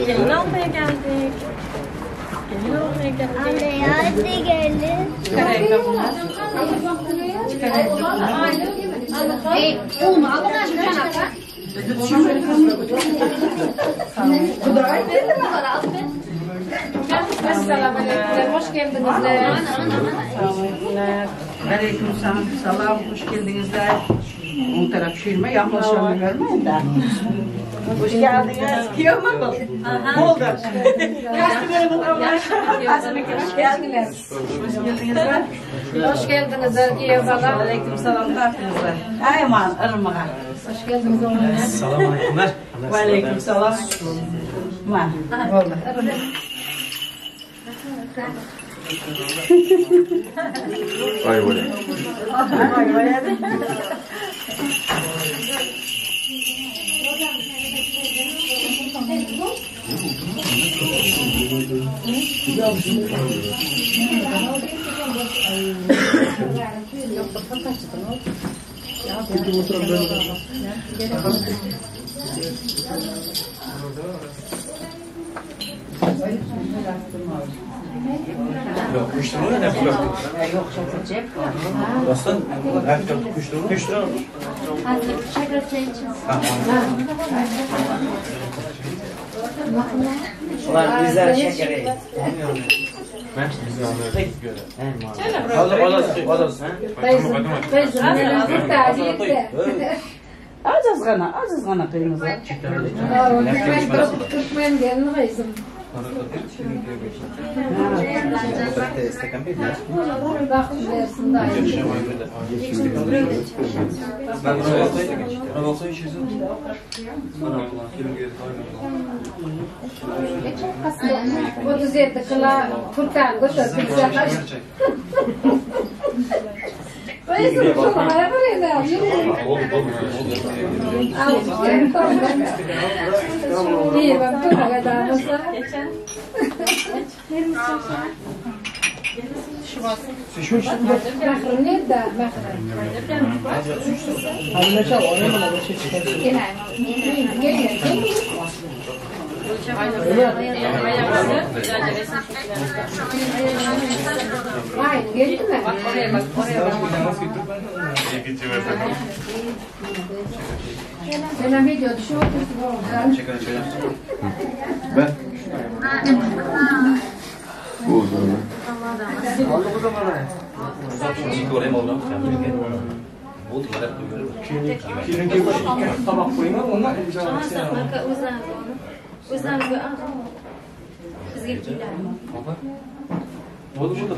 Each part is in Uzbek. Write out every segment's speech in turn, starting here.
Gelin almaya geldik. Gelin almaya geldik. Hadi gelin. Çıkar ayakkabını. Çıkar ayakkabını. Esselamu hoş geldinizler. Aleyküm selam, hoş geldinizler. O taraf şirme, yaklaşanı görmeyin de. Hoş geldiniz. Kıyamam mı? Oldu. Hoş geldiniz. Hoş geldinizler. Hoş geldinizler. Eyvallah. Aleyküm selam. Ayman, ırmağa. Hoş geldiniz oğlum. Selam aleykümler. Aleyküm selam. Oldu. Ay böyle. Ay böyle. Yok, kuşturma ne bıraktık? Yok, çok acayip. Aslan, her tarafı kuşturma. Kuşturma. Ulan bizler şekeri. Ben bizi anlıyoruz. Az az gana, az az gana kıyımız. Türkmen gelin kızım. Otuz yedi kıla Türkan götür. Geldi mi? Bak oraya bak, oraya bak. Ben video düşüyor. Ben. Bu zaman. Tabak koyma, onlar Oldu bu da.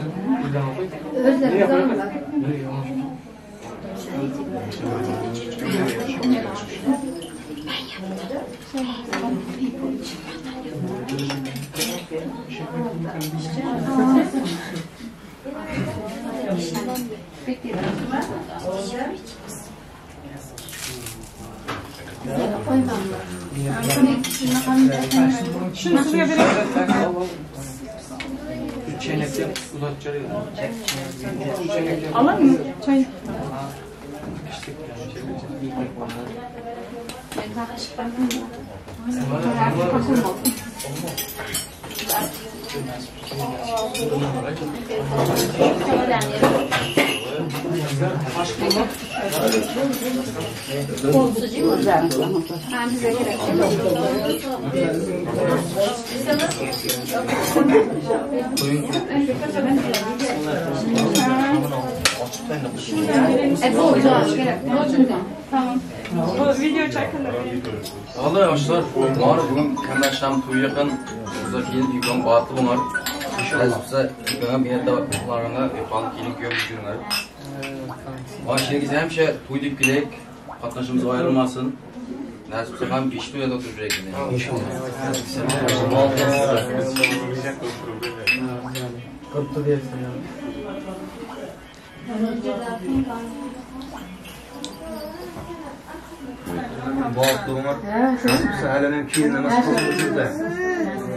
Özlerim zamanla. Ben yaptım. Şunu suya verelim. Alalım mı? Çay. Video çekin. Vallahi arkadaşlar, var bugün kemer şam toyu yakın. Burada gelin yıkan batı bunlar. Nasipse yıkan bir de bunlarına yapan gelin gömücünler. Başlayın hemşe toy deyip gidek, katlaşımız ayrılmasın. Nasipse hem pişti ya da oturacak yine. İnşallah. Kutlu diyorsun ya. Bağıtlığına nasipse helenin kiyine nasip olsun da.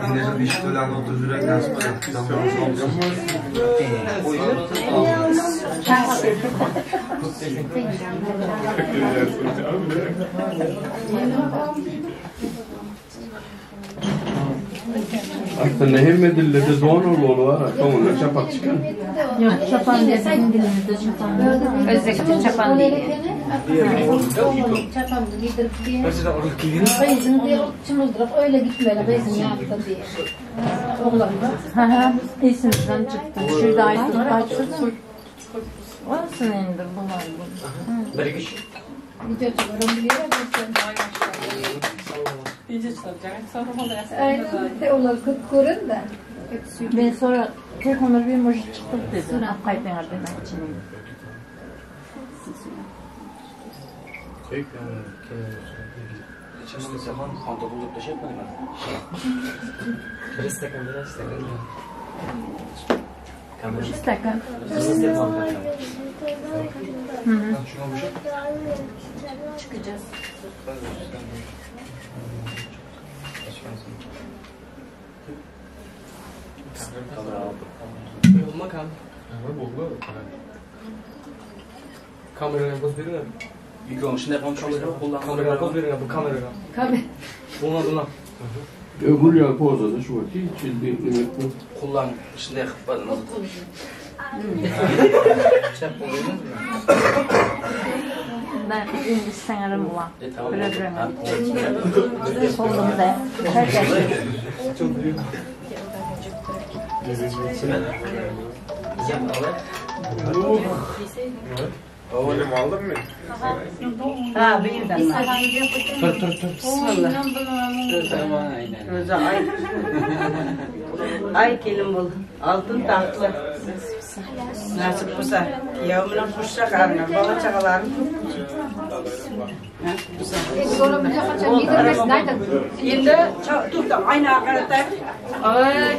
İndece bir şöyle oturacak nasip olsun. Aslında hem dillerde don olur var. Sonunda çapak çıkan. Yok çapan bizim dilimizde çapan. Özellikle çapan değil. Çapan giydirip diye. Kızın diye çımıldırıp öyle gitmeli kızın yaptı diye. Oğlan da. Ha, isimden çıktı. Şurada ayıp açsın. Olsun indir bunlar bu. Bir kişi. Video çıkarım biliyor musun? Video çıkaracak. Sonra Aynen. Onlar görün de. Ben sonra telefonda bir emoji çıktı dedi. Kayıtlar demek için. Şimdi zaman pantolonlu bir şey yapmadım ben. Bir stakan, bir stakan. Bir stakan. Çıkacağız. Kameraya poz verin. Kameraya poz verin bu kameraya. Kamera. Buna buna. Öbür ya poz da şu ki çildi Kullan içinde yakıp Çap oluyor mu? Ben İngiliz sanırım ulan. Böyle solumda. Herkes. Çok büyük. Oğlum aldın mı? Ha birden. Dur dur dur. Bismillah. Özü ay. Ay gelin bol. Altın tahtlı. Nasip olsa. Yavrumun kuşça karnı, bala çakalarım. Endi to'xta, aynaga qaratay.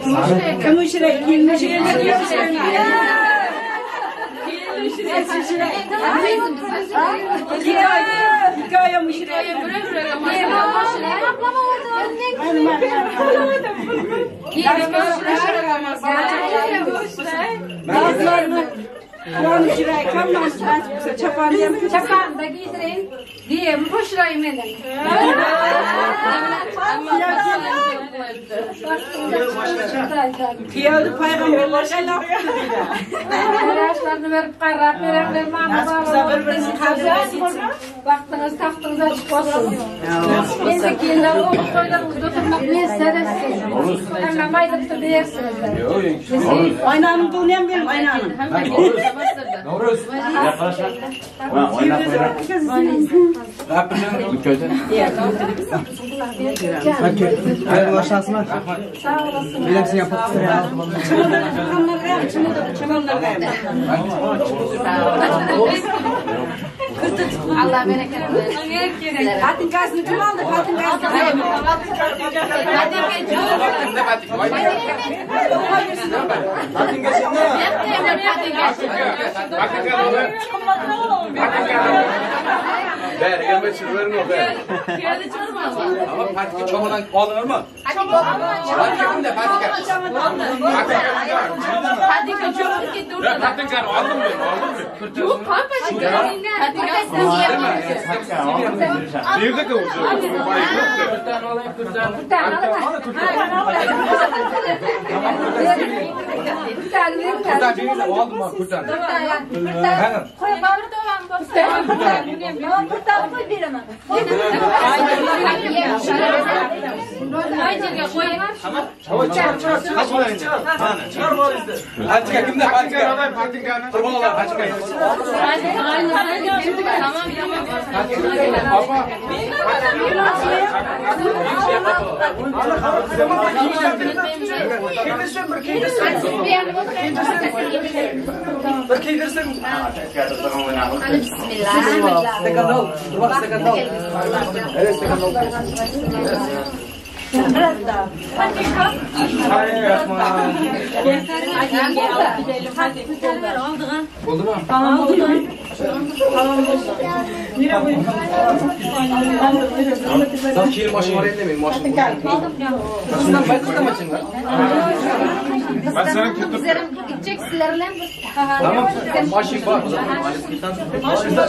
Kumushrak, kumushrak, Hikoya mushrak. Çapan da giydireyim. Diyem hoşlayım benim. Kıyavdı peygamberler şeyler. Yaşlarını verip kararap verenler mamı Baktınız taktınız açık olsun. Endi kelinler oğul toylarımızda oturmak ne istersin? Hemen maydıptı dersiniz. Aynanın pulunu hem benim aynanın. Navruz. Yaklaşma. Oyna oyna. Hayırlı şanslar. Bilemsin yapıp Allah bereket versin. Patinkasını kim aldı? Patinkasını. Ver, gelme çırverin o ver. Ama patika çomadan alınır mı? Patika kimde patika? Patika çok ki dur. Patika aldım ben, aldım mı? Yok patika. Patika. Bir dakika olacak. Patika kimde patika? Kurban olayım patika. Biraz daha. Oldu mu? Tamam oldu. Tamam oldu. Sen kilim maşın var ellemeyin maşın. Ben sana kötü. Gidecek sizlerle. Tamam. Maşın var. Maşın var.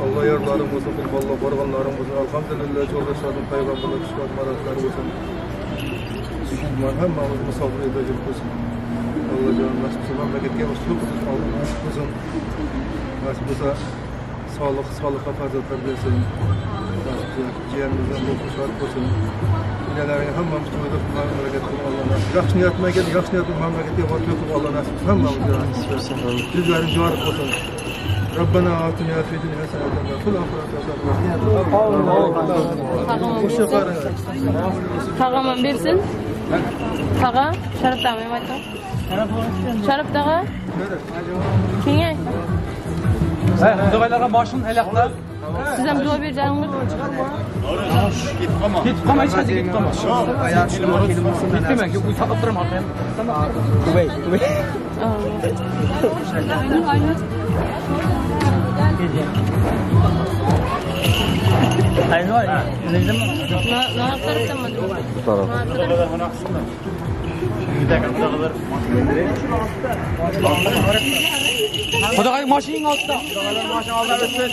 Allah yarlarım olsun, Allah korganlarım olsun. Elhamdülillah yoldaşlarım, peygamberler, çıkartmalar olsun. Hemmamiz misafir edecek olsun. Allah canım nasip olsun, memleketke usluk olsun, Allah nasip olsun. Nasip olsa Sog'liq, soliha farzandlar bersin. Jiyanimizdan bu xushxabar bo'lsin. Enalaringga hammamiz to'yda mamlakat qilib Alloh nasib. Yaxshi niyat bilan keldik, yaxshi niyat bilan mamlakatga borib to'y qilib Alloh nasib qilsin. Hammamizga nasib qilsin. Yuzlaring yorug' bo'lsin. Rabbana atina fid dunya hasanatan va fil oxirati hasanatan va qina azaban. Tog'am bersin. Tog'a, Sharif tog'a aytdim. Sharif tog'a. Kengay. Xudoylarga boshini aylantir. Siz ham duo berjaringiz. Ketib qolma. Ketib qolma, hech qayerga ketib qolma. Ketmayman, uy saqlab turaman orqamda. Ubay, ubay. Xudoy mashinang oldida. Mashina oldida o'tsin.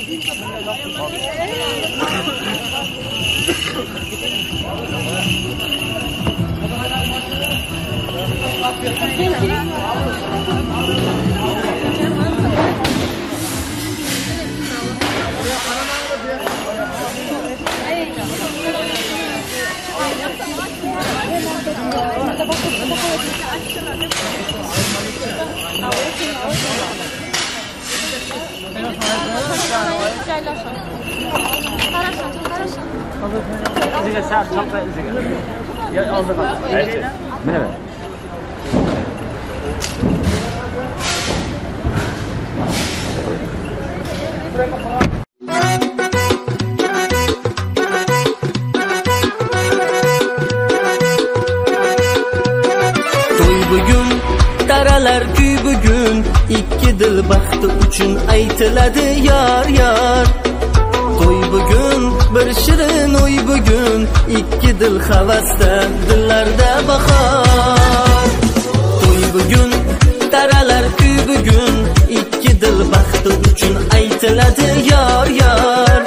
To'y bugun, taralar kuy bugun, ikki dil baxti uchun aytiladi yor yor. To'y bugun, bir shirin o'y bugun, ikki dil havasda, dillarda bahor. To'y bugun, taralar kuy bugun, ikki dil baxti uchun aytiladi yor yor.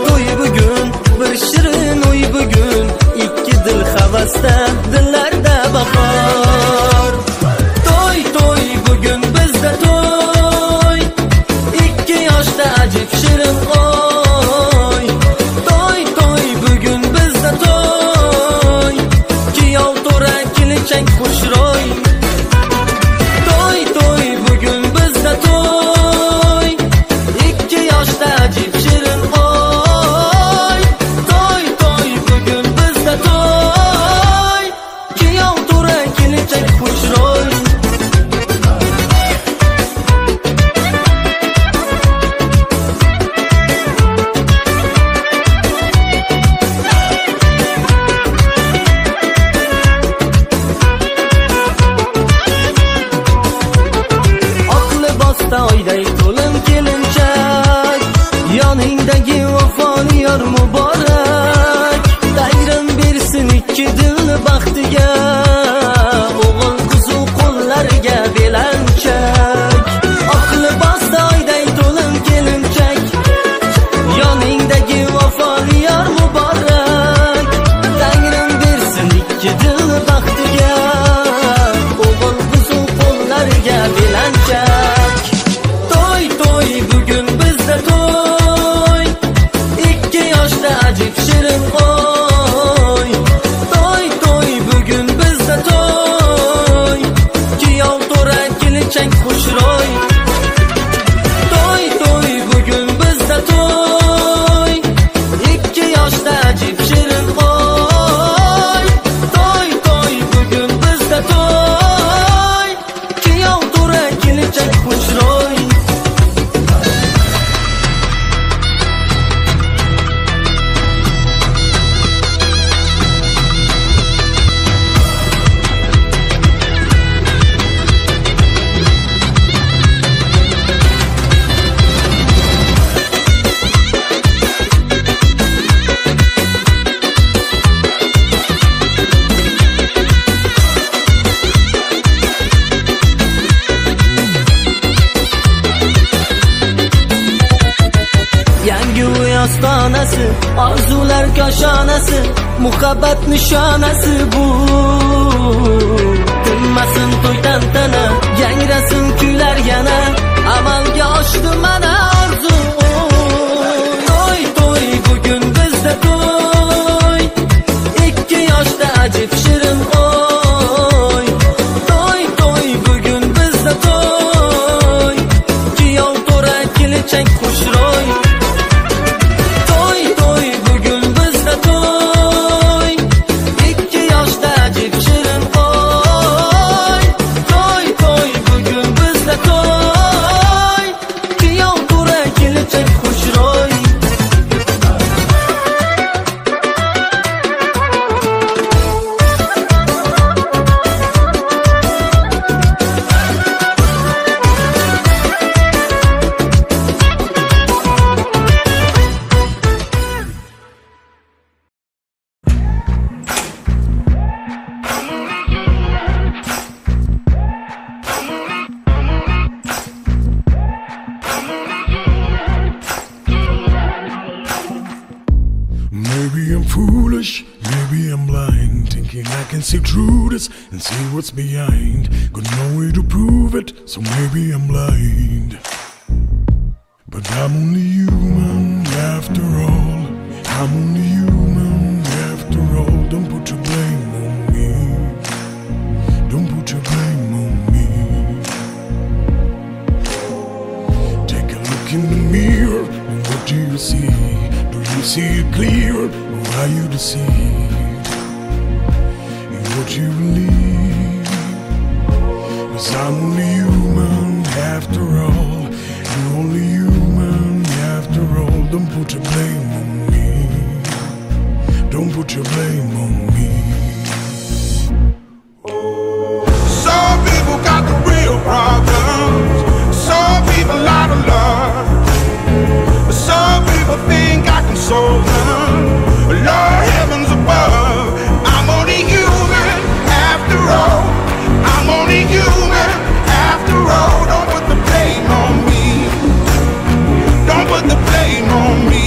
To'y bugun, bir shirin o'y bugun, ikki dil havasda, dillarda bahor. To'y to'y bugun bizda to'y, ikki yoshda ajib shirin oy. To'y to'y bugun bizda to'y, kuyov to'ra kelinchak xushro'y. To'y to'y bugun bizda to'y, ikki yoshda ajib shirin oy. To'y to'y bugun bizda to'y, kuyov to'ra kelinchak xushro'y. Oq libosda oyday to'lin kelinchak, yoningdagi vafoli yor muborak. Tangrim bersin ikki dilni baxtiga, o'g'il qizu qo'llariga belanchak. Oq libosda oyday to'lin kelinchak, yoningdagi vafoli yor muborak. Tangrim bersin ikki dilni baxtiga, o'g'il qizu qo'llariga belanchak. To'y to'y bugun bizda to'y, ikki yoshda ajib shirin oy. To'y to'y bugun bizda to'y, kuyov to'ra kelinchak xushro'y. To'y to'y bugun bizda to'y, ikki yoshda ajib shirin oy. To'y to'y bugun bizda to'y, kuyov to'ra kelinchak xushro'y. Yangi uy ostonasi, orzular koshonasi, muhabbat nishonasi bu. Tinmasin to'y tantana, yangrasin kuylar yana, amalga oshdi mana orzu. kelinchak xushro'y. To'y to'y bugun bizda to'y, ikki yoshda ajib shirin qo'y. To'y to'y bugun bizda to'y, kuyov to'ra kelinchak xushro'y. See through this and see what's behind. Got no way to prove it, so maybe I'm blind. But I'm only human after all. I'm only human after all. Don't put your blame on me. Don't put your blame on me. Take a look in the mirror and what do you see? Do you see it clear or are you deceived? What you believe? 'Cause I'm only human after all. You're only human after all. Don't put your blame on me. Don't put your blame on me. Some people got the real problems. Some people out of love. Some people think I can solve them. Lord, heavens above. I'm only human after all. I'm only human after all. Don't put the blame on me. Don't put the blame on me.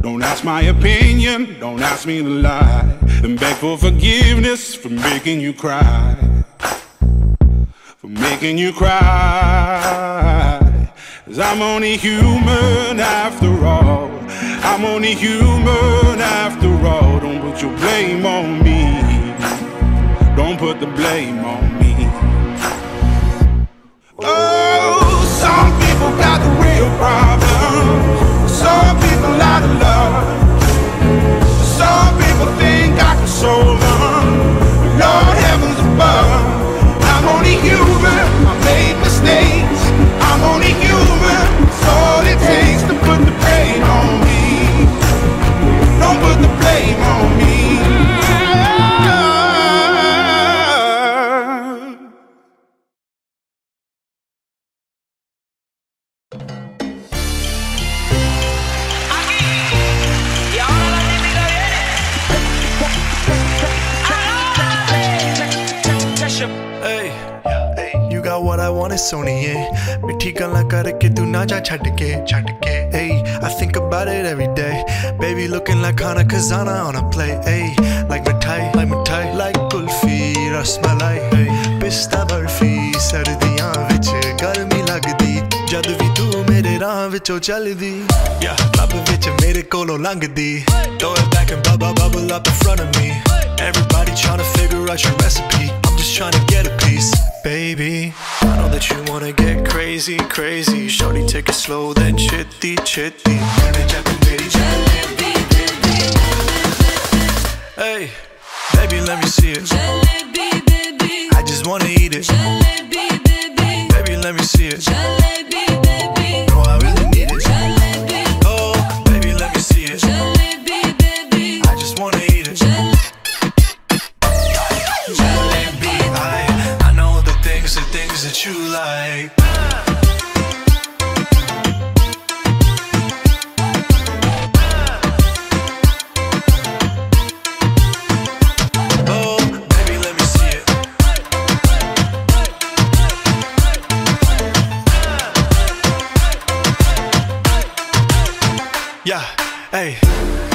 Don't ask my opinion, don't ask me to lie, and beg for forgiveness for making you cry. For making you cry. 'Cause I'm only human after all. I'm only human after all. Don't put your blame on me. Don't put the blame on me. Oh, some people got the real problems. Some people out of love. Some people think I can solve them. Lord, heavens above. I'm only human, I made mistakes. I'm only human, it's all it takes to put the blame on me. Don't put the blame on me. What I want is Sony, yeah. Mithi galla karke tu na ja chhad ke, chhad ke. Ay, I think about it every day. Baby looking like Khana Khazana on a plate. Ay, like mithai, like mithai, like kulfi, rasmalai. Ay, pista barfi, sardiyan vich garmi lagdi. Jad vi tu mere raah vichon chaldi. Yeah, club vich mere kolon langdi. Throw it back and bubble bubble up in front of me. Everybody tryna figure out your recipe. I'm just tryna get a piece, baby. I know that you wanna get crazy, crazy. Shorty, take it slow, then chitty, chitty. Hey, baby, let me see it. I just wanna eat it. Baby, let me see it. No, I really need it. Oh, baby, let me see it. I just wanna eat it. I know the things that you like. Oh, baby, let me see it. Yeah, hey,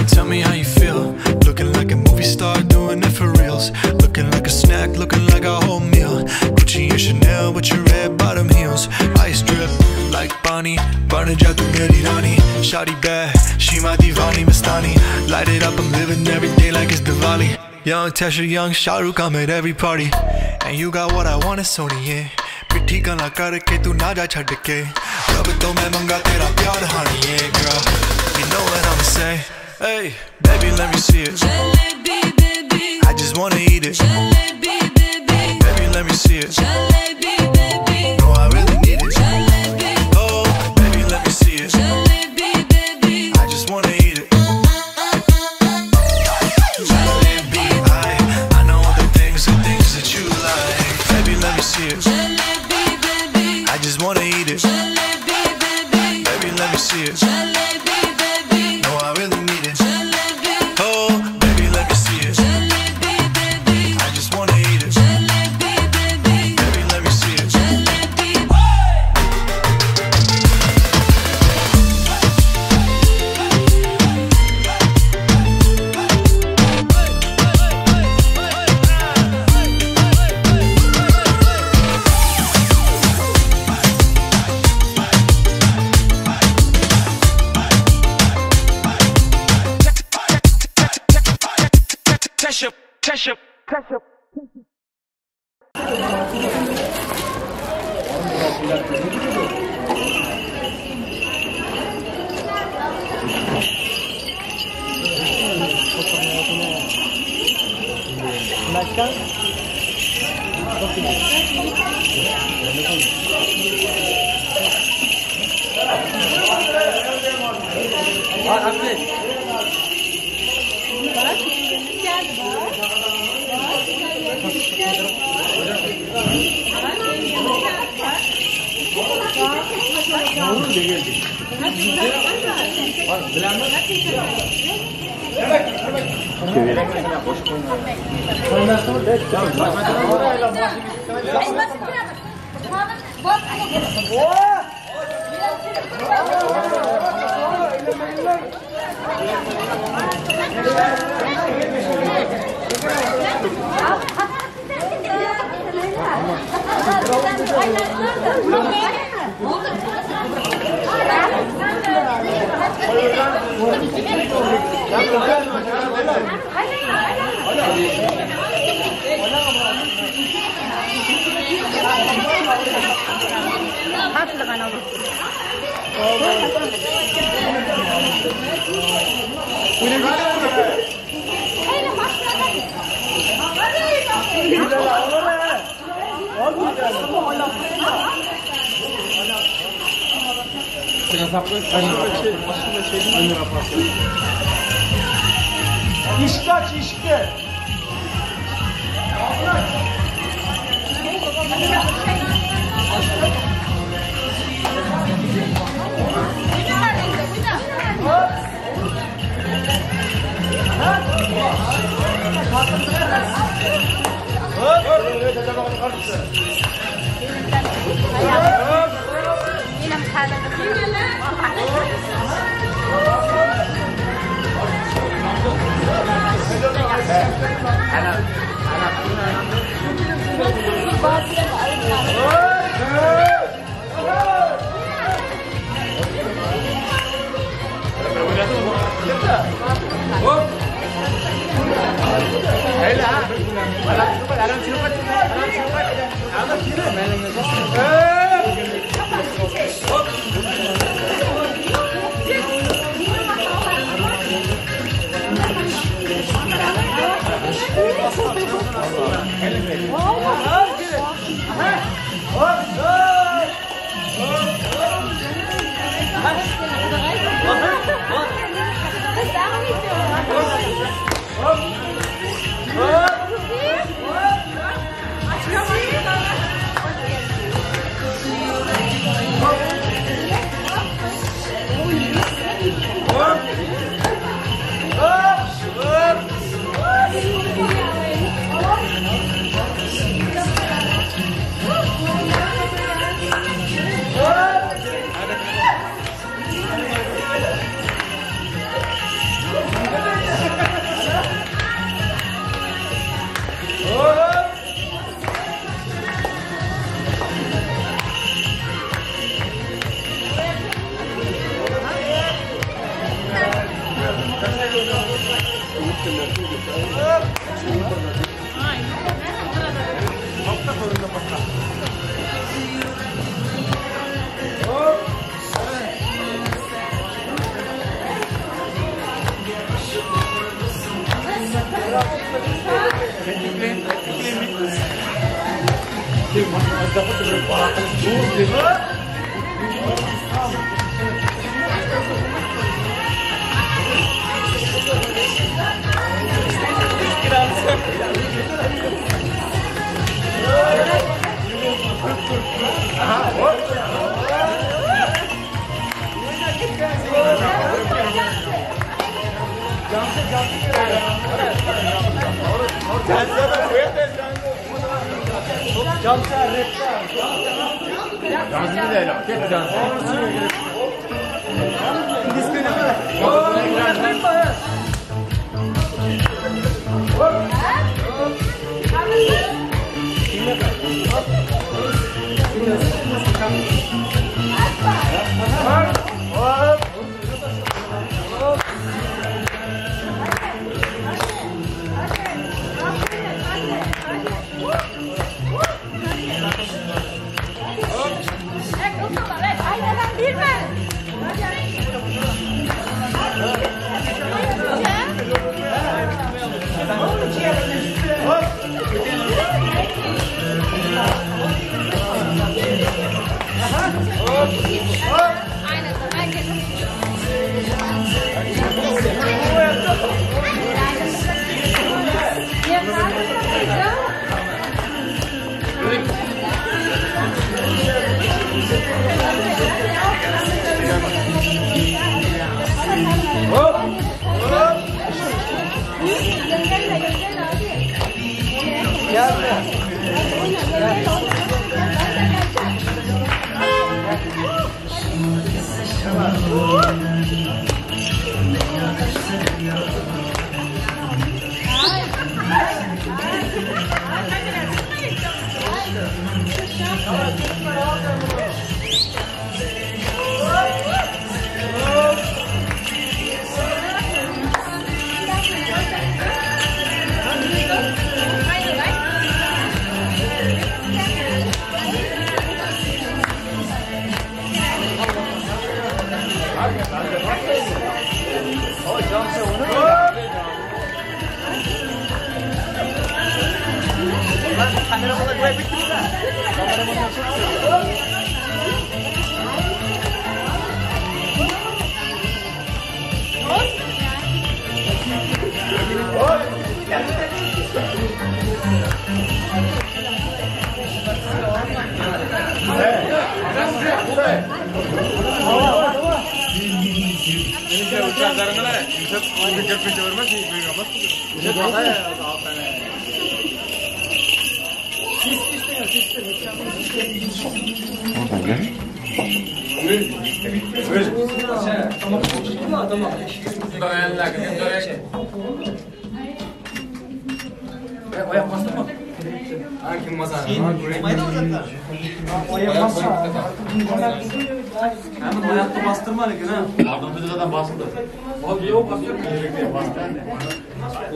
tell me how you feel. Looking like a movie star, doing it for reals. Looking like a snack, looking like a whole meal. Gucci and Chanel with your red bottom heels. Ice drip like Bonnie, burn ja tu meri rani. Shawty bad, she my divani Mastani. Light it up, I'm living every day like it's Diwali. Young Tesha, young Shahrukh, I'm at every party. And you got what I want, it's Sony, yeah. Mithi ਮਿੱਠੀ ਗੱਲਾਂ ਕਰਕੇ ਤੂੰ ਨਾ ਜਾ ਛੱਡ ਕੇ ਰੱਬ ਤੋਂ ਮੈਂ ਮੰਗਾ ਤੇਰਾ ਪਿਆਰ ਹਾਣੀਏ girl you know what I'ma say hey baby let me see it jalebi baby I just wanna eat it jalebi baby baby let me see it jalebi baby no I really need it jalebi oh baby let me see it jalebi baby I just wanna eat it jalebi I know all the things that you like baby let me see it jalebi baby I just wanna eat it jalebi baby baby let me see it jalebi baby no I really need it jalebi oh baby let me see it jalebi baby I just wanna eat it jalebi baby baby let me see it jalebi Tesha, Tesha. İşte aç işte.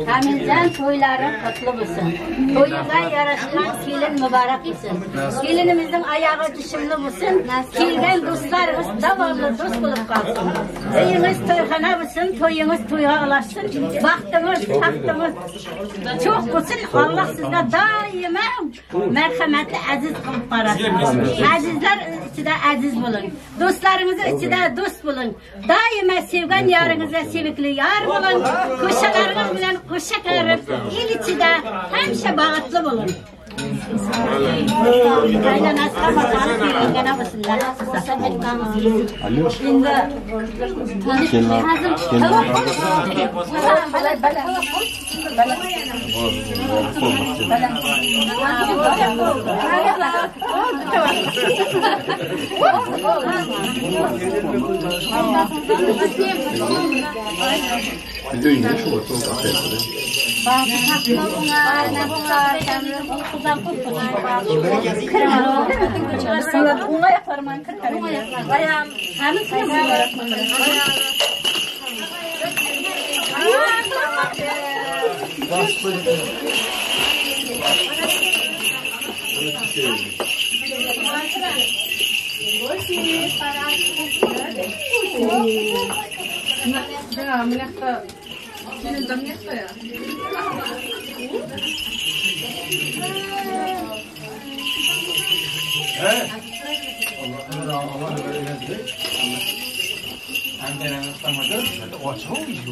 Kamilcan to'ylari qutlu bo'lsin. To'yiga yarashgan kelin muborak bo'lsin. Kelinimizning oyog'i tushimli bo'lsin. Kelgan do'stlarimiz davomli do'st bo'lib qolsin. Uyingiz to'yxona bo'lsin, to'yingiz to'yga ulashsin. Baxtimiz, taxtimiz çox bo'lsin. Alloh sizga doimo marhamatli aziz qilib qarasin. Azizlar ichida aziz bo'ling. Do'stlaringiz ichida do'st bo'ling. Doimo sevgan yoringizga sevikli yor bo'ling. Ko'chalaringiz bilan qo'sha kirib, el ichida hamisha baxtli bo'ling.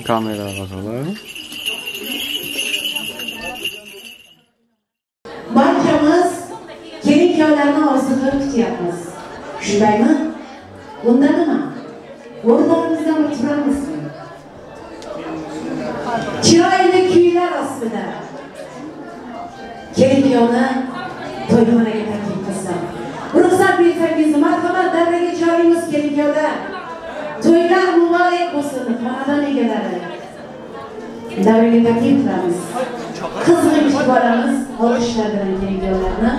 Kameraga solib. Barchamiz kelin kuyovlarni orzuqlari kutyapmiz. Shundaymi? Unda nima? O'rnlarimizdan bir turamizmi? Chiroyli kuylar ostida kelin kuyovni to'yxonaga taklif qilsam. Ruxsat bersangiz, marhamat, davraga chorlaymiz kelin kuyovlar. To'ylar muborak bo'lsin, xonadon egalari. Davraga taklif qilamiz. Qizg'in kutib olamiz olqishlar bilan kelin kuyovlarni.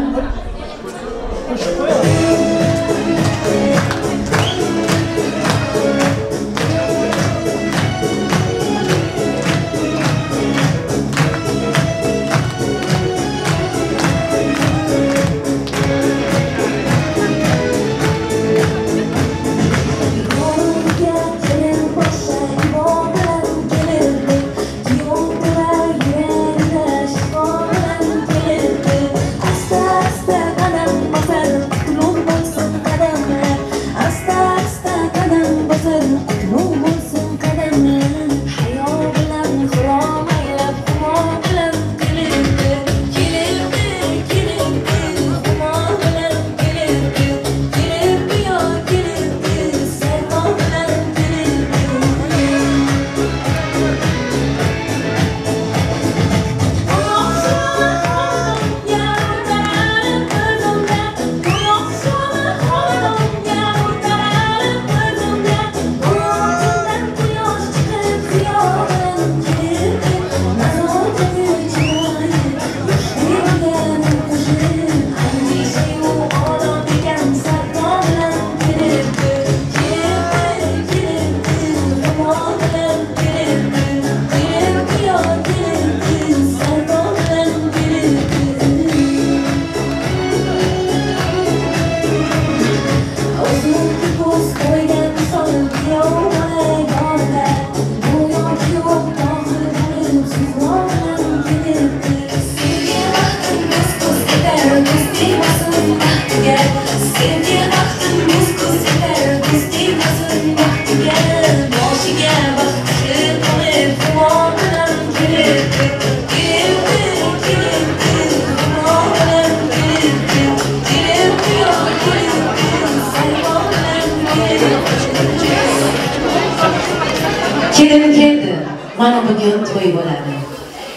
Kelin keldi, mana bugun to'y bo'ladi.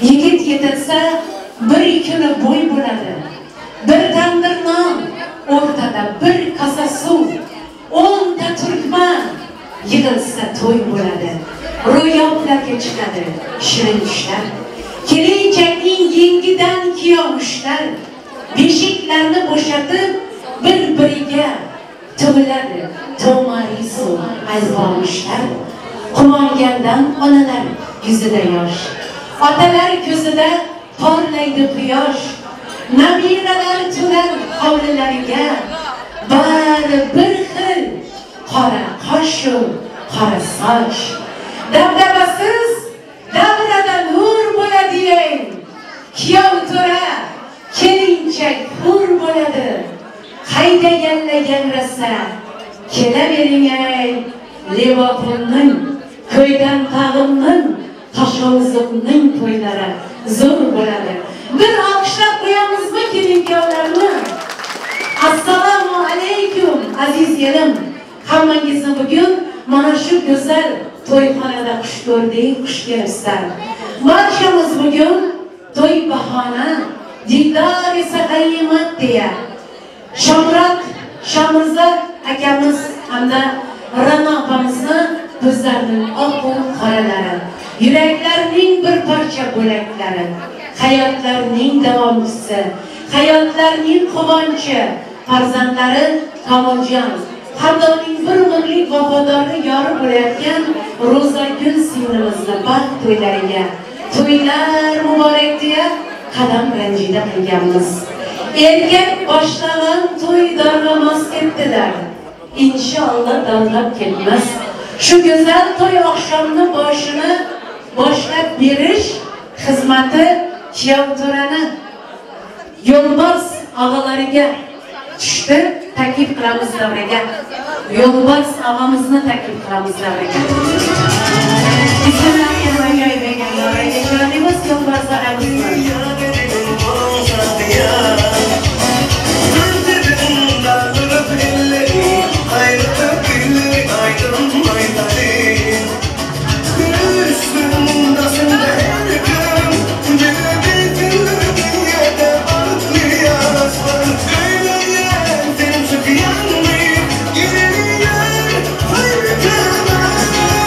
Yigit yetilsa, bir kuni bo'y bo'ladi. Bir tandir non, o'rtada bir kasa suv, 10 ta turkman yig'ilsa to'y bo'ladi. Ro'yoblarga chiqadi shirin tushlar. Kelinchakning yengidan kuyovushlar beshiklarni bo'shatib bir-biriga tug'iladi. Tomarisu alpomishlar. Quvongandan onalar yuzida yosh, otalar ko'zida porlaydi quyosh. Nabiralar to'lar hovlilariga, bari bir xil qora qoshu qora soch. Dabdabasiz davrada nur bo'ladi, kuyov to'ra kelinchak hur bo'ladi. Qayda yangrasa kelavering ey Liverpoolning, ko'ydan tag'imning, Toshovuzimning to'ylari zo'r bo'ladi. Bir olqishlab qo'yamizmi kelin kuyovlarni? Assalomu alaykum aziz elim. Hammangizni bugun mana shu go'zal to'yxonada xush ko'rdik, xush kelibsizlar. Barchamiz bugun to'y bahona, diydor esa g'animat deya Shamrat Shamirza akamiz hamda Ra'no opamizni ko'zlarining oq-u qoralari, yuraklarining bir parcha bo'laklari, hayotlarining davomchisi, hayotlarining quvonchi, farzandlari Komiljon hamda uning bir umrlik vafodori yori bo'layotgan Ro'zagul singlimizni baxt to'ylariga to'ylar muborak deya qadam ranjida qilganmiz. Erkak boshlagan to'y darg'amas ketdilar. Inshaalloh darg'ab ketmas. Shu go'zal to'y oqshomni boshini boshlab berish xizmati kuyov to'rani yo'lbars og'alariga, tushdi. Taklif qilamiz davraga. Yo'lbars og'amizni taklif qilamiz davraga. Bismillahirrohmanirrohim. Davraga Yo'lbars og'amizni.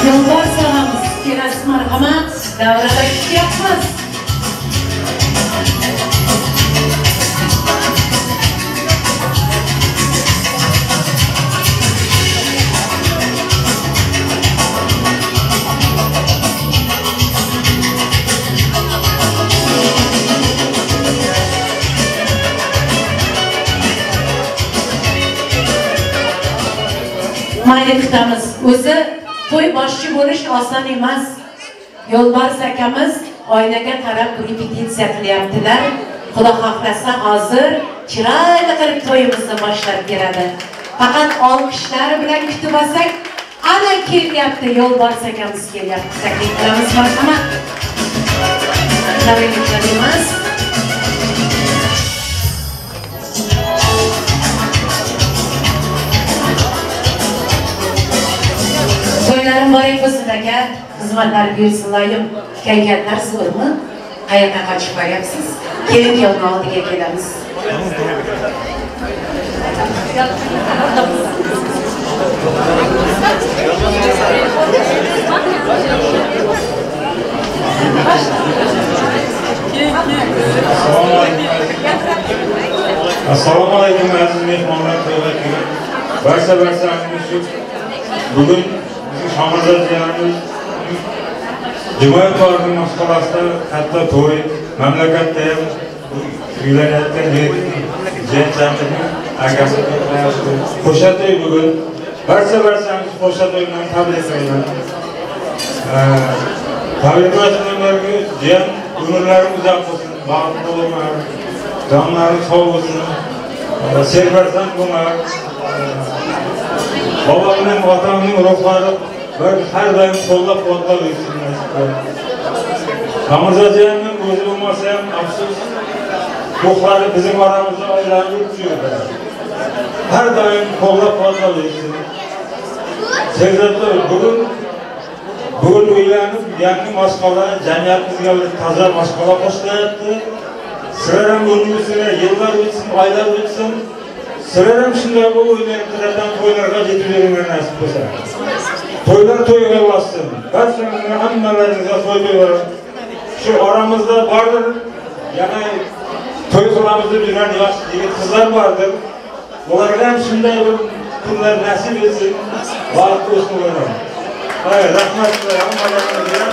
Yo'lbars og'amiz kelasiz, marhamat. Davrada kutyapmiz. Mayli kutamiz. O'zi to'y boshchi bo'lish oson emas. Yo'lbars akamiz oynaga qarab repetitsiya qilyaptilar. Xudo xohlasa hozir chiroyli qilib to'yimizni boshlab beradi. Faqat olqishlari bilan kutib olsak, ana kelyapti, Yo'lbars akamiz kelyapti. Taklif qilamiz, marhamat. Tabriklaymiz. To'ylar muborak bo'lsin aka, xizmatlar buyursin loyim. Kayfiyatlar zo'rmi? Qayerga qochib qo'yapsiz? Kelin kuyovni oldiga kelamiz. Assalomu alaykum aziz mehmonlar, to'ylar. Barcha bugun Shomirza jiyanimiz Jimoyat mashg'ulasida katta to'y, mamlakatda ham uylanayotgan jiyanchamizning akasi qo'sha to'y bugun. Barchamiz qo'sha to'y bilan tabriklayman. Tabriklash bilan birga jiyan umrlari uzoq bo'lsin, baxtli bo'linglar, jonlari sog' bo'lsin, serfarzand bo'linglar. Babamning, otamning ruhlari bir har doim qo'llab-quvvatlab yursin nasib qilsin. Shomirza jiyanning o'zi bo'lmasa ham afsus, ruhlari bizning oramizda aylanib yuribdi. Har doim qo'llab-quvvatlab yursin. Sherzodlar bugun uylanib, yangi mashg'ula, jamiyatimizga bir toza mashg'ula qo'shilyapti. Sizlar ham o'rningizga yillar o'tsin, oylar o'tsin. Sizlar ham shunday bo'lib o'ynab turadigan to'ylarga yetib beringlar nasib bo'lsa. To'ylar to'yga ulassin. Barchamizga, hammalaringizga to'y to'ylar. Shu oramizda bordir, yana to'y qilamiz deb yurgan yosh yigit qizlar bordir. Ularga ham shunday bir kunlar nasib etsin. Baxtli bo'lsin ular ham. Hay, rahmat hammalaringizga.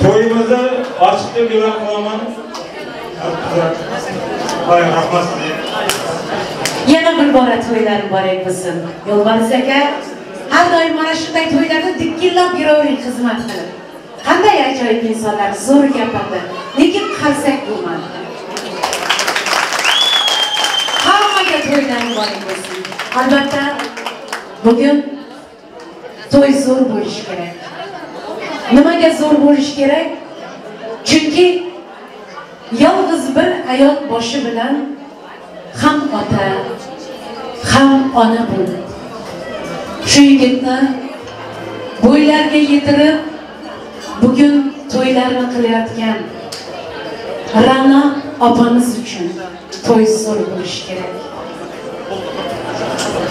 To'yimizni ochiq deb e'lon qilaman. Hay, rahmat sizga. Yana bir bora to'ylar muborak bo'lsin. Yo'lbars aka, har doim mana shunday to'ylarda dikillab yuravering xizmat qilib. Qanday ajoyib insonlar, zo'r gapirdi. Lekin qarsak bo'lmadi. Hammaga to'ylar muborak bo'lsin. Albatta, bugun to'y zo'r bo'lishi kerak. Nimaga zo'r bo'lishi kerak? Chunki yolg'iz bir ayol boshi bilan ham ota, ham ona bo'ldi. Shu yigitni bo'ylarga yetirib, bugun to'ylarni qilayotgan Ra'no opamiz uchun to'y zo'r bo'lishi kerak.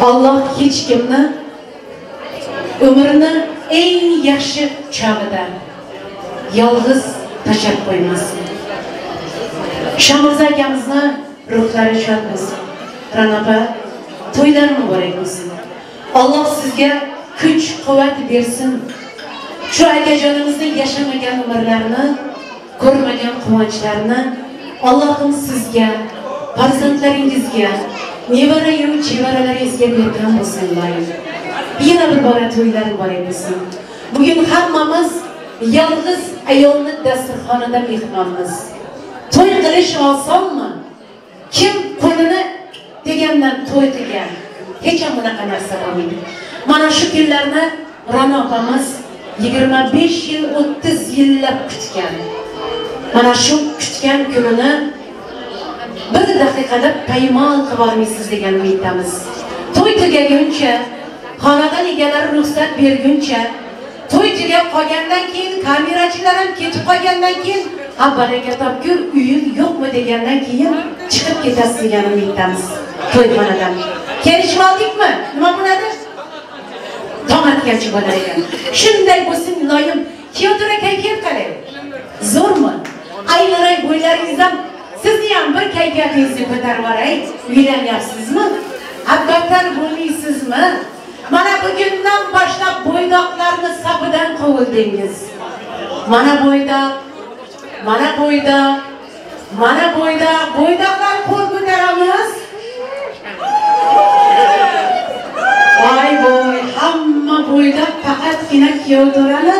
Alloh hech kimni umrini eng yaxshi chog'ida yolg'iz tashlab qo'ymasin. Shomirza akamizni ruhlari shod bo'lsin. Ra'no opa, to'ylar muborak bo'lsin. Alloh sizga kuch, quvvat bersin. Shu akajonimizning yashamagan umrlarini, ko'rmagan quvonchlarini Allohim sizga, farzandlaringizga, nevara-yu chevaralaringizga bergan bo'lsin loyim. Yana bir bora to'ylar muborak bo'lsin. Bugun hammamiz yolg'iz ayolni dasturxonida mehmonmiz. To'y qilish osonmi? Kim qo'lini degandan to'y qilgan. Hech ham bunaqa narsa bo'lmaydi. Mana shu kunlarni Ra'no opamiz 25 yil, 30 yillab kutgan. Mana shu kutgan kunini bir daqiqada paymon qilib olmaysiz degan umiddamiz. To'y tugaguncha, xonadon egalari ruxsat berguncha, to'y tugab qolgandan keyin, kamerachilar ham ketib qolgandan keyin, ha baraka topgur, uyim yo'qmi degandan keyin chiqib ketasiz degan umiddamiz to'yxonadan. Kelishib oldikmi? Nima bo'ladi? Tong atgancha bo'lar ekan. Shunday bo'lsin iloyim. Kuyovto'ra kayfiyat qalay? Zo'rmi? Aylanay bo'ylaringizdan sizni ham bir kayfiyatingizni ko'tarib yuboray. Uylanyapsizmi? Abbatlar bo'lmaysizmi? Mana bugundan boshlab bo'ydoqlarni safidan quvildingiz. Mana bo'ydoq, mana bo'ydoq, mana bo'ydoq, bo'ydoqlar qo'l ko'taramiz. Voy voy, hamma bo'ydoq faqatgina kuyovto'rani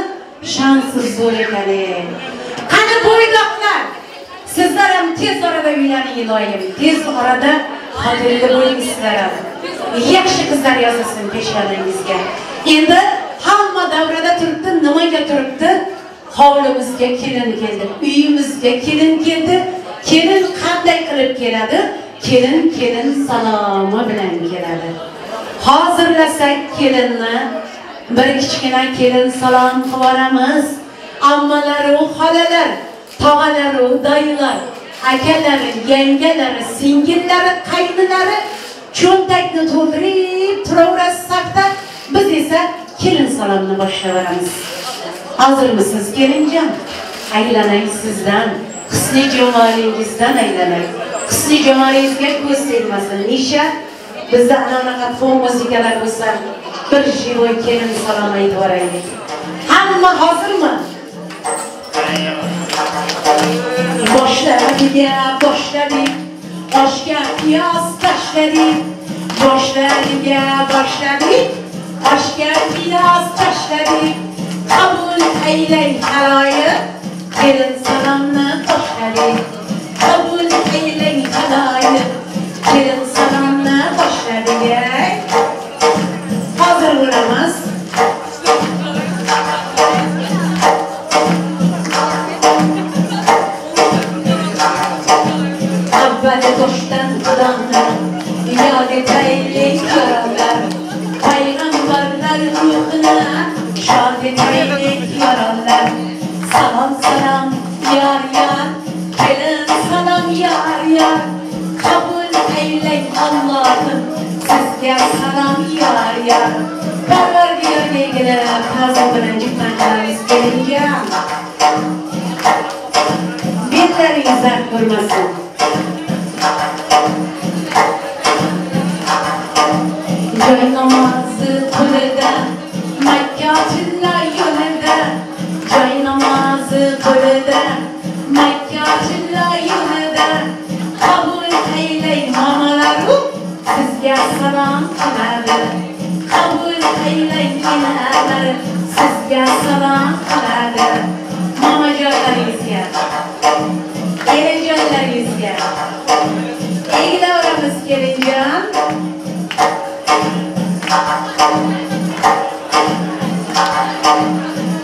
shansi zo'r ekan. Qani bo'ydoqlar? Sizlar ham tez orada uylaning iloyim. Tez orada xotinli bo'ling sizlar ham. Yaxshi qizlar yozilsin peshonangizga. Endi hamma davrada turibdi, nimaga turibdi? Hovlimizga kelin keldi, uyimizga kelin keldi. Kelin qanday qilib keladi? Kelin kelin salomi bilan keladi. Hozirlasak kelinni bir kichkina kelin salom qilib yuboramiz. Ammalari u xolalar, tog'alari u dayilar, akalari, yangalari, singillari, qaynilari cho'ntakni to'ldirib turaverasiz safda. Biz esa kelin salomni boshlayveramiz. Hozirmisiz kelinjon? Aylanay sizdan, husni jamolingizdan aylanay. Husni jamolingizga ko'z tegmasin. Nisha bizda ana unaqa fon muzikalar bo'lsa, bir jivoy kelin salom aytib yuboraylik. Hamma hozirmi? Boshlariga boshladik, oshga piyoz tashladik. Boshlariga boshladik, oshga piyoz tashladik. Qabul aylay xaloyiq, kelin salomni boshladik. Qabul aylay xaloyiq, kelin salomni boshladik. Hozir bo'lamiz. Avvali boshdan Xudoni yod etaylik yaronlar, payg'ambarlar ruhini shod etaylik yaronlar. Salom salom yor yor, kelin salom yor yor, qabul aylang Allohim sizga salom yor yor. Parvardigorga egilib ta'zim bilan jipdan qilamiz kelinga. Betlaringiz dard ko'rmasin. Joy namozi qo'lida, Makka tilla yo'lida. Joy namozi qo'lida, Makka tilla yo'lida. Qabul aylay momalaru, sizga salom qiladi. Qabul aylay enalar, sizga salom qiladi. Momajonlaringizga, kelinjonlaringizga egilaveramiz kelinjon.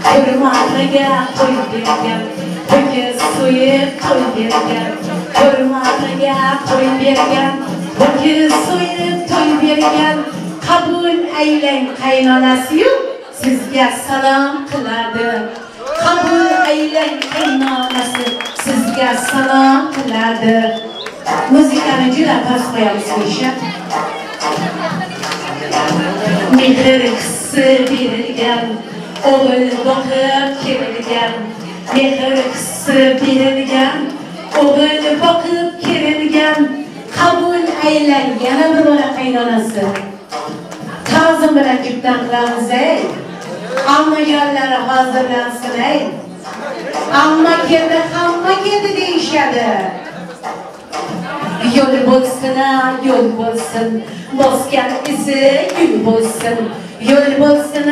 Ko'rmaniga qo'y bergan, ho'kiz so'yib to'y bergan. Ko'rmaniga qo'y bergan, ho'kiz so'yib to'y bergan. Qabul aylang qaynonasiyu, sizga salom qiladi. Qabul aylang qaynonasi, sizga salom qiladi. Muzikani juda past qo'yamiz Misha. Mehr hissi berilgan, o'g'il boqib kerilgan. Mehr hissi berilgan, o'g'il boqib kerilgan. Qabul aylang yana bir bora qaynonasi. Ta'zim bilan jipdan qilamiz ey. Ammajonlari hozirlansin ey. Amma keldi, hamma keldi deyishadi. Yo'l bo'lsin, yo'l bo'lsin, bosgan izi gul bo'lsin. Yo'l bo'lsin,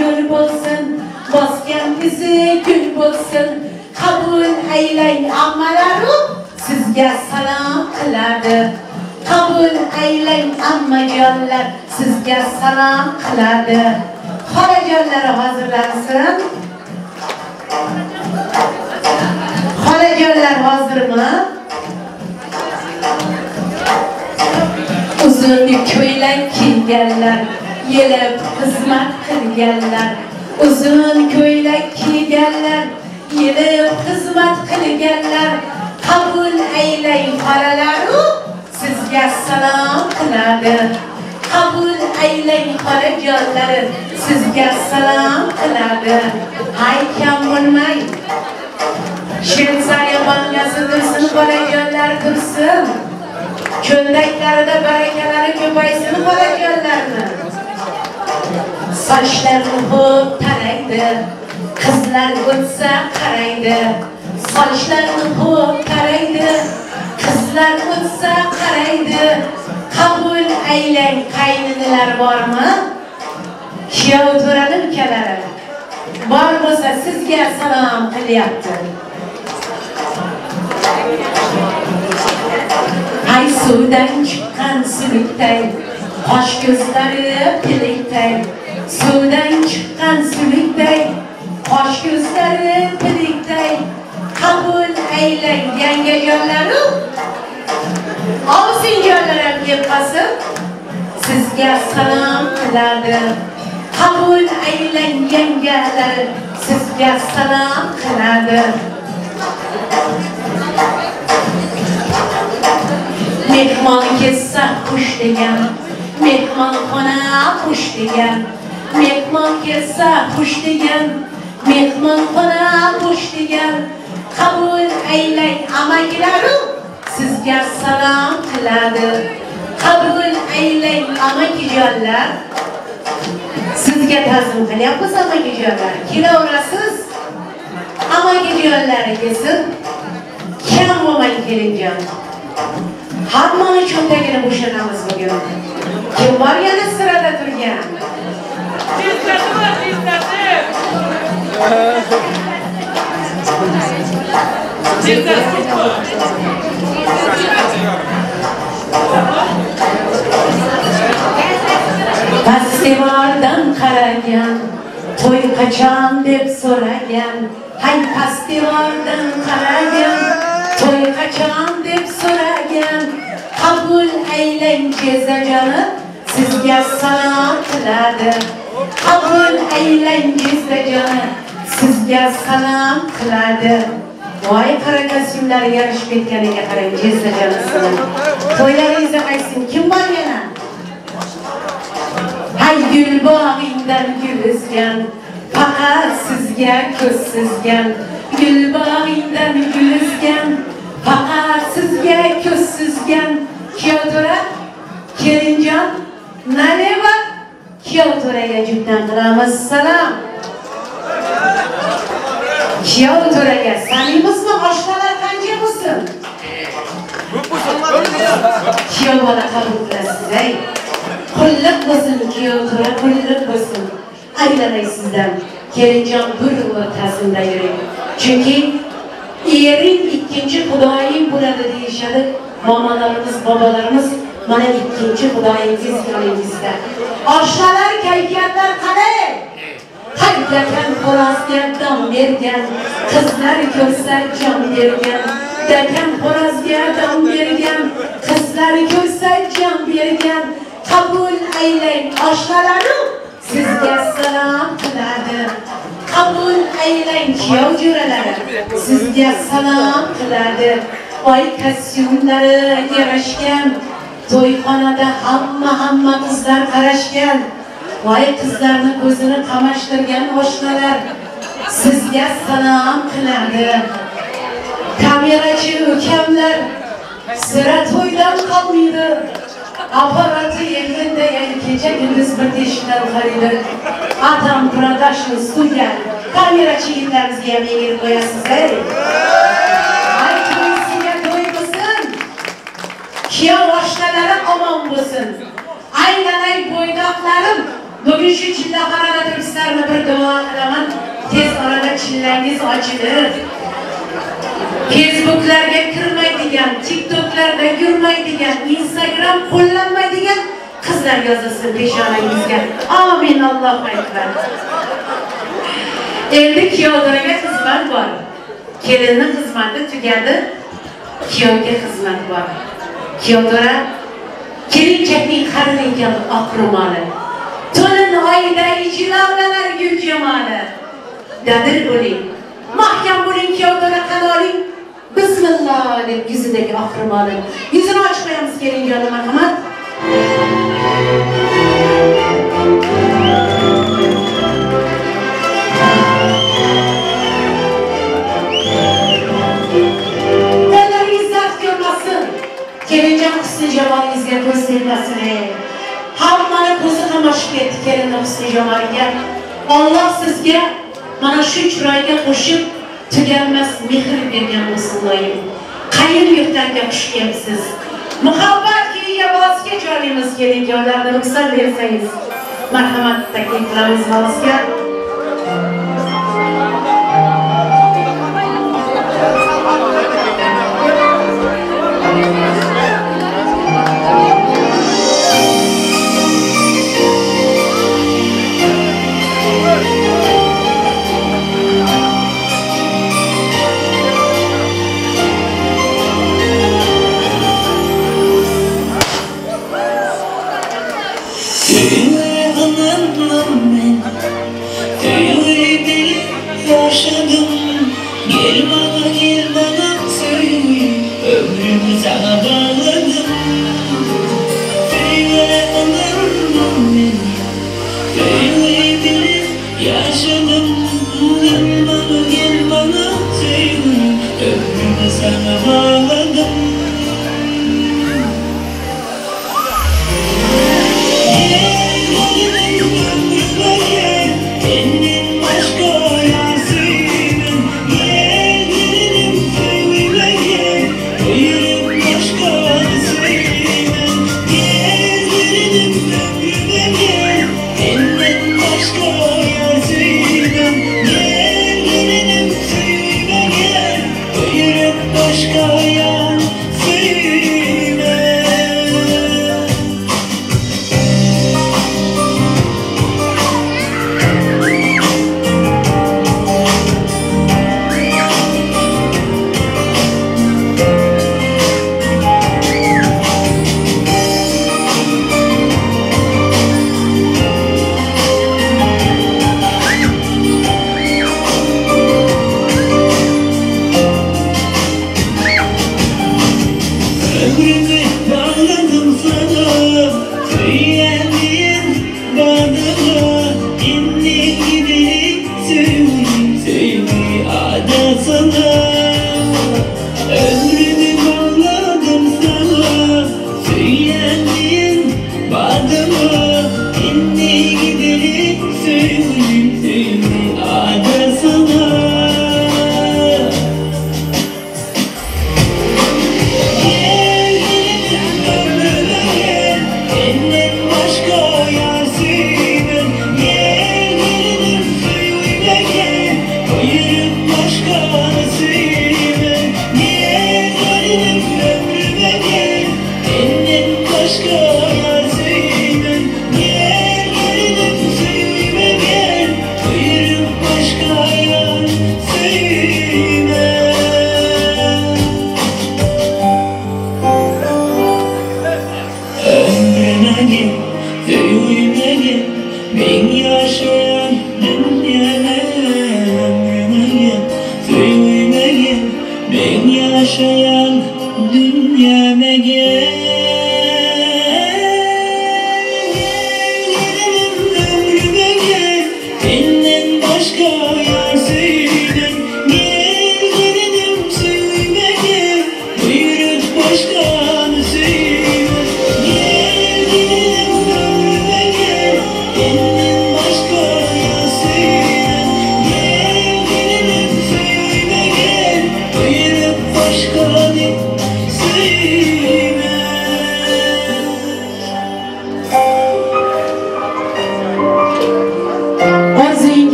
yo'l bo'lsin, bosgan izi gul bo'lsin. Qabul aylang ammalaru, sizga salom qiladi. Qabul aylang ammajonlar, sizga salom qiladi. Xolajonlar hozirlansin. Xolajonlar hozirmi? Uzun ko'ylak kiyganlar, yelib xizmat qilganlar. Uzun ko'ylak kiyganlar, yelib xizmat qilganlar. Qabul aylang xolalaru, sizga salom qiladi. Qabul aylang xolajonlari, sizga salom qiladi. Hay kam bo'lmang. Shvetsariya bankasi tursin, xolajonlar tursin. Cho'ntaklarida barakalari ko'paysin xolajonlarni. Sochlarini xo'p taraydi, qizlar o'tsa qaraydi. Sochlarini xo'p taraydi, qizlar o'tsa qaraydi. Qabul aylang qayninilar bormi? Kuyov to'rani ukalari bor bo'lsa sizga salom qilyapti. Ay suvdan chiqqan sulukday, qosh ko'zlari pilikday. Suvdan chiqqan sulukday, qosh ko'zlari pilikday. Qabul aylang yangajonlaru, ovsinjonlar ham kelib qolsin, sizga salom qiladi. Qabul aylang yangalari, sizga salom qiladi. Mehmon kelsa xush degan, mehmonxona xush degan. Mehmon kelsa xush degan, mehmonxona xush degan. Qabul aylang amakilaru, sizga salom qiladi. Qabul aylang amakijonlar, sizga ta'zim qilyapmiz amakijonlar. Kelaverasiz, amakijonlar kelsin. Kam bo'lmang kelinjon. Hammani cho'ntagini bo'shatamiz bugun. Kim bor yana sirada turgan? Jizzasi bor, jizzasi. Jizzasi bor. Past devordan qaragan, to'y qachon deb so'ragan. Hay past devordan qaragan, to'y qachon deb so'ragan. Qabul aylang jezajoni, sizga salom qiladi. Qabul aylang jezajoni, sizga salom qiladi. Voy qara kostyumlari yarashib ketganiga qarang jezdajonisini. To'ylaringizda qaysin, kim bor yana? Hay gul bog'ingdan gul uzgan, faqat sizga ko'z sizgan. Gul bog'ingdan gul uzgan, faqat sizga ko'z sizgan. Kuyov to'ra, kelinjon, naleva kuyov to'raga jumdan qilamiz salom. Kuyov to'raga sanimizmi? Oshnalar qancha bo'lsin? Kuyov bola qabul qilasiz, ey. Qulluq bo'lsin kuyov to'ra, qulluq bo'lsin. Aylanay sizdan. Kelinjon bir umr ta'zimda yuring. Chunki ering ikkinchi xudoying bo'ladi deyishadi momolarimiz, bobolarimiz. Mana ikkinchi xudoyingiz yoningizda. Oshnalar kayfiyatlar qalay? Haydakan xo'rozga dam bergan, qizlar ko'rsa jon bergan. Dakan xo'rozga dam bergan, qizlar ko'rsa jon bergan. Qabul aylang oshnalaru, sizga salom qiladi. Qabul aylang kuyov jo'ralari, sizga salom qiladi. Oy kostyumlari yarashgan, to'yxonada hamma qizlar qarashgan. Voy qizlarni ko'zini qamashtirgan oshnalar, sizga salom qiladi. Kamerachi ukamlar sira to'ydan qolmaydi. Aparati yerida yani kecha gündüz bir teshikdan qaraydi. Atam Production studiya kamerachi yigitlarimizga ham egilib qo'yasiz, ey. Ay to'ysiga to'y bo'lsin. Kuyov oshnalari omon bo'lsin. Aylanay bo'ydoqlarim, bugun shu chillaxonada turib sizlarni bir duo qilaman. Tez orada chillangiz ochilir. Facebooklarga kirmaydigan ko'rmaydigan, TikToklarda yurmaydigan, Instagram qo'llanmaydigan qizlar yozilsin peshonangizga. Amin, Allohu akbar. Endi kuyovlarga xizmat bor. Kelinning xizmati tugadi, kuyovga xizmat bor. Kuyovlar kelinchakning qaringan oq ro'moli, to'lin oyidagi jilovlalar gul jamoli. Dadil bo'ling, mahkam bo'ling kuyovlar, qanoling. Bismillah deb yuzidagi oq ro'moli. Yuzini ochib qo'yamiz kelinjoni, marhamat. Qo'llaringiz dard ko'rmasin. Kelinjon husni jamolingizga ko'z tegmasin. Hammani ko'zi qamashib ketdi kelinni husni jamoliga. Alloh sizga mana shu chiroyga qo'shib tuganmas mehr bergan bo'lsin doim. Qayin yurtlarga xush kelibsiz. Muhabbat kuyiga valsga chorlaymiz kelinjonlarni, ruxsat bersangiz. Marhamat, taklif qilamiz valsga.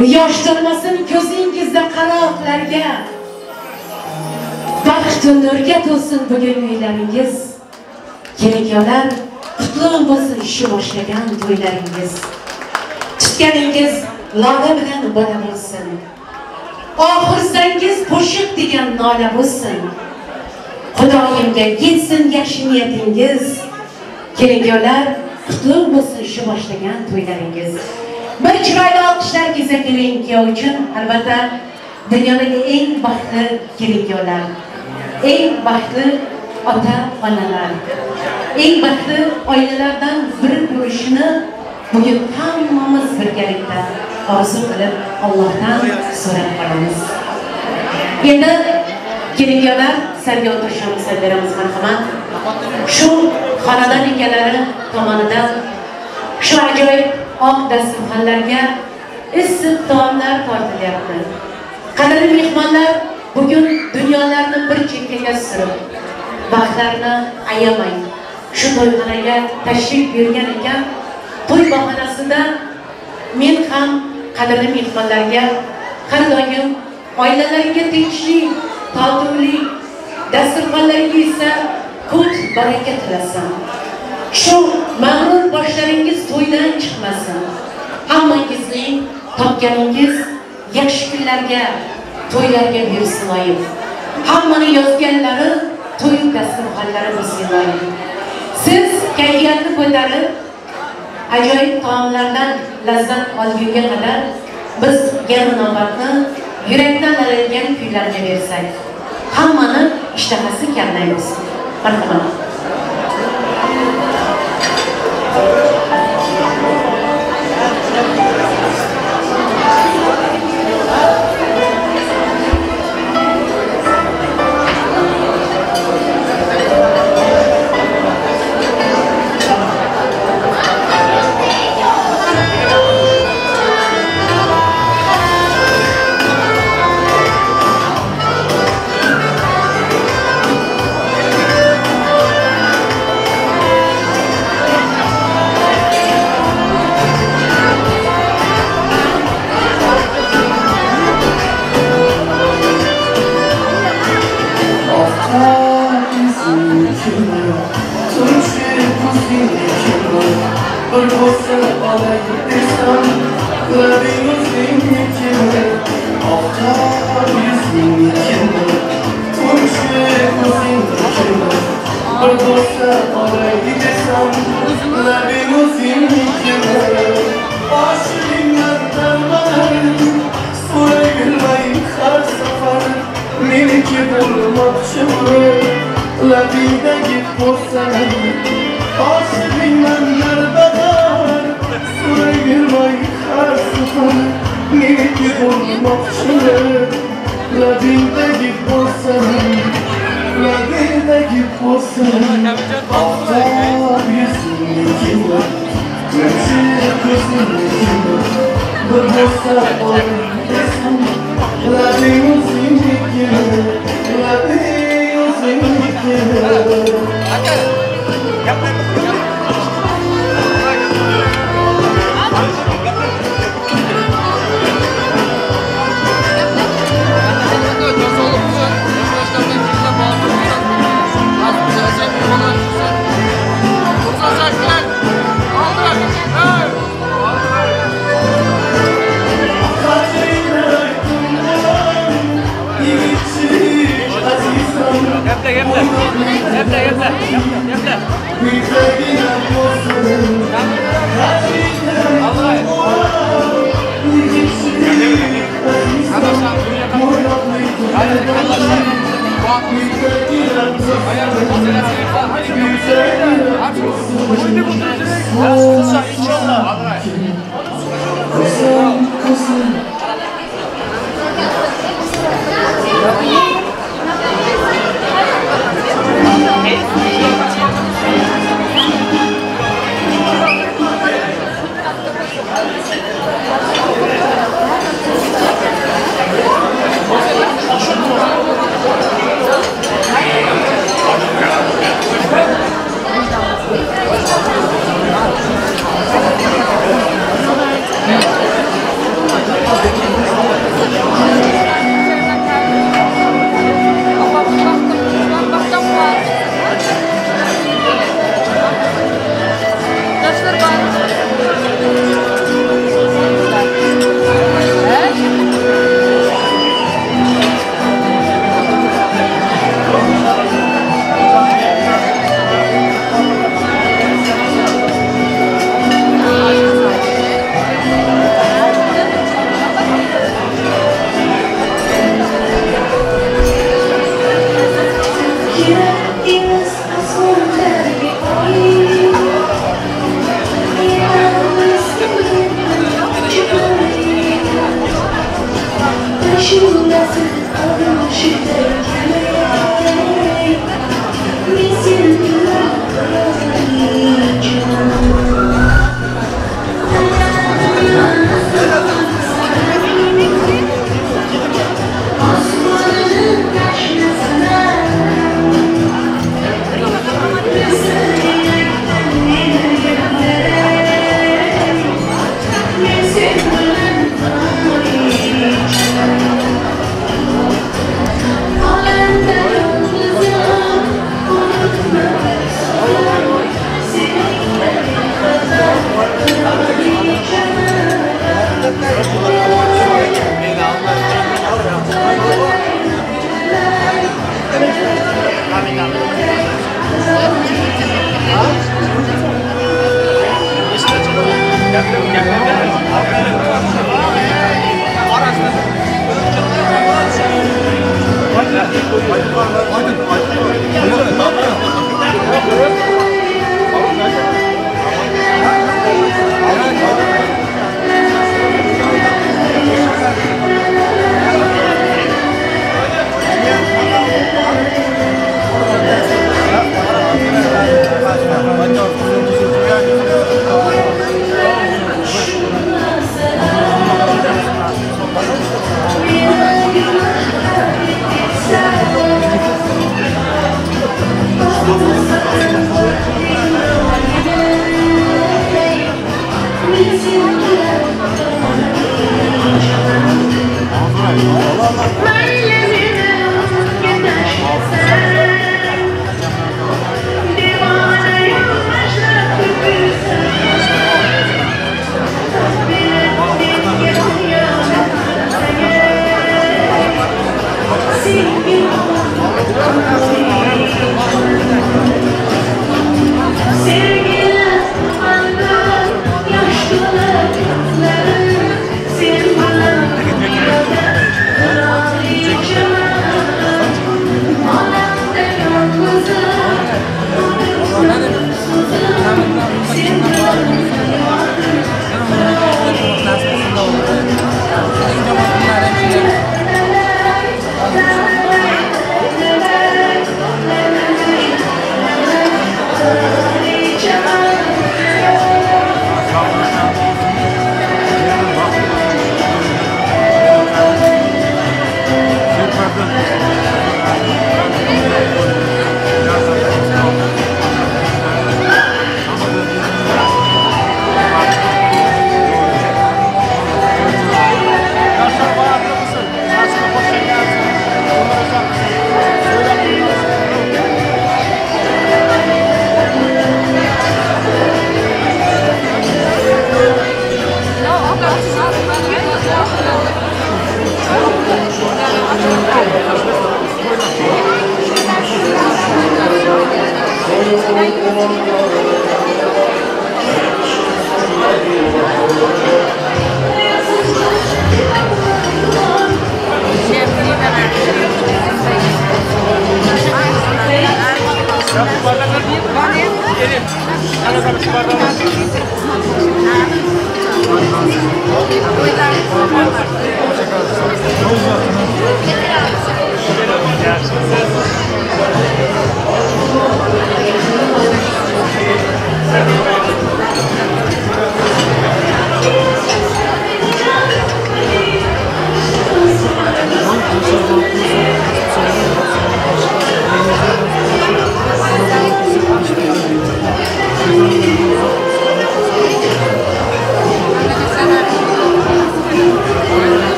Yosh to'lmasin ko'zingizda qaroqlarga. Baxt nurga to'lsin bugun uylaringiz. Kelin-kuyovlar, qutlug' bo'lsin shu boshlagan to'ylaringiz. Tutganingiz lola bilan bola bo'lsin. Oxirsangiz qo'shiq degan nola bo'lsin. Xudoyimga yetsin yaxshi niyatingiz. Kelin-kuyovlar, qutlug' bo'lsin shu boshlagan to'ylaringiz. Bir chiroyli olqishlar kelsa kelin-kuyov uchun, albatta dunyodagi eng baxtli kelin-kuyovlar, eng baxtli ota-onalar, eng baxtli oilalardan biri bo'lishini bugun hammamiz birgalikda orzu qilib Allohdan so'rab qolamiz. Endi kelin-kuyovlar sarga o'tirishimiz beramiz, marhamat. Shu xonadon egalari tomonidan shu ajoyib oq dasturxonlarga issiq taomlar tortilyapti. Qadrli mehmonlar, bugun dunyolarni bir chekkaga surib, vaqtlarini ayamay shu to'yxonaga tashrif buyurgan ekan, to'y bahonasida men ham qadrli mehmonlarga har doim oilalariga tinchlik, totuvlik, dasturxonlariga esa ko'p baraka tilasam. Shu mag'rur boshlaringiz to'ydan chiqmasin. Hammangizning topganingiz yaxshi kunlarga, to'ylarga buyursin oyim. Hammani yozganlari to'y dasturxonlari bo'lsin oyim. Siz kayfiyatni ko'tarib, ajoyib taomlardan lazzat olgunga qadar biz yana navbatni yurakdan aladigan kuylarga bersak, hammani ishtahasi kamlaymiz. Marhamat.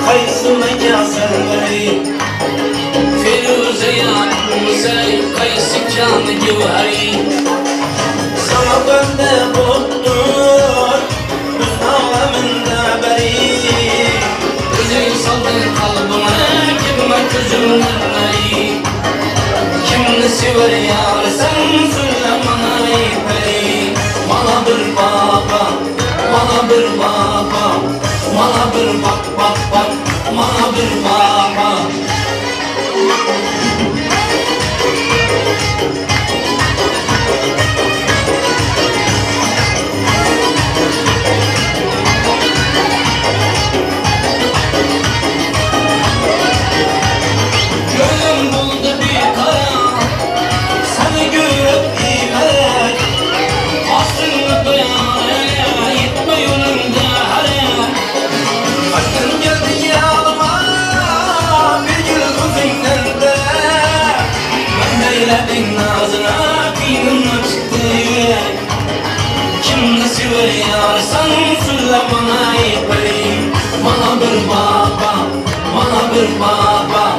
Qaysi makasın Firuze yakmışay qaysi kan gevhari Sana bende buluttur Hüsn aleminde beri Özün saldın kalbime Kime gözümden nari Kimni sever yar sen söyle bana ey peri Bana bir baba, bana bir baba Bana bir bak bak bak, bana bir baba Gönlüm buldu bir kara, seni görüp imek Aslını duyar, yetme yolunda hare Aşkın geldi yalıma, bir gül gözünden de Ben eyledin nazına, kıynımla çıktı yürek Kimni sever yar sen söyle bana ey peri Bana bir baba, bana bir baba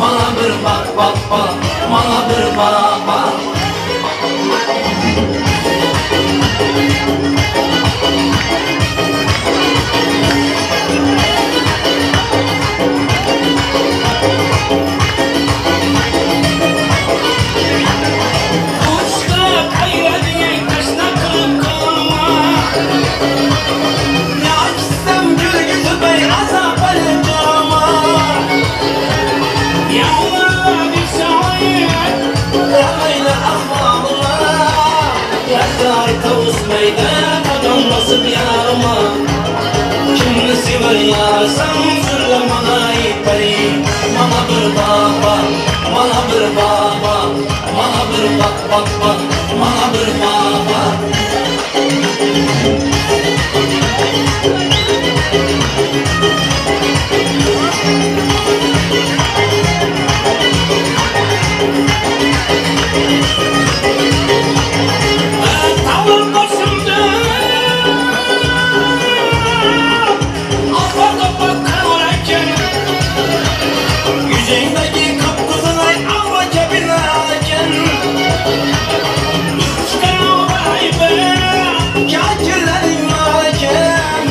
Bana bir bak bak bak, bana bir baba Uçta kayradın, taşla kırıp kalma Ne açsam gül yüzü beyaz alacağıma Yavrum bir şair Öyle ahvalıma Yakar tavus meydan kadam basıp yarıma Kimni sever yar sen söyle bana ey peri Bana bir baba, bana bir baba Bana bir bak bak bak, bana bir baba Tavır başımda Afa bakar Yüzündeki kıpkızılay alma kebinlerken Kakirlerin varken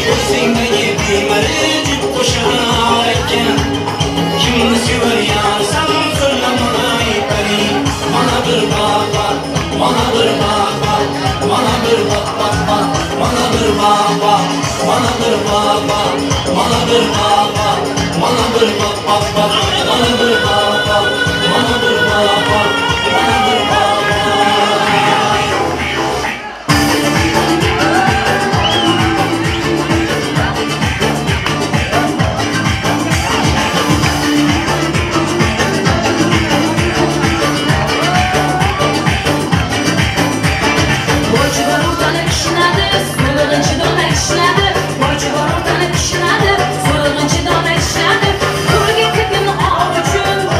Gözündeki düğmeleri cüp koşarken Kimni sever yar sen söyle bana ey peri Bana bir baba, bana bir baba Bana bir bak bak bak, bana bir baba Bana bir baba, bana bir baba Bana bir bak bak bak, bana bir baba Bana bir baba, bana bir baba So'lig'inchi dona kishnadi, so'lig'inchi dona kishnadi. Qo'lga kirgan ov uchun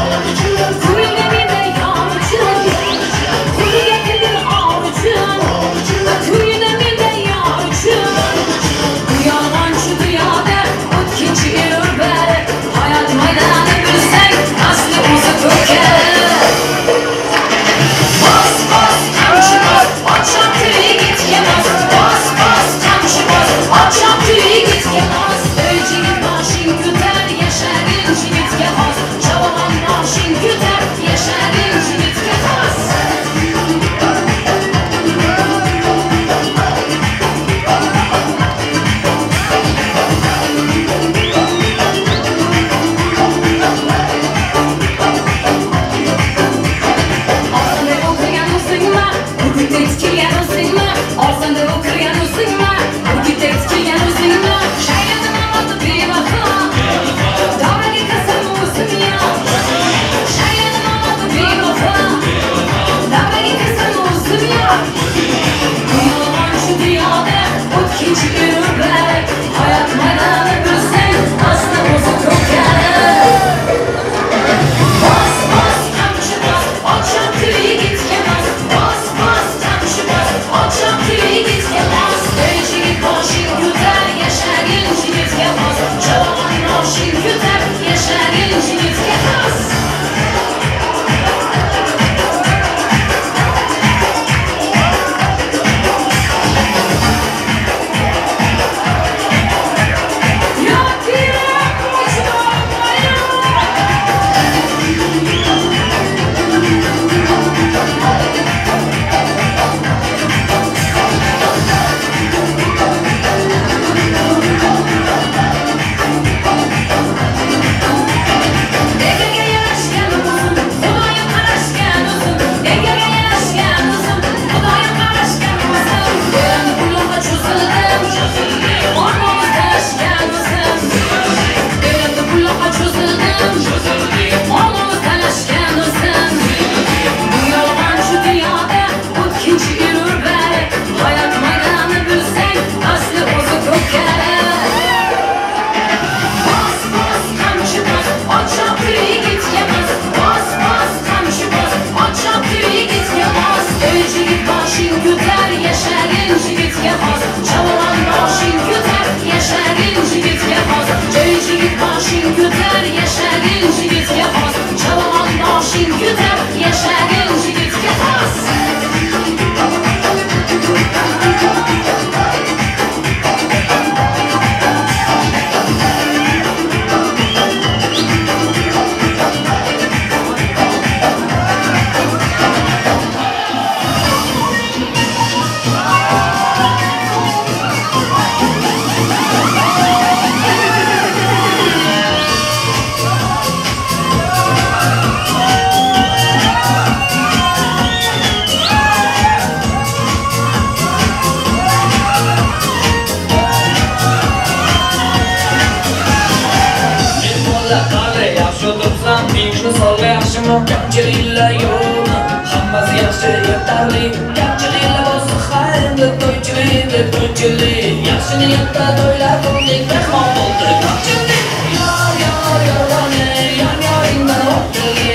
Misolga yaxshimi? Kamchiliklar yo'qmi? Hammasi yaxshi, yetarli. Kamchiliklar bo'lsa endi to'ychilik, to'ychilik. Yaxshi niyatda to'ylar qildik, mehmon bo'ldi ko'pchilik. Yor, yor, yoroni, yor, yoringdan o'pkali.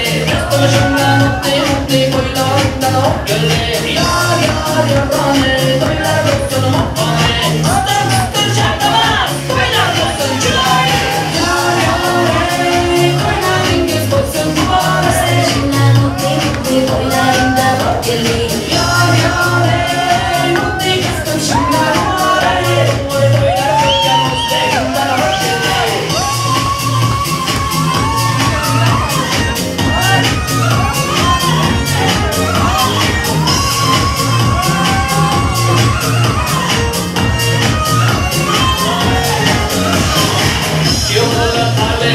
Qilishimdan o'tdi, o'tdi, to'ylarimdan o'pkali. Yor, yor, yoroni, to'ylar bo'lsin muqoni. Qistir, qistir shart emas, to'ylar bo'lsin chiroyli. Yor, yor, ey, to'ylaringiz bo'lsin muborak. Qilishimdan o'tdi, o'tdi, to'ylarimdan o'pkali. Yor, yor, ey, o'tdi, qisqimshimdan muborak. To'ylar qilgan o'zbegimdan o'pkali.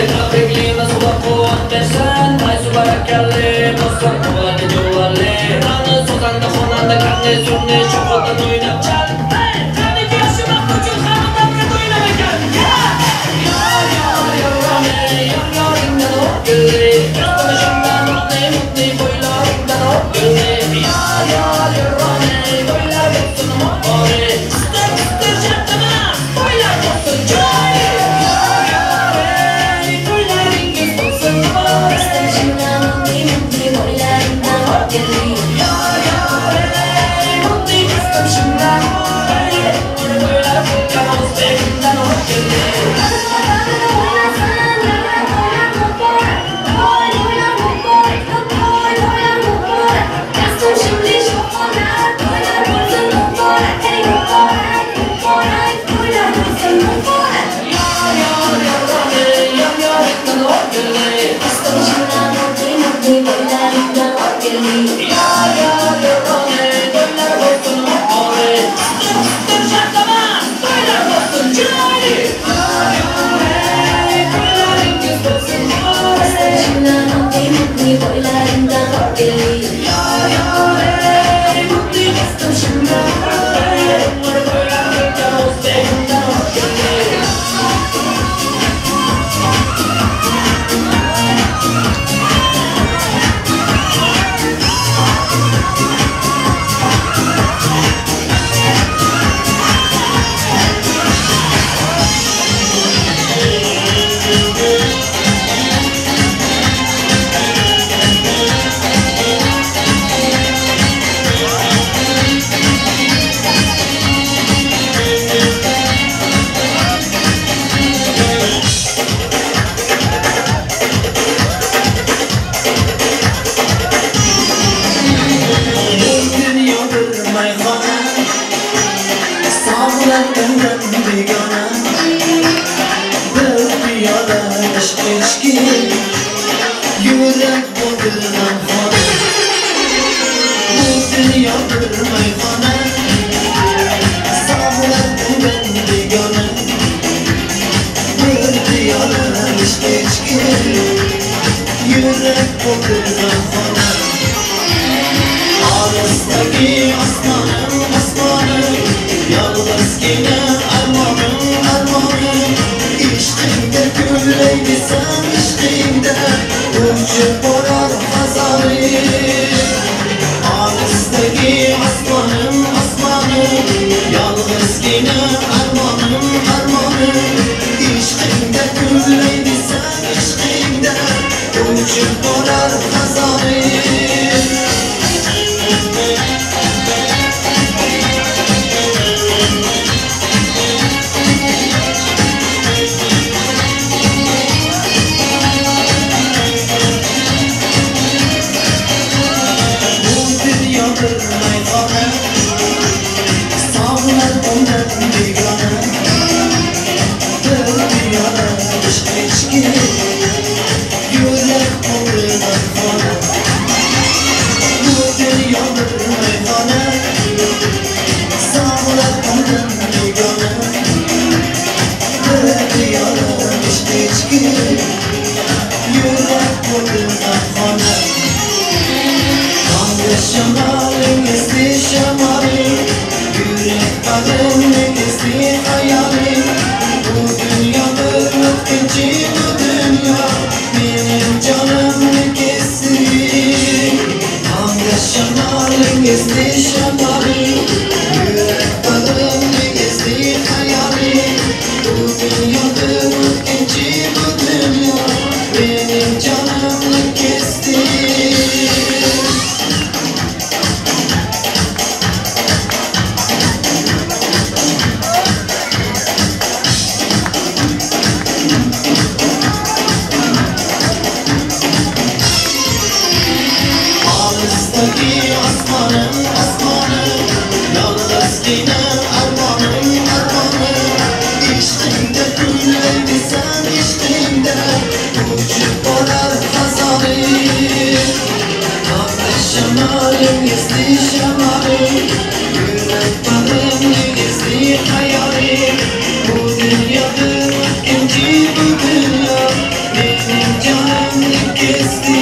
Tabriklaymiz, Xudo quvvat bersin, maysu barakali bo'lsin, quvvatli juvonli. Rani so'zanda xonanda qanday sunni sho'xodan o'ynab chal. Qani yoshi vaqt uchun hamma dabga to'ylar ekan. Yor, yor, yoroni, yor, yoringdan o'pkali. Qilishimdan o'tdi, o'tdi, bo'ylarimdan o'pkali. Yor, yor, yoroni, to'ylar bo'lsin muborak. Qistir, qistir shart emas, to'ylar bo'lsin chiroyli. Yor, yor, ey, to'ylaringiz bo'lsin muborak. Qilishimdan o'tdi, o'tdi, to'ylarimdan o'pkali. Yor, yor, ey, o'tdi, qisqimshimdan muborak. To'ylar qilgan o'zbegimdan o'pkali. Yor, yor, yoroni, yor, yoringdan o'pkali. Qilishimdan o'tdi, o'tdi, to'ylarimdan o'pkali. Yor, yor, yoroni, to'ylar bo'lsin muborak. Qistir, qistir shart emas, to'ylar bo'lsin chiroyli. Yor, yor, ey, to'ylaringiz bo'lsin muborak. Qilishimdan o'tdi, o'tdi, to'ylarimdan o'pkali. Yor, yor, ey, o'tdi, qisqimshimdan muborak. To'ylar qilgan o'zbegimdan o'pkali. Dunyo bir mayxona, sog'lar undan begona. Bir piyola ishq ichgin, yurak bo'ldi g'amxona. Bu dunyo bir mayxona, sog'lar undan begona. Bir piyola ishq ichgin, yurak bo'ldi g'amxona. Olisdagi osmonim, osmonim, yolg'izgina armonim, armonim. Ishqingda kulay desam, ishqingda uchib borar xazonim. Olisdagi osmonim, osmonim, yolg'izgina armonim, armonim. Ishqingda kulay desam, ishqingda uchib borar xazonim. Dünyada ötkinci bu dünya benim canımı kesti. Alistaki asmanım asmanım, yalnızgina armanım armanım. İçtimde gül elbisen içtimde uçup borar hazalim. Tatlı şemalim gizli şemalim, yürek bağım gizli hayalim. Bu dünyada ötkinci bu dünya benim canımı kesti.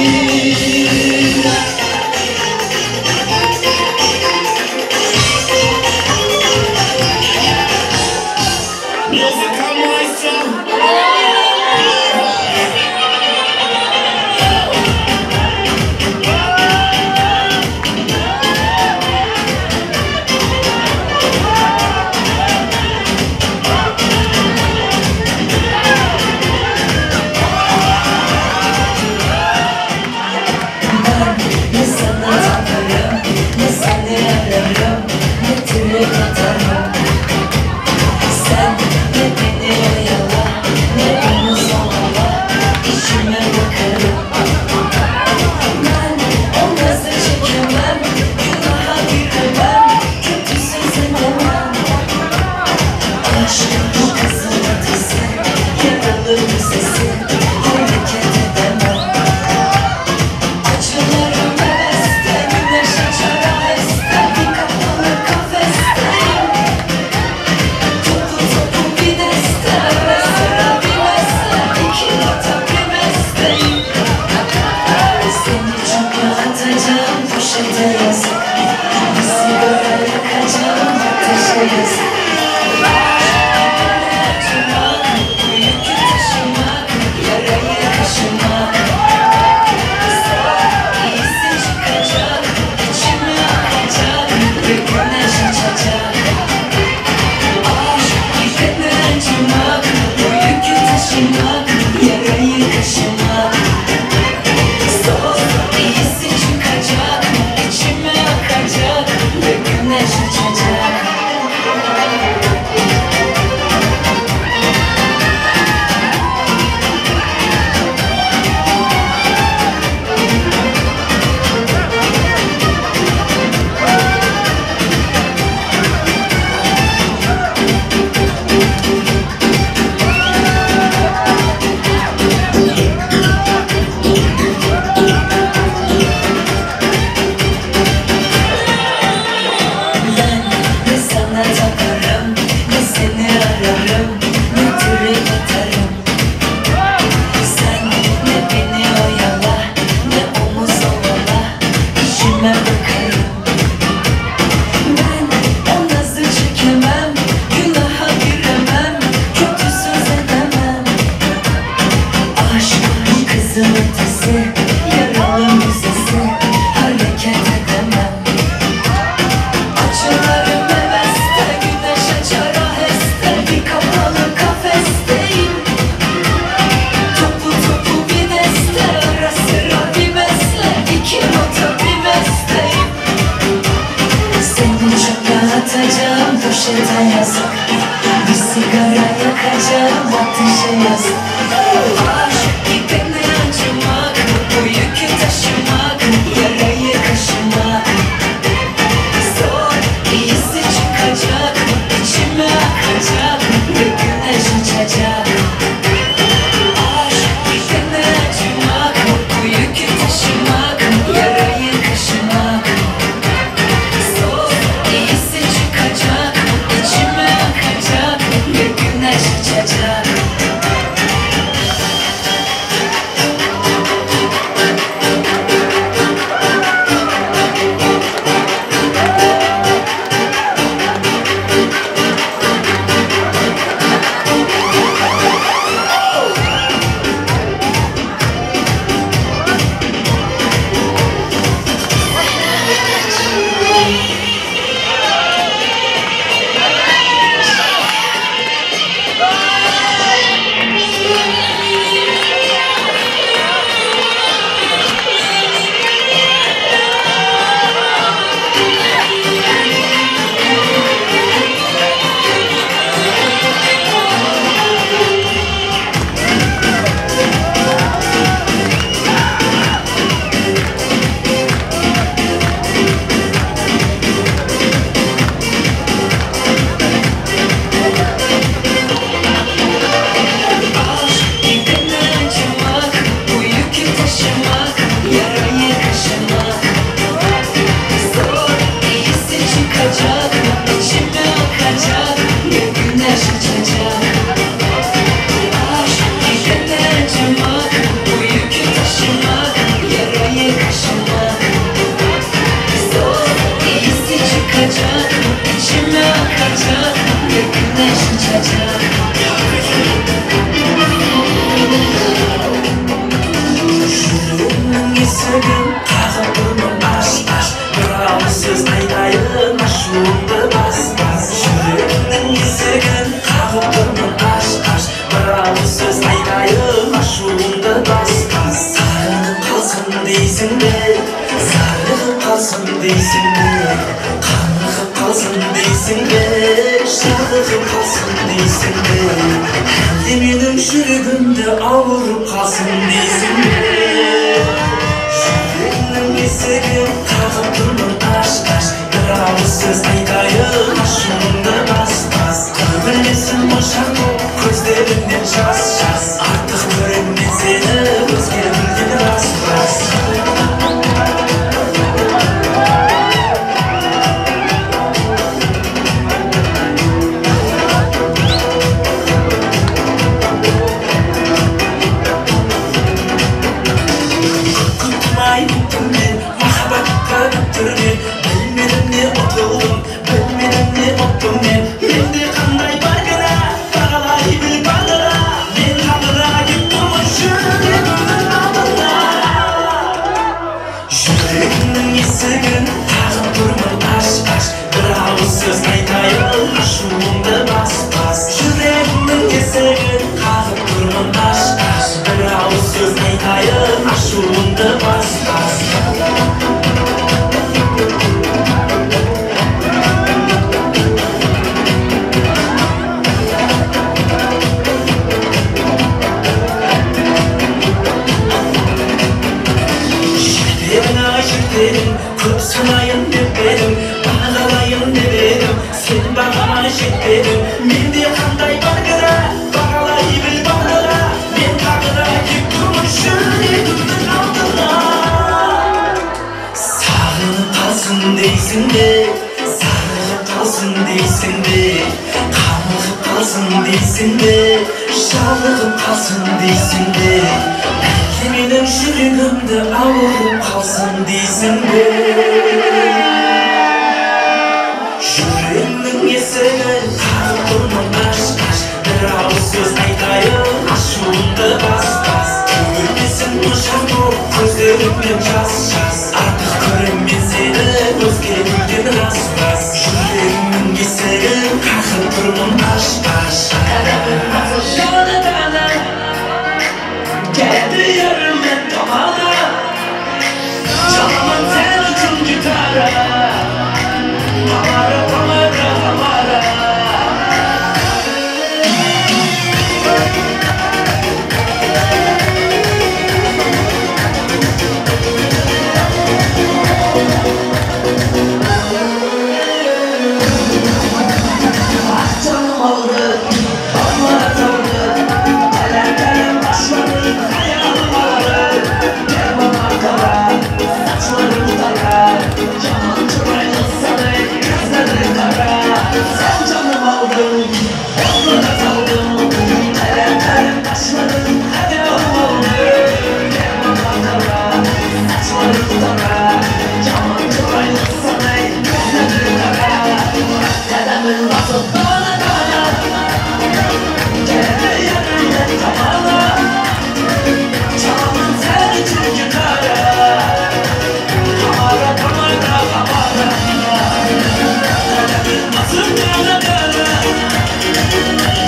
ауыз сөз айтайын, ашуыңды бас бас. Сағынып қалсын дейсің бе, зарығып қалсын дейсің бе, қанығып қалсын дейсің бе, жалығып қалсын дейсің бе, әлде менің жүрегімді ауырып қалсын дейсің бе? Жүрегімнің есігін қағып тұрмын аш-аш, бір ауыз сөз айтайын, ашуыңды бас бас. Төгілмесін моншақ боп көздеріңнен жас жас, артық көрем мен сені өзге гүлден рас рас. Күттім-ай, күттім мен, махаббатқа күттірме, білмедім не ұтылдым, білмедім не ұттым мен. Менде қандай бар кінә, бағалай біл бағала, мен тағы да кеп тұрмын жүрегімнің алдында. Жүрегімнің есігін қағып тұрмын аш-аш, бір ауыз сөз айтайын, ашуыңды бас бас. Жүрегімнің есігін қағып тұрмын аш-аш, бір ауыз сөз айтайын, ашуыңды бас бас. Жетпедің, көп сынайын деп едің, бағалайын деп едім, сен бағама жетпедің. Менде қандай бар кінә, бағалай біл бағала, мен тағы да кеп тұрмын жүрегімнің алдына. Сағынып қалсын дейсің бе, зарығып қалсын дейсің бе, қамығып қалсын дейсің бе, жалығып қалсын дейсің бе, әлде менің жүрегімді ауырып қалсын дейсің бе? Жүрегімнің есігін қағып тұрмын аш-аш, бір ауыз сөз айтайын, ашуыңды бас бас. Төгілмесін моншақ боп көздеріңнен жас жас, артық көрем мен сені өзге гүлден рас рас. Жүрегімнің есігін қағып тұрмын аш-аш. Қадамын басып дана-дана, geldi yarımın tamana, çalamam sen üçün gitara, tamara tamara tamara. Ah canım aldı, onlara daldı, kalem kalem başladı hayalım aldı. Gel bana kara, saçların kara, yaman çıraylı sana, gözlerin kara. Sen canım aldın, onlara daldım, kalem kalem başladı hayalım aldı. Gel bana kara, saçların kara, yaman çıraylı sana, gözlerin kara. Kalemin basıp dana dana, geldi yarımdan tamana, çalamam sen için gitara, tamara tamara tamara. Kalemin basıp dana dana,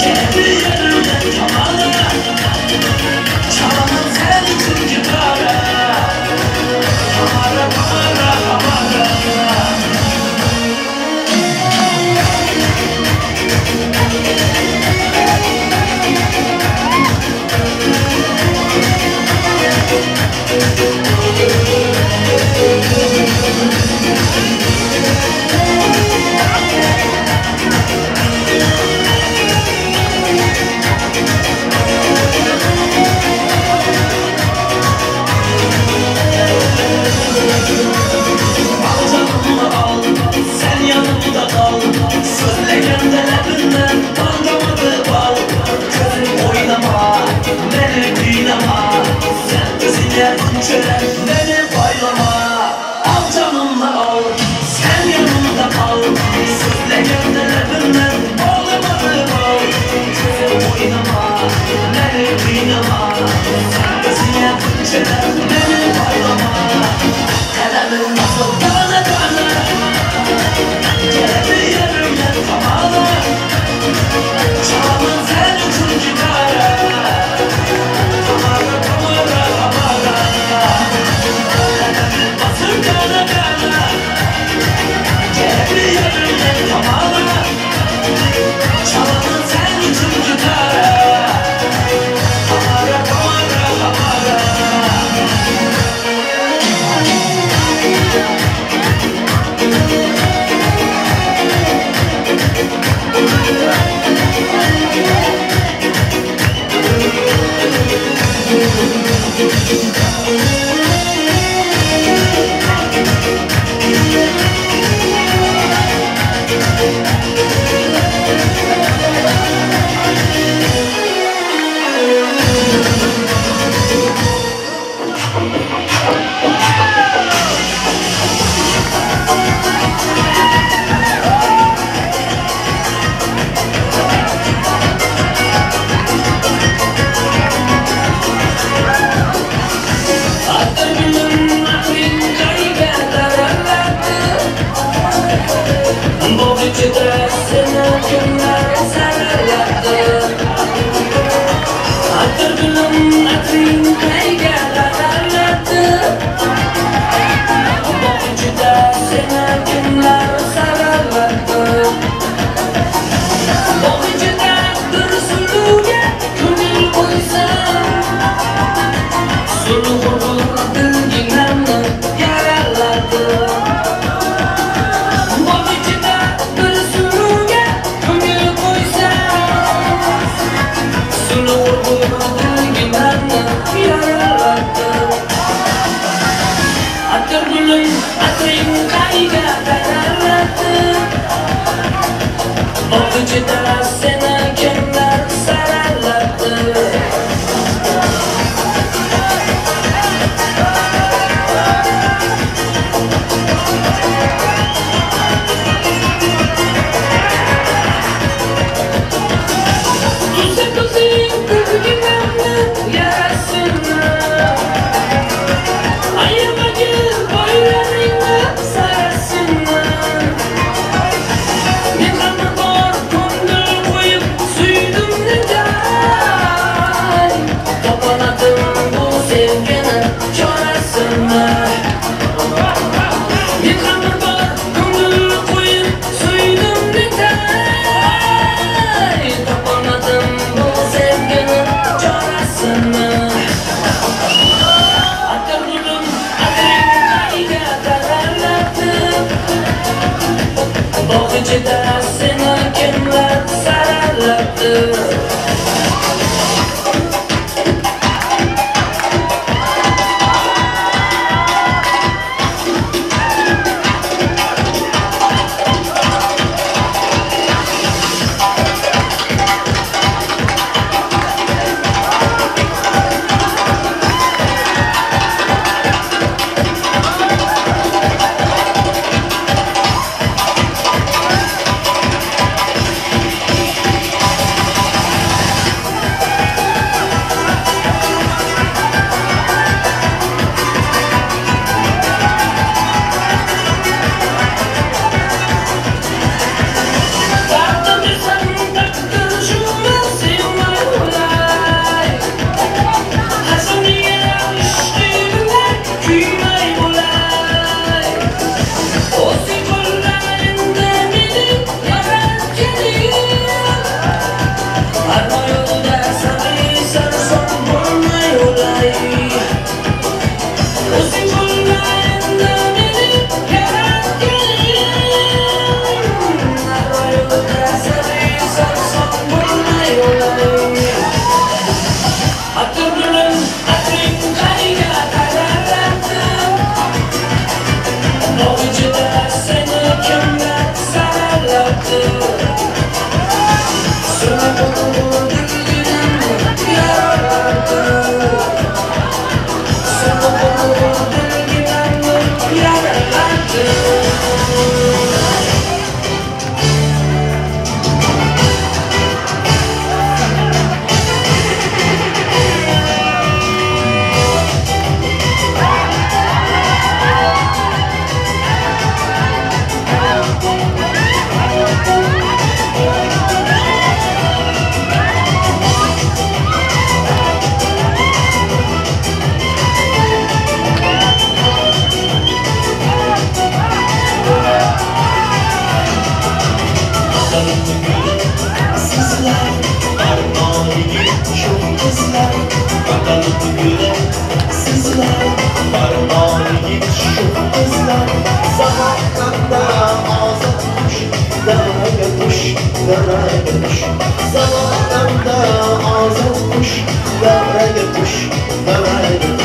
geldi yarımdan tamana, çalamam sen için gitara, tamara tamara tamara. Al canımı al, sen yanımda kal. Sözlegen telebinden damlamadı bal. Gözüm oynama, beni kıynama, sen özüne çöre beni paylama. Al canımla al, sen yanımda kal. Sözlegen telebinden ağlamadı bal. Gözüm oynama, beni kıynama, sen özüne çöre beni paylama. Kalemin nasıl dana dana, geldi yarımdan tamana, çalamam sen üçün gitara. Samarqandda ozod qush, davraga tush, davraga tush.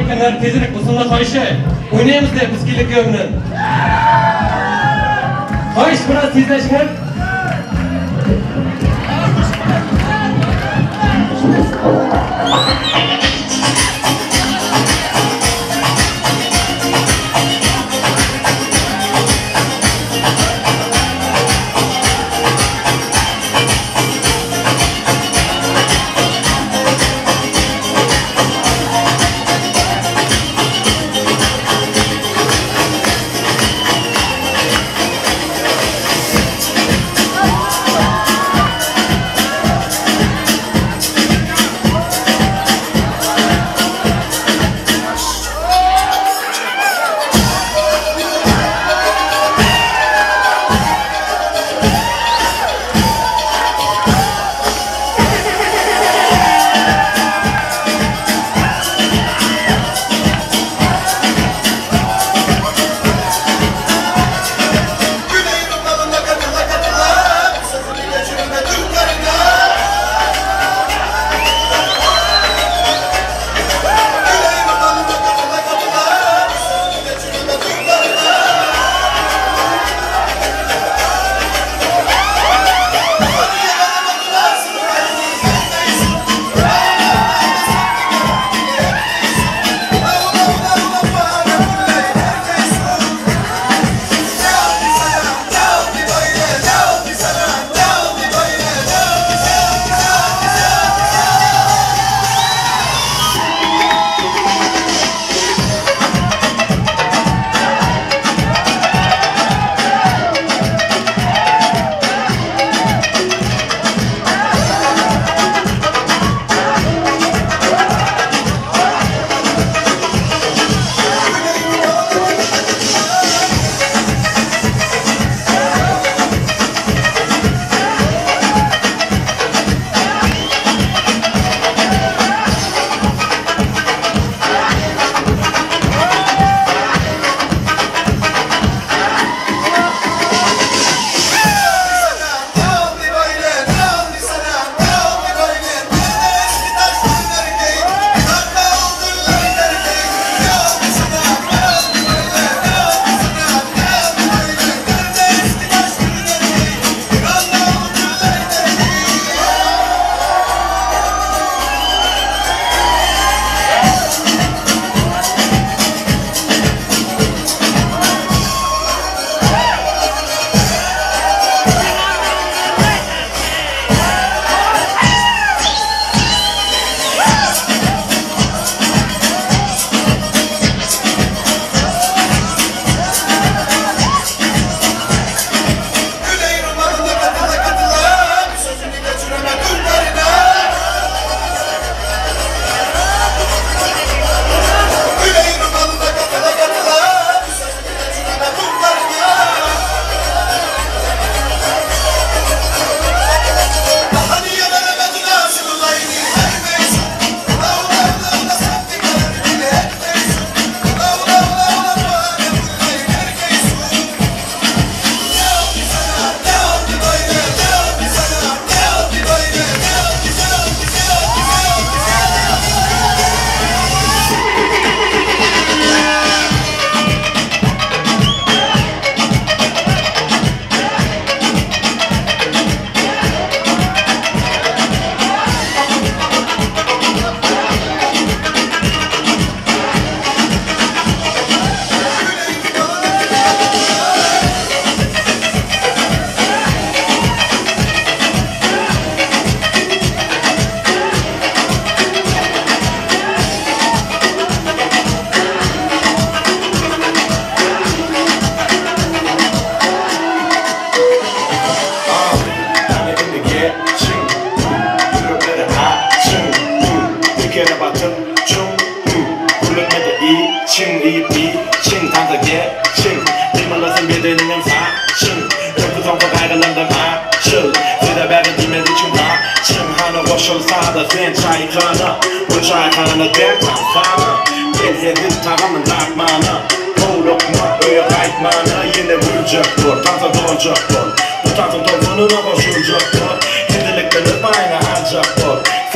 Kunlar tezroq bo'lsin xohishi. O'ynaymiz deyapmiz kelin kuyov bilan. Xohish biroz tezlashinglar.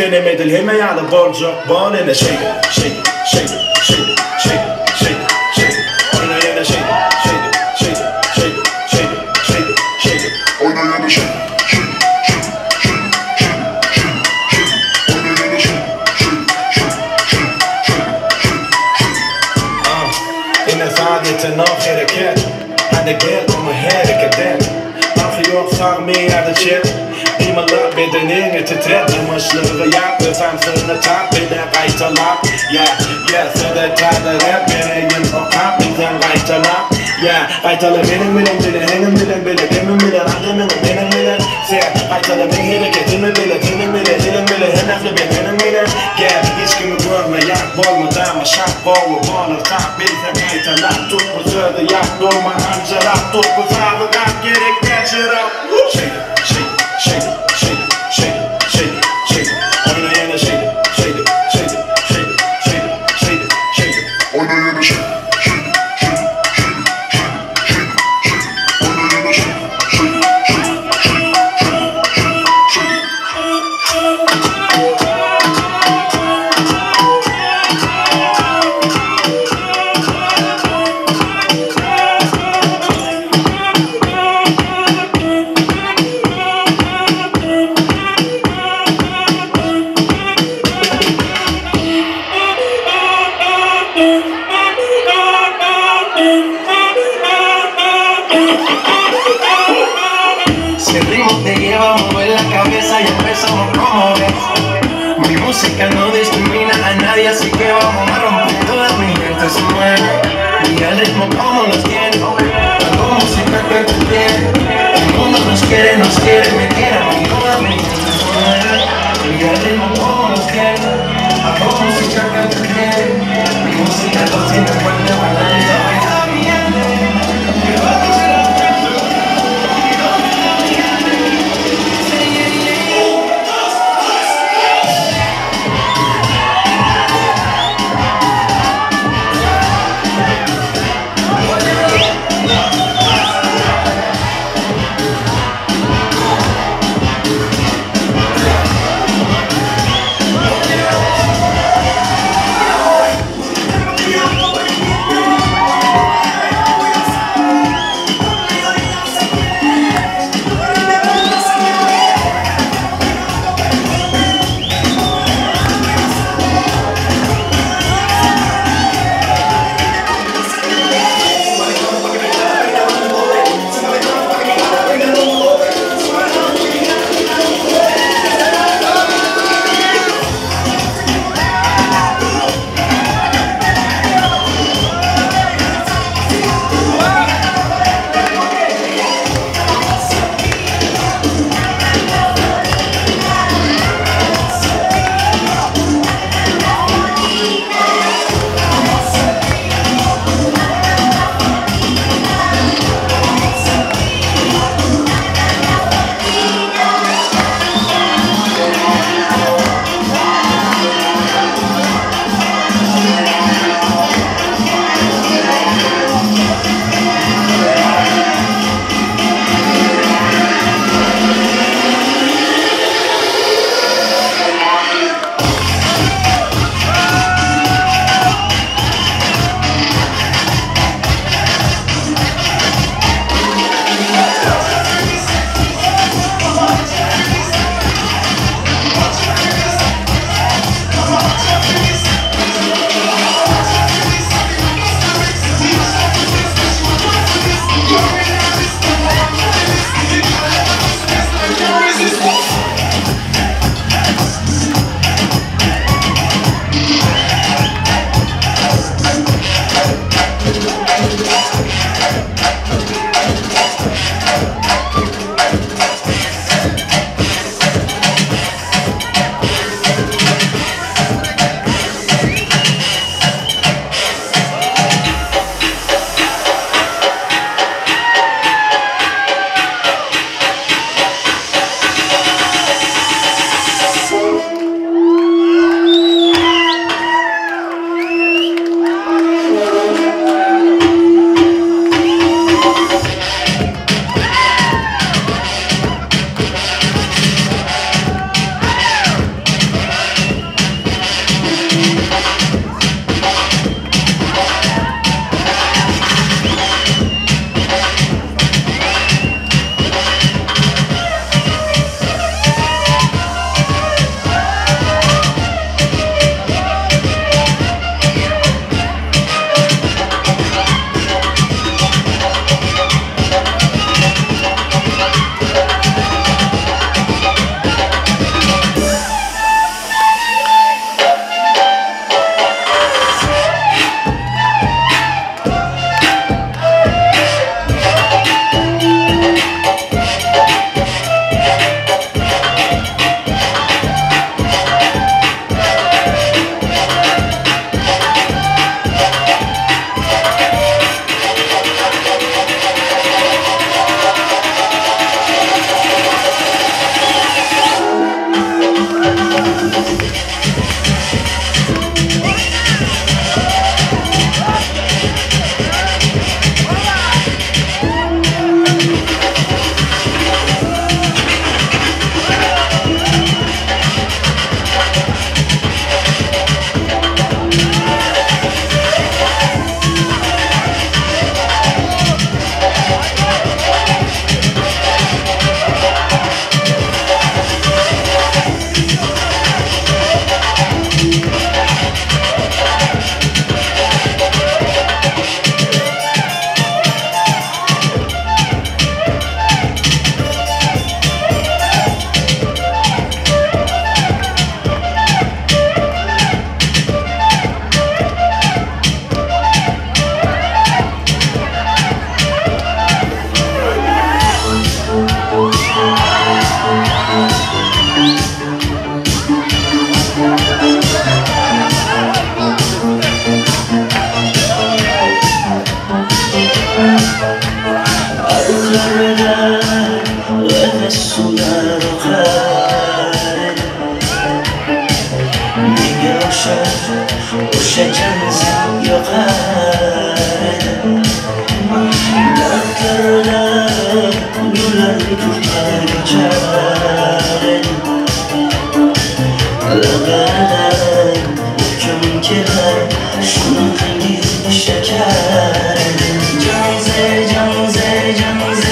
Senem edil heme ýaly boljak bol ene. Shake it, shake it, shake it, shake it, shake it, shake it, shake it. Oýna ýene shake it, shake it, shake it, shake it, shake it, shake it, shake it. Oýna ýene shake it, shake it, shake it, shake it, shake it, shake it, shake it. Oýna ýene shake it, shake it, shake it, shake it, shake it, shake it, shake it. Ene saadeten ok hereket. Hadi gel onu hereket et. Arhy ýok sagmy ýa-da çep. Imalar bedenini titret. Ýamaşlygy ýap, ötämsini tap, bile gaýtalap. Ya, ya, söde rap, bereýin okap, bilsen gaýtalap. Ya, gaýtala benim bilen bile, henim bilen bile, demim bilen, ademin benim bilen. Sen gaýtala men hereketimi bile, tenim bile, dilim bile, henakly bedenim bilen. Gel, hiç kimi görme, yak bolma, dama, şak bolu, bolur, tap, bilsen gaýtalap. Tut bu sözi, yak, durma, ancarap, tut bu sazy, kap, gerek geçirap. Shake it, shake it, shake it, shake it, shake it, shake it, shake it. Oýna ýene shake it, shake it, shake it, shake it, shake it, shake it, shake it. Oýna ýene shake it, shake it, shake it, shake it, shake it, shake it, shake it. Oýna ýene shake it, shake it, shake it, shake it, shake it, shake it, shake it. Si el ritmo te lleva a mover la cabeza y empezamos como ves. Mi música no discrimina a nadie, así que vamos a romper. Toda mi gente se mueve, mira el ritmo como nos tiene. Hago música que te tiene. El mundo nos quiere, me quiere a mí. Toda mi gente se mueve, mira el ritmo como nos tiene. Hago música que te tiene. Mi música los tiene fuerte bailando. Yeah. Suvlar oqar edi. Menga o'xshab o'sha janzi yoqar edi. Daraxtlarda gullar kurtar ochar edi. Lablardan o'pkim kelar, shunaqangi shakar edi. Janzi, janzi, janzi,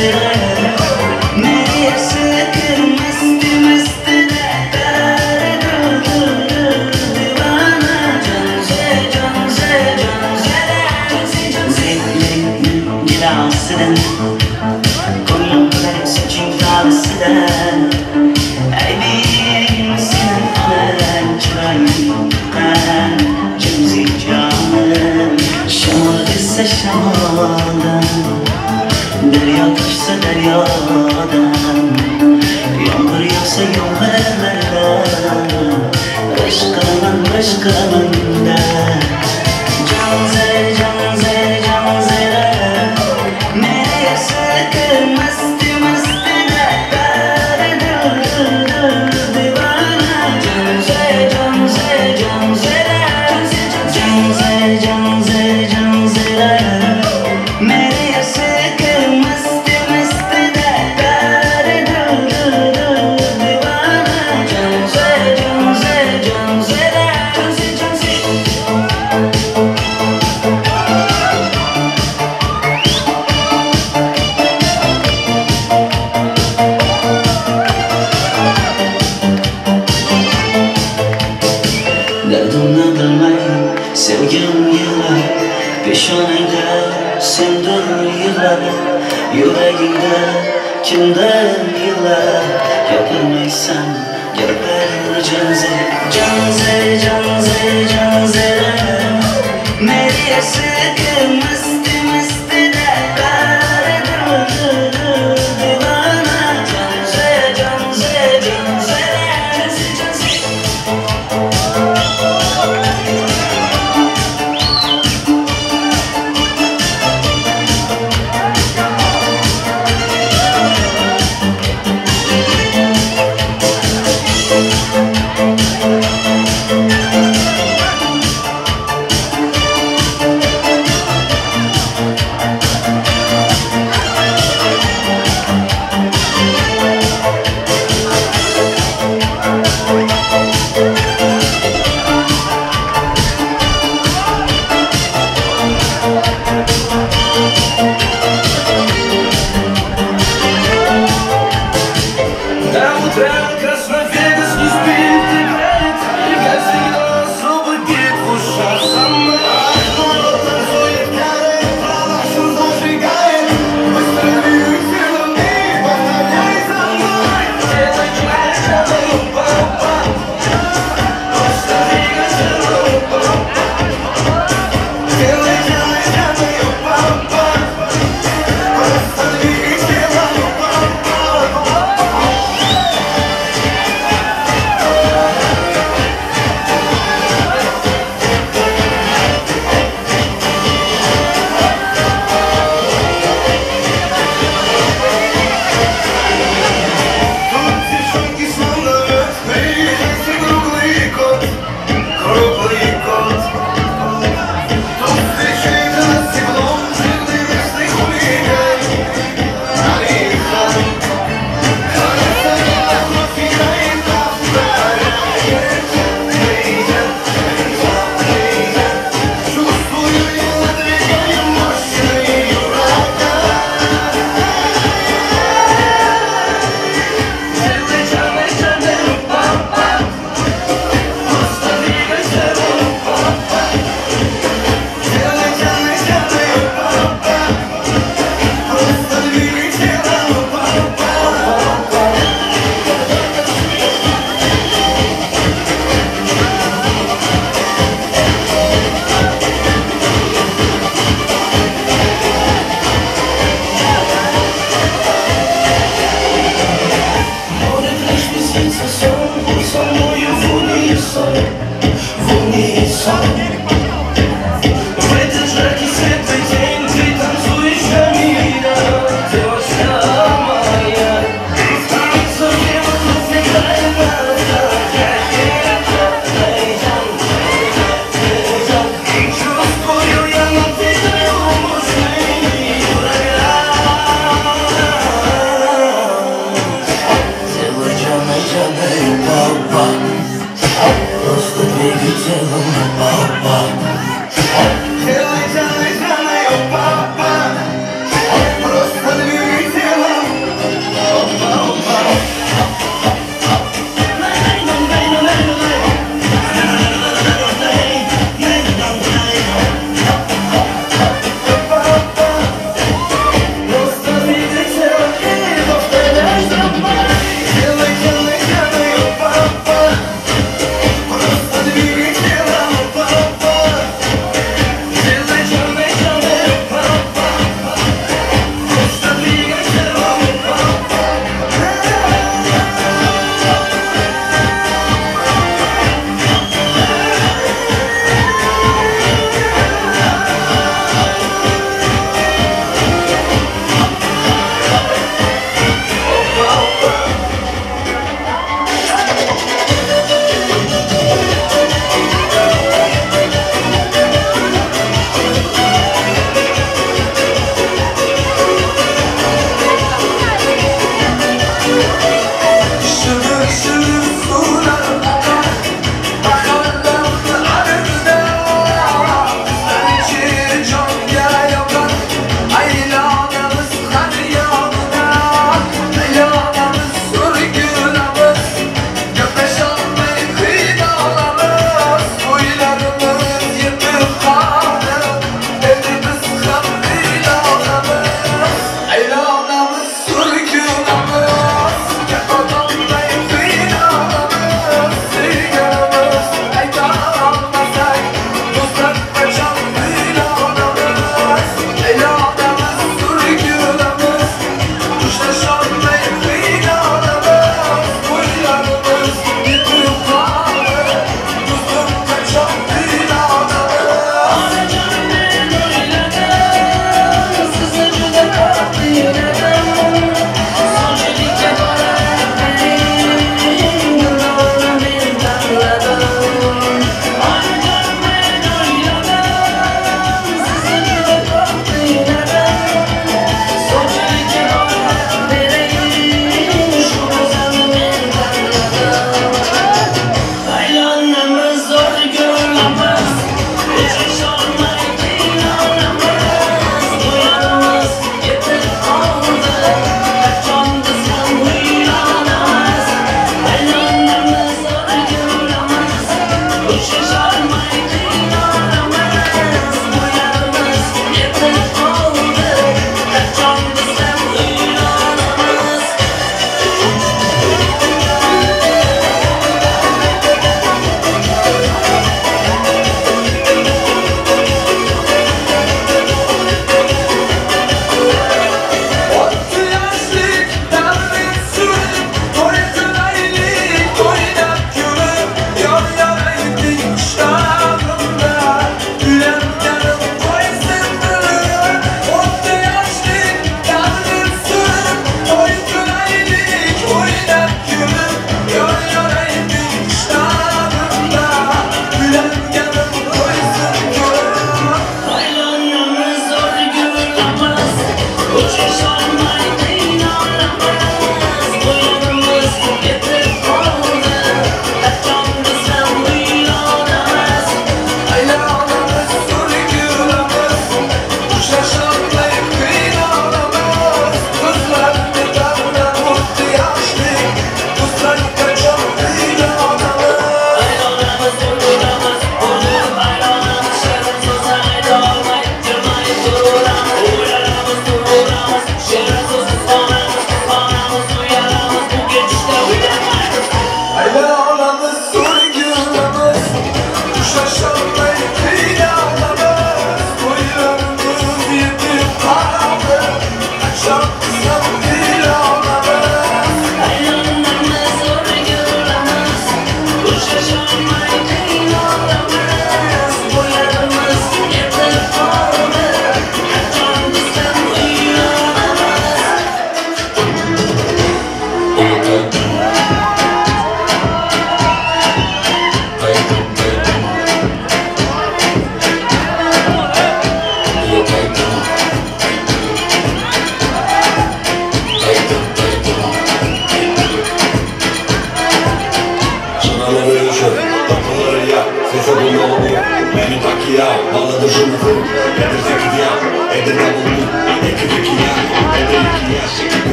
Daryo toshsa daryodan, yomg'ir yog'sa yomg'irlardan, rashk qilaman, rashk qilaman-da. Janzi, janzi, janzi, meni esi masti masti divona. Janzi, janzi, janzi, janzi, janzi, janzi, meni esi Derdimni bilmay sevgim yig'lar, peshonangda sendir yig'lar, yuragingda kimdir yig'lar, gapirmaysan gapir janzi, janzi, janzi, janzi, meni esi masti masti divona. Janzi, janzi, janzi, janzi, janzi.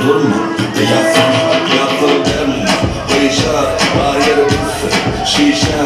Durma, bitti yatsana, yatır derme. Şişe,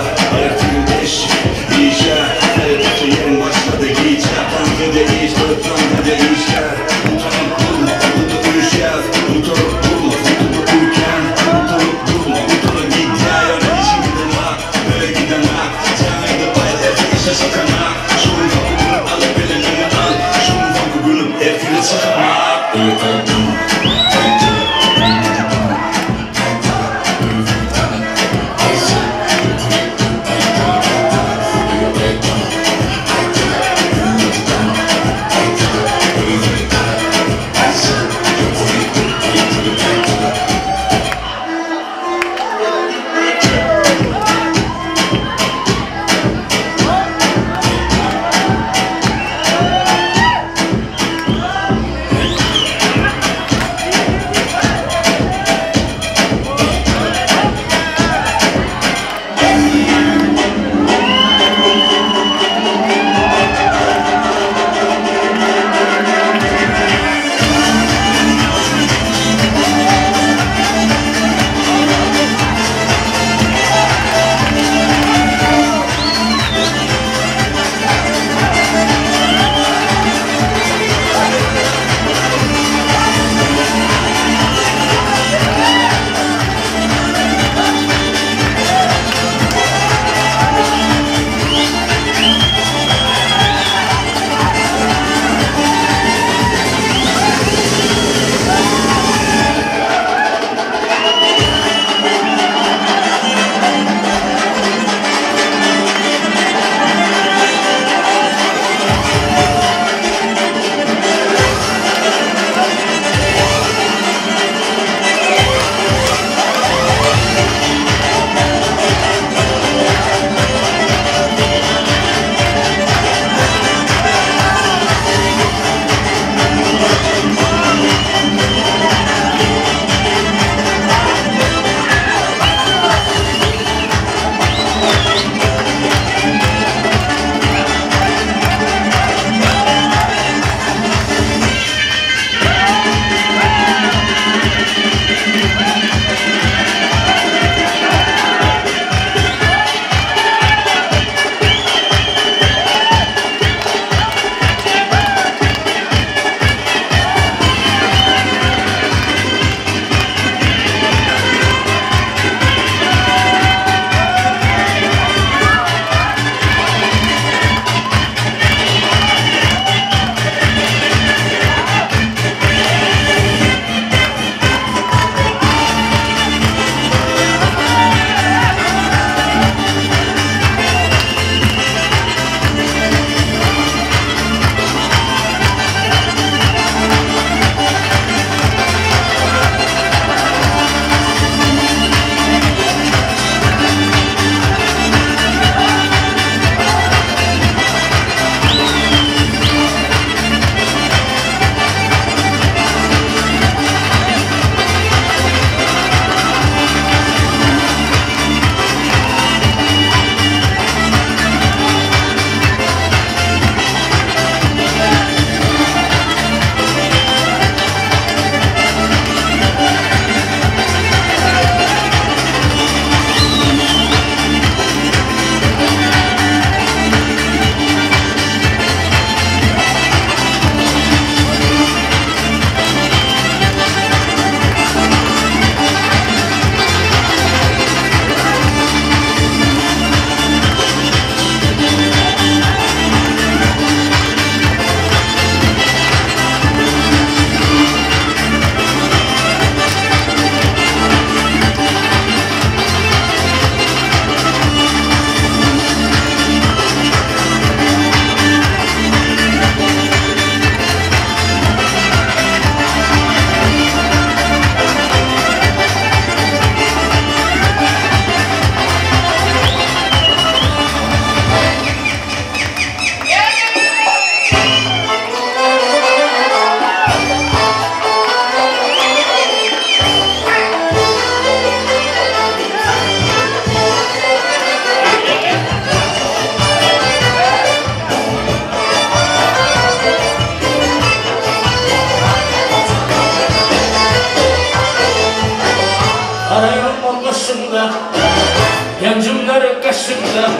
yaşımda,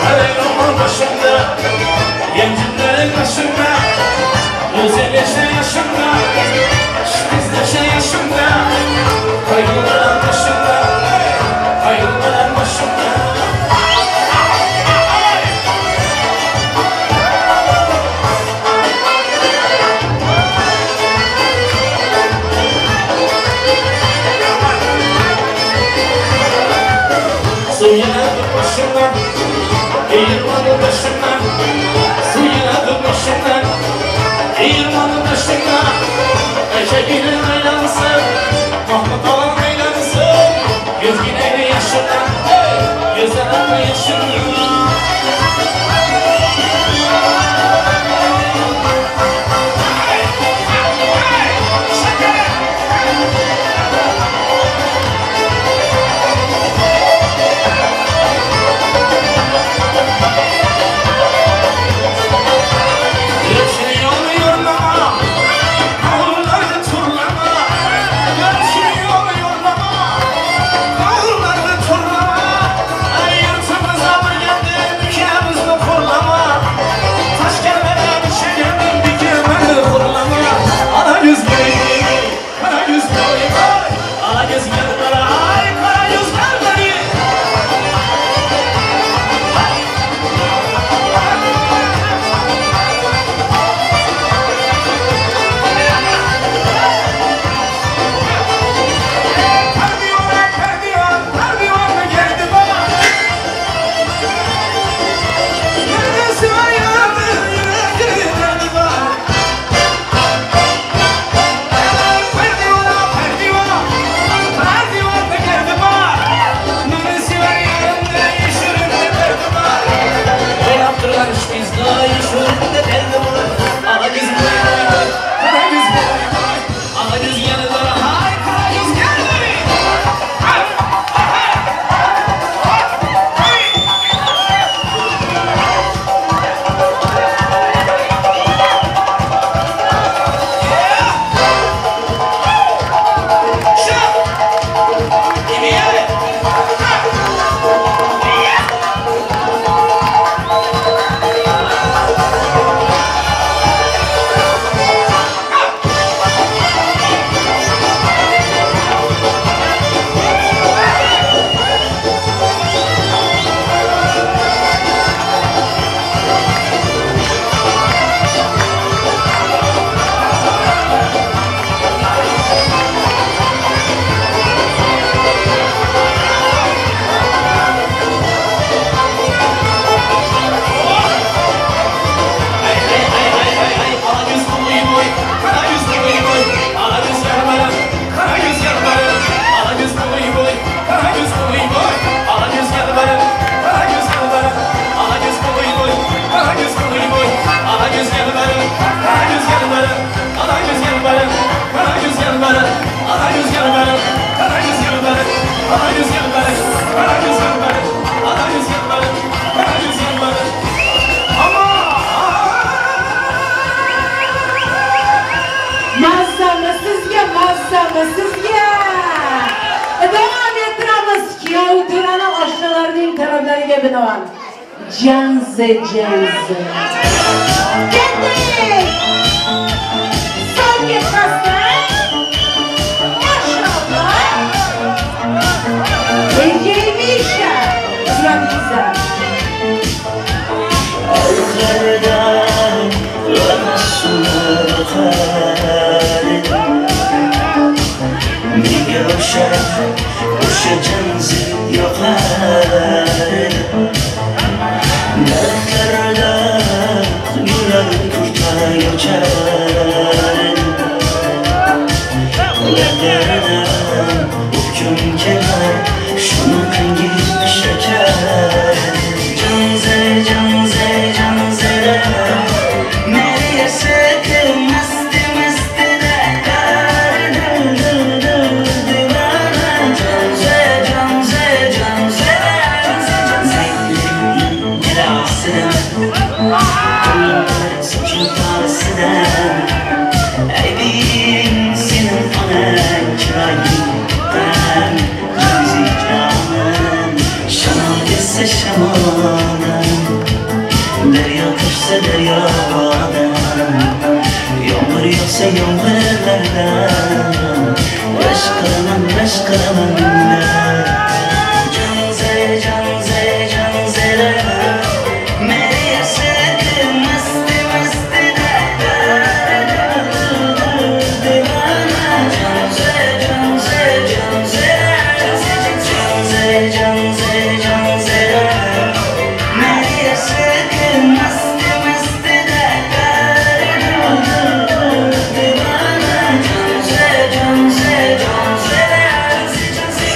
Karayolun başında, Gencimlerin başında, Güzelleşe yaşımda, Bizleşe yaşımda, Kayınların başında, Kayınların başında. Su başından, eğirmanı başından, su yağdı başından, eğirmanı başından. Eşeğinin aylansı, Mahmut olan aylansı, gözgine yaşından, gözlerine yaşından. Sizga davom ettiramiz kuyov to'rani oshnalarining talablariga binoan. Janzi janzi. Ketdik! So'nggi pasdan. Mashallah. Ejeymisha. Zurabiza. Menga o'sha janzi yoqar edi. Daraxtlarda gullar kurtlar yochar edi. Lablardan o'pkim kelar shunaqangi shakar. Janzi janzi janzi meni sevdim masti masti. Aybing senin onang chiroyingdan, janzi jonim, shamol esa devona, daryo toshsa daryodan, yomg'ir yog'sa yomg'irlardan, rashk qilaman, rashk qilaman. Janze, janze, janzera, meri ashq mast mast devana. Janze, janze, janzera, janze, janze, janzera, meri ashq mast mast devana. Janze, janze, janzera, janze.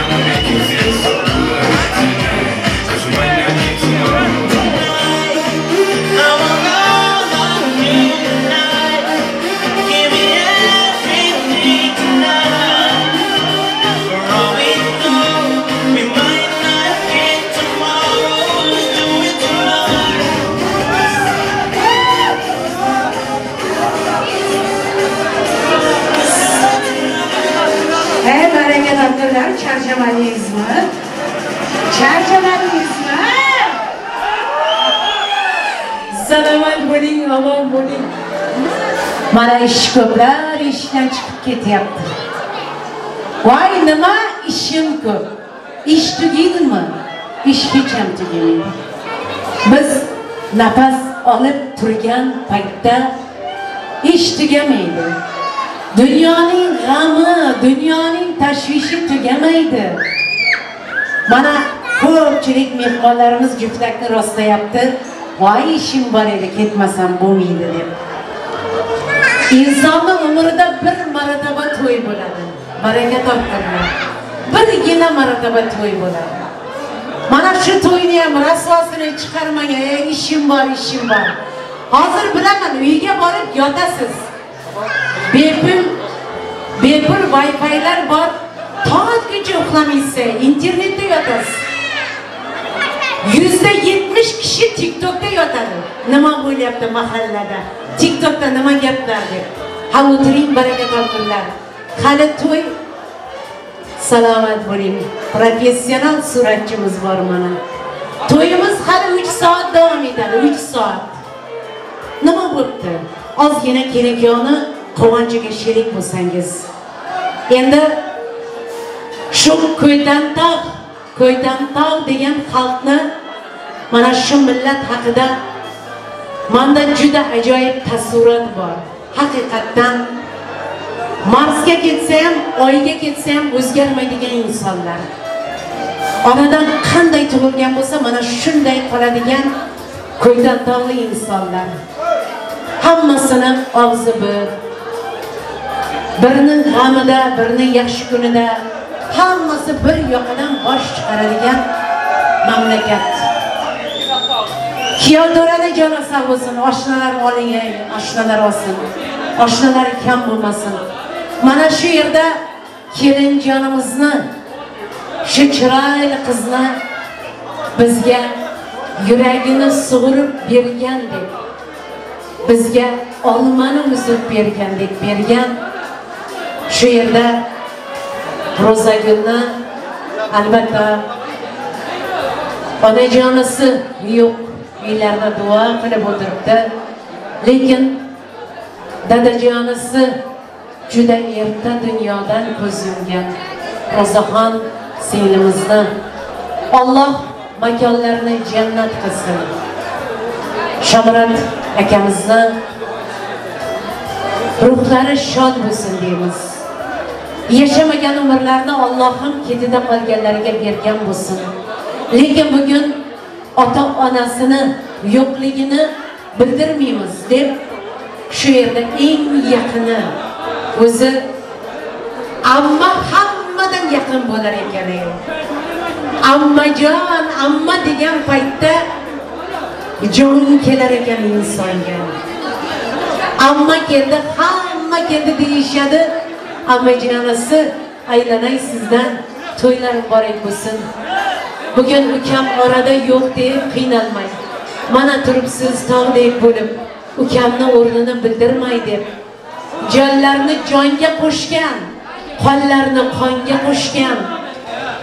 Trying to make you feel so good tonight, 'cause we might not get tomorrow. I want all of you tonight. Give me everything tonight. For all we know, we might not get tomorrow. Let's do it tonight. Hey baraka topganlar, charchamadingizmi? Charchamadingizmi? Salomat bo'ling, omon bo'ling. Mana ish ko'plar ishdan chiqib ketyapti. Voy, nima ishim ko'p. Ish tugaydimi? Ish hech ham tugamaydi. Biz nafas olib turgan paytda ish tugamaydi. Dunyoning g'ami, dunyoning tashvishi tugamaydi. Mana ko'pchilik mehmonlarimiz juftlikni rostlayapti. Voy, ishim bor edi, ketmasam bo'lmaydi deb. Insonni umrida bir marotaba to'y bo'ladi. Baraka topganlar. Birgina marotaba to'y bo'ladi. Mana shu to'yni ham rasvosini chiqarmang, ishim bor, ishim bor. Hozir bilaman, uyga borib yotasiz. Bepul Wi-Fi'lar bor. Soatgacha uxlamaysiz, internetda yotasiz. %70 kishi TikTok'da yotadi. Nima bo'lyapti mahallada? TikTok'da nima gaplar deb. Ha, o'tiring, baraka topinglar. Hali to'y, salomat bo'ling. Professional suratchimiz bor mana. To'yimiz hali 3 soat davom etadi, 3 soat. Nima bo'pti? Ozgina kelin-kuyovni quvonchiga sherik bo'lsangiz. Endi shu Ko'ydan tog' degan xalqni, mana shu millat haqida menda juda ajoyib taassurot bor. Haqiqatdan Marsga ketsa ham, Oyga ketsa ham o'zgarmaydigan insonlar. Onadan qanday tug'ilgan bo'lsa, mana shunday qoladigan Ko'ydan tog'li insonlar. Hammasini og'zi bir. Birining g'amida, birining yaxshi kunida hammasi bir yoqadan bosh chiqaradigan mamlakat. Kuyov to'rada joni sog' bo'lsin, oshnalar oling, oshnalar olsin. Oshnalar kam bo'lmasin. Mana shu yerda kelinjonimizni, shu chiroyli qizni bizga yuragini sug'urib bergandek, bizga olmani uzib bergandek bergan. Shu yerda Ro'zagulni albatta onajonisi yo'q, uylarda duo qilib o'tiribdi. Lekin dadajonisi juda erta dunyodan ko'z yumgan. Ro'zaxon singlimizni Alloh makonlarini jannat qilsin. Shamrat akamizni ruhlari shod bo'lsin deymiz. Yashamagan umrlarni Allohim ketida qolganlarga bergan bo'lsin. Lekin bugun ota-onasini yo'qligini bildirmaymiz deb shu yerda eng yaqini o'zi amma hammadan yaqin bo'lar ekan. Ammajon, amma degan paytda jon kelar ekan insonga. Amma keldi, hamma keldi deyishadi. Ammajonasi aylanay sizdan, to'ylar muborak bo'lsin. Bugun ukam orada yo'q deb qiynalmang. Mana turibsiz tog'dek bo'lib, ukamni o'rnini bildirmay deb. Jonlarni jonga qo'shgan, qonlarni qonga qo'shgan,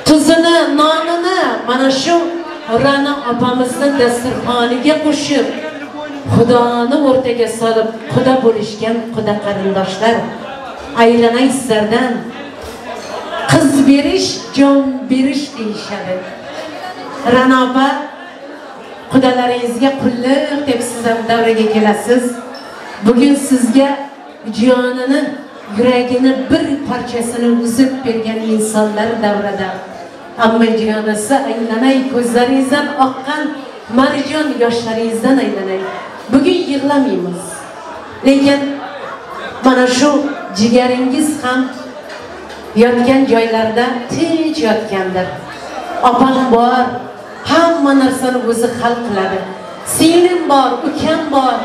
tuzini, nonini mana shu Ra'no opamizni dasturxoniga qo'shib, Xudoni o'rtaga solib, xudo bo'lishgan xudo qarindoshlar, aylanay sizlardan. Qiz berish, jon berish deyishadi. Ra'no opa, xudolaringizga qulluq deb siz ham davraga kelasiz. Bugun sizga jonini, yuragini bir parchasini uzib bergan insonlar davrada. Ammajonisi aylanay, ko'zlaringizdan oqqan marjon yoshlaringizdan aylanay. Bugun yig'lamaymiz. Lekin mana shu jigaringiz ham Yotgan joylarida tinch yotgandir. Opam bor, hamma narsani o'zi hal qiladi. Singlim bor, ukam bor.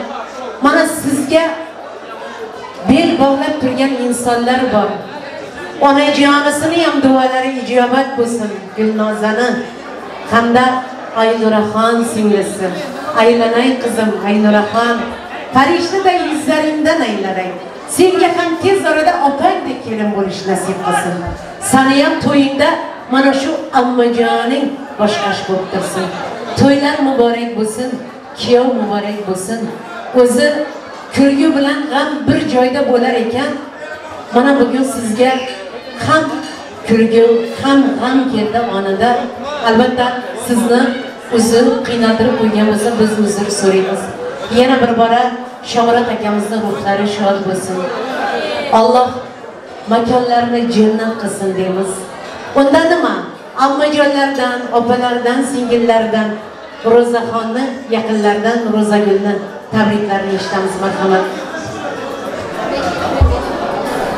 Mana sizga bel bog'lab turgan insonlar bor. Onajonisini ham duolari ijobat bo'lsin, Gulnozani hamda Aynuraxon singlisi. Aylanay qizim, Aynuraxon, farishtaday yuzlaringdan aylanay. Senga ham tez orada opangdek kelin bo'lish nasib qilsin. Sani ham to'yingda mana shu ammajoning boshqash bo'lib tursin. To'ylar muborak bo'lsin, kuyov muborak bo'lsin. O'zi kulgi bilan g'am bir joyda bo'lar ekan. Mana bugun sizga ham kulgi, ham g'am keldi onida. Albatta sizni uzr qiynaltirib qo'ygan bo'lsa, biz uzr so'raymiz. Yana bir bora Shomurod akamizning ruhlari shod bo'lsin. Alloh makonlarini jannat qilsin deymiz. Unda nima? Ammajonlardan, opalardan, singillardan, Ro'zaxonni yaqinlardan Ro'zagulni tabriklarini eshitamiz, marhamat.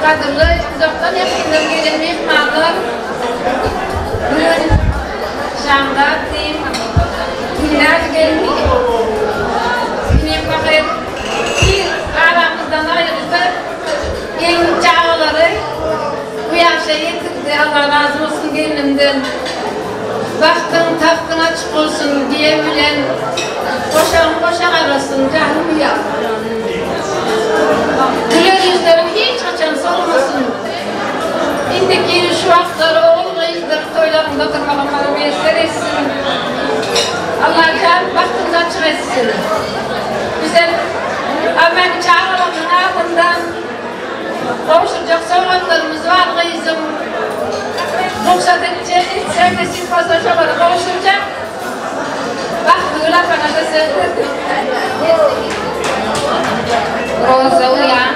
Qadrli uzoqdan yaqindan kelgan mehmonlar, bugun shanba tim günler geldi. Bir aramızdan ayrıldı. Gelin çağları bu yaşa yetirdi. Allah razı olsun gelinimden. Baktın tahtın açık olsun diye bilen koşan koşan arasın canım ya. Güler yüzlerin hiç açan solmasın. İndiki şu vaxtları oğul kızları toylarında oturmalı bana müyesser etsin. Allah'tan baktığınızı açık etsin. Güzel hemen çağrılarının ardından kavuşacak sovgatlarımız var kızım. Ruhsat edecek, sevmesin fazla şoları kavuşturacak. Bak duyular bana da söyledi. Roza uyan,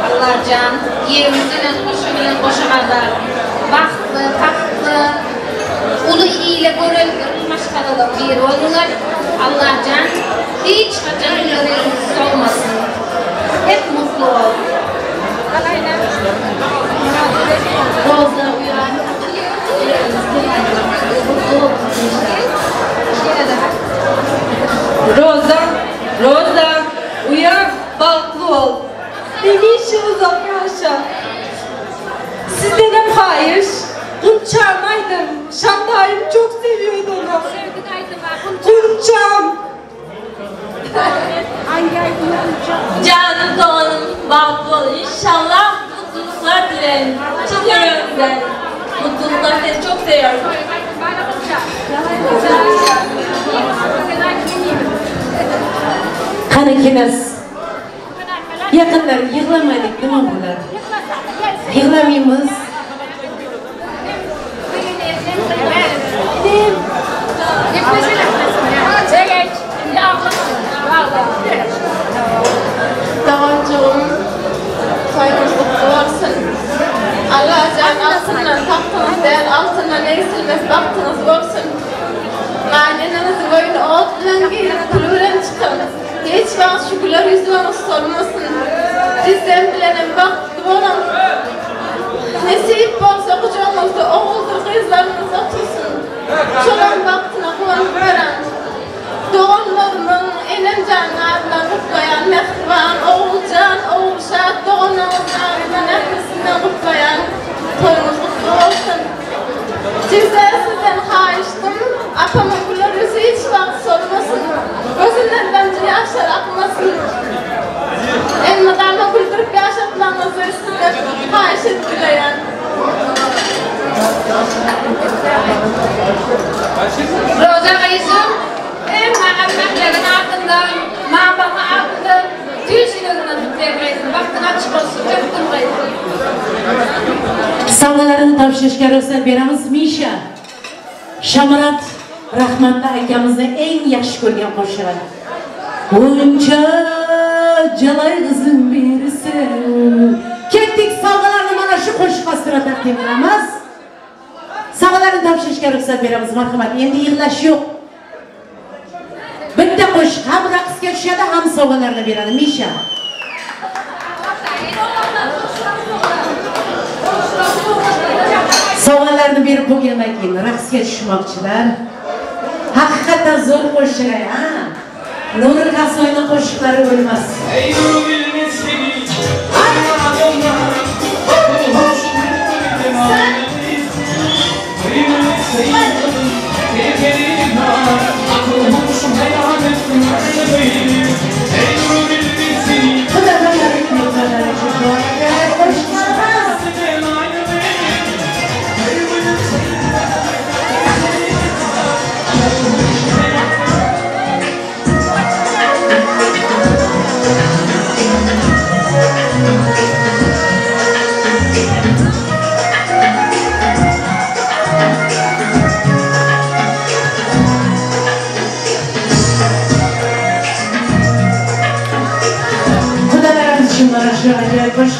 Allahcan, yerimizin koşu koşamazlar. Bahtlı, tahtlı, ulu ile görülür, maşkalada bir oldular. Allahcan, hiç kaçan yüzlerimiz olmasın. Hep mutlu ol. Roza uyan, Roza, Roza, uyan, bahtlı ol. Demişim uzak yaşa. Sizden hayır, Kunçağım. Şantayım çok seviyordu onu. Kunçağım. Canım doğanım, bahtlı ol. İnşallah mutluluklar dilerim. Çok seviyorum ben. Mutluluklar seni çok seviyorum. Qani kelasiz. Yaqinlar yig'lamaylik, nima bo'ladi? Yig'lamaymiz. Dağancığım, toyumuz kutlu olsun. Allahcan altından tahtınız değil, altından eksilmez baktınız olsun. Mahallenizin boyunu ot bilen girip kulu çıkın. Hiç vakt şu güler yüzünüz sormasın. Sizden bilenim baktı olun. Nesip olsa kucağımızda oğuldur kızlarınız otursun. Çolan baktına kullanıp veren. Doğanlarımın enem canlarından kutlayan, mehriban, oğulcan, oğulşat, doğanlarımızın ağrından, nefesinden kutlayan toyumuz kutlu olsun. Sizden xahiştim, apamın güler yüzü hiç vakt sormasın. Gözünden bence yaşlar akmasın. Elmadamla güldürüp yaşatmanızı sizden xahiş ettileyen. Roza kızım, hem ardından, mamamın ardından, tüyşünün kutlayın. Baktın açık olsun, öptüm kızım. Sovg'alarni topshirishga ruxsat beramiz. Misha, Shamurod rahmatli akamizni eng yaxshi ko'rgan qo'shig'i. Buncha jalay qizim bersin. Ketdik, sovg'alarni mana shu qo'shiq ostida taqdim qilamiz. Sovg'alarni topshirishga ruxsat beramiz, marhamat. Endi yig'lash yo'q. Bitta qo'shiq ham raqsga tushadi, ham sovg'alarni beradi. Misha. Sovg'alarni berib bo'lgandan keyin raqsga tushmoqchilar. Haqiqatan zo'r qo'shiqlar, ha? Nuri Kasoyning qo'shiqlari o'lmas.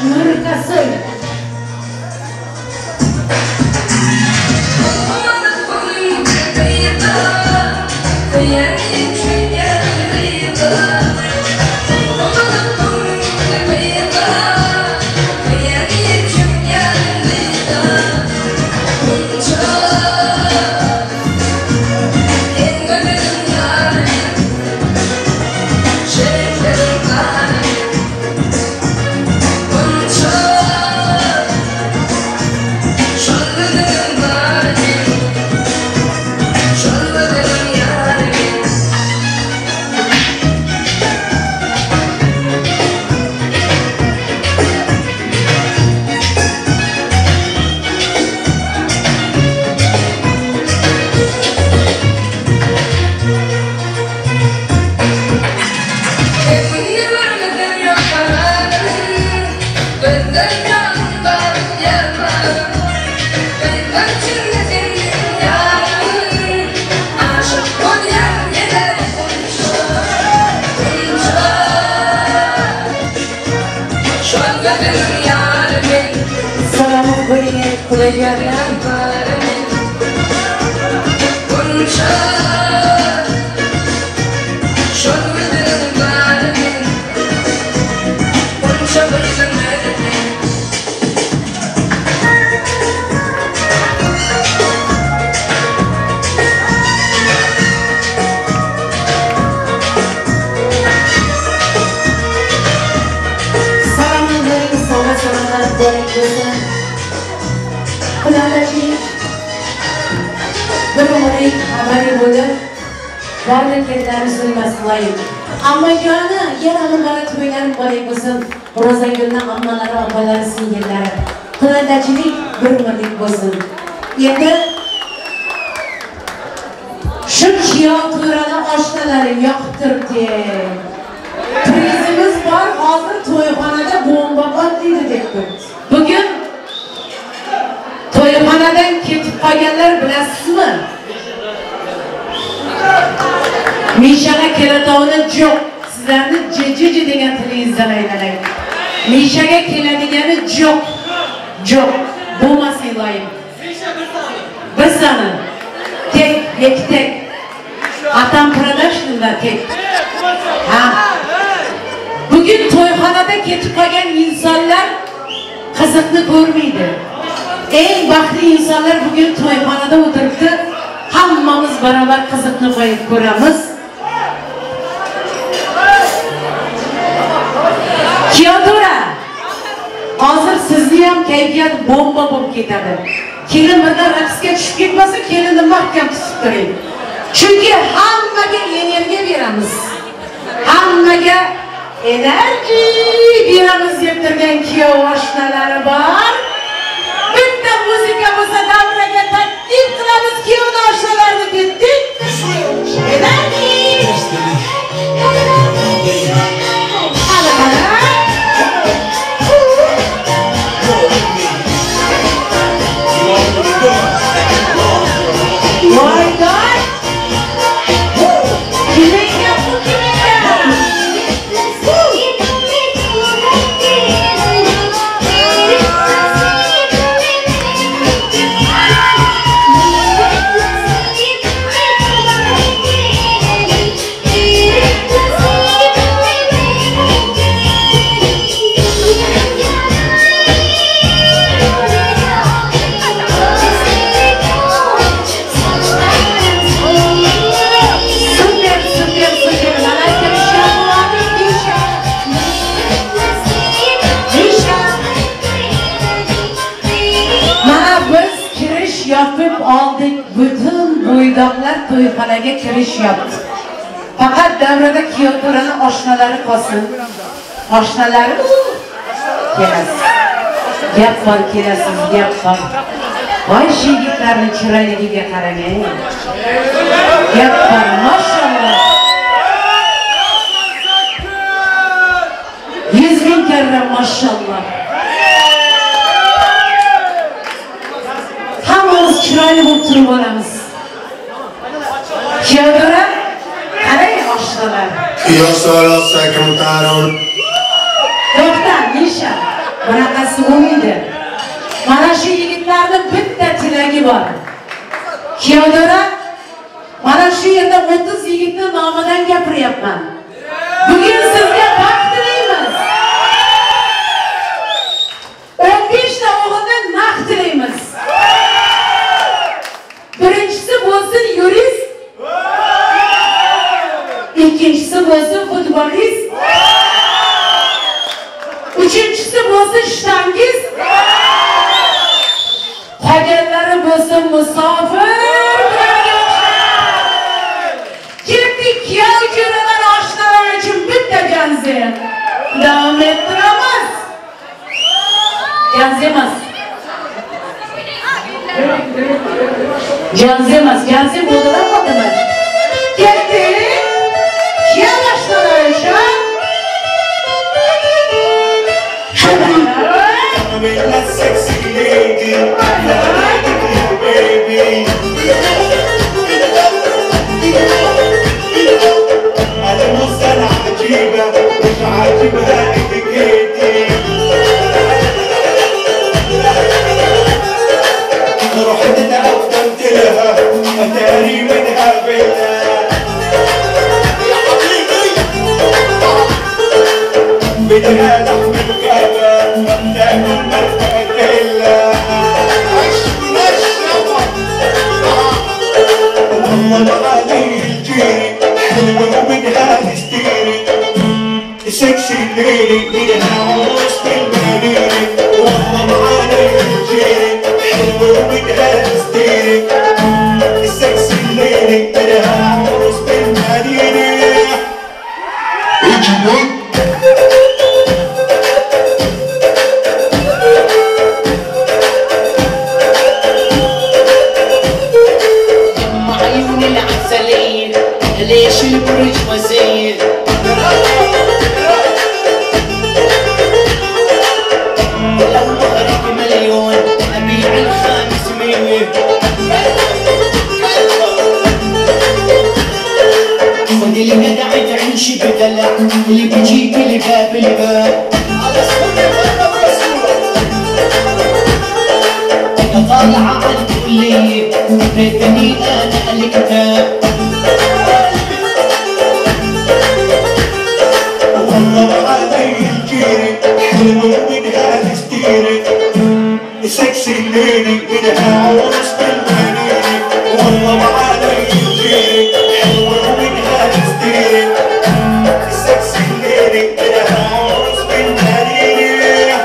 Nuri Kasoy. We'll be right back. O'pib oldik, butun bo'ydoqlar to'yxonaga kirishyapti. Faqat davrada kuyovto'rani oshnalari qolsin. Oshnalari kelasiz. Gap bor, kelasiz, gap bor. Voy shu yigitlarning chiroyligiga qarang. Gap bor, mashalloh. 100 ming karra mashalloh. Hammamiz chiroyli bo'lib turib olamiz. Kuyovto'ra, qarang oshnalar. Io solo sé cantare un... To'xta, Misha, bunaqasi bo'lmaydi. Mana shu yigitlarning bitta tilagi bor. Kuyovto'ra, mana shu yerda 30 yigitning nomidan gapiryapman. Bugun sizga baxt tilaymiz. 15 ta o'g'ildan naq tilaymiz. Birinchisi bo'lsin yurist, ikkinchisi bo'lsin futbolist, uchinchisi bo'lsin shtangist, qolganlari bo'lsin musofir. Ketdik kuyov jo'ralar oshnalar uchun bitta konsert davom ettiramiz. Ganzi emas. Ganzi emas, ganzi bo'ldilar qoldilar. Ketdik kuyov oshnalar uchun. Sexy lady, baby. أنا مستنى عجيبة مش عاجبها اتيكيتي. رحت تقدمت لها تقريبا قابلتها يا حبيبي. بدها لحم الغابة تاكل مرتديلا. والله معاني الجيري حلوة وبدها تشتري سكسي ليلي بدها وسط المدينة. والله معاني الجيري حلوة وبدها تشتري سكسي ليلي بدها وسط المدينة. ليش البرج وزين لو مهرك مليون ابيع 500. خذ الجدع تعيش بدلع اللي بيجيك الباب الباب. انا طالعه على الكليه ريتني انا الكتاب. والله معاني الجيري حلوة وبدها تشتري سكسي ليلي بدها وسط المدينة. والله معاني الجيري حلوة وبدها تشتري سكسي ليلي بدها وسط المدينة.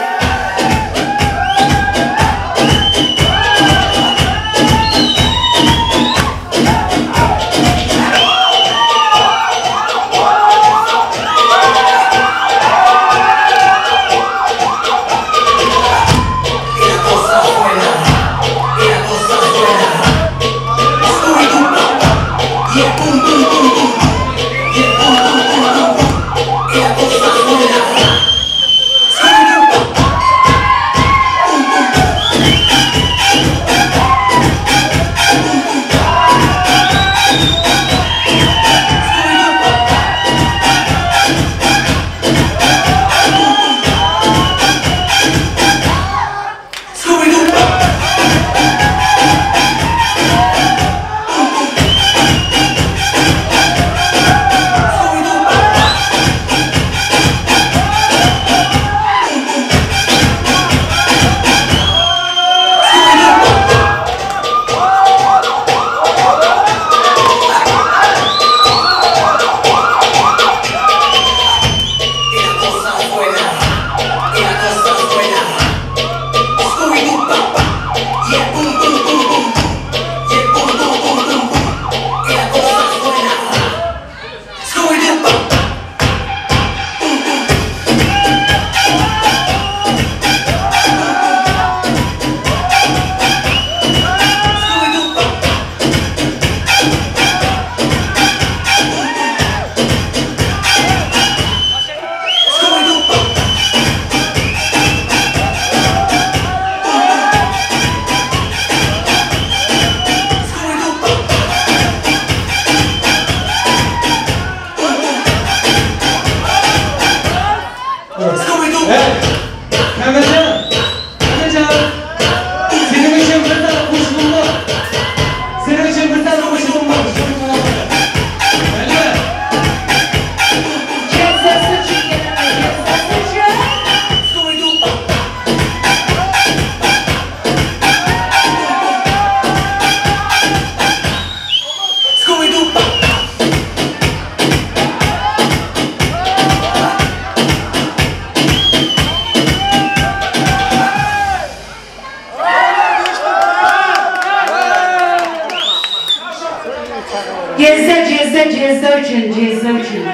Jezza, jezza, jezza uchun, jezza uchun,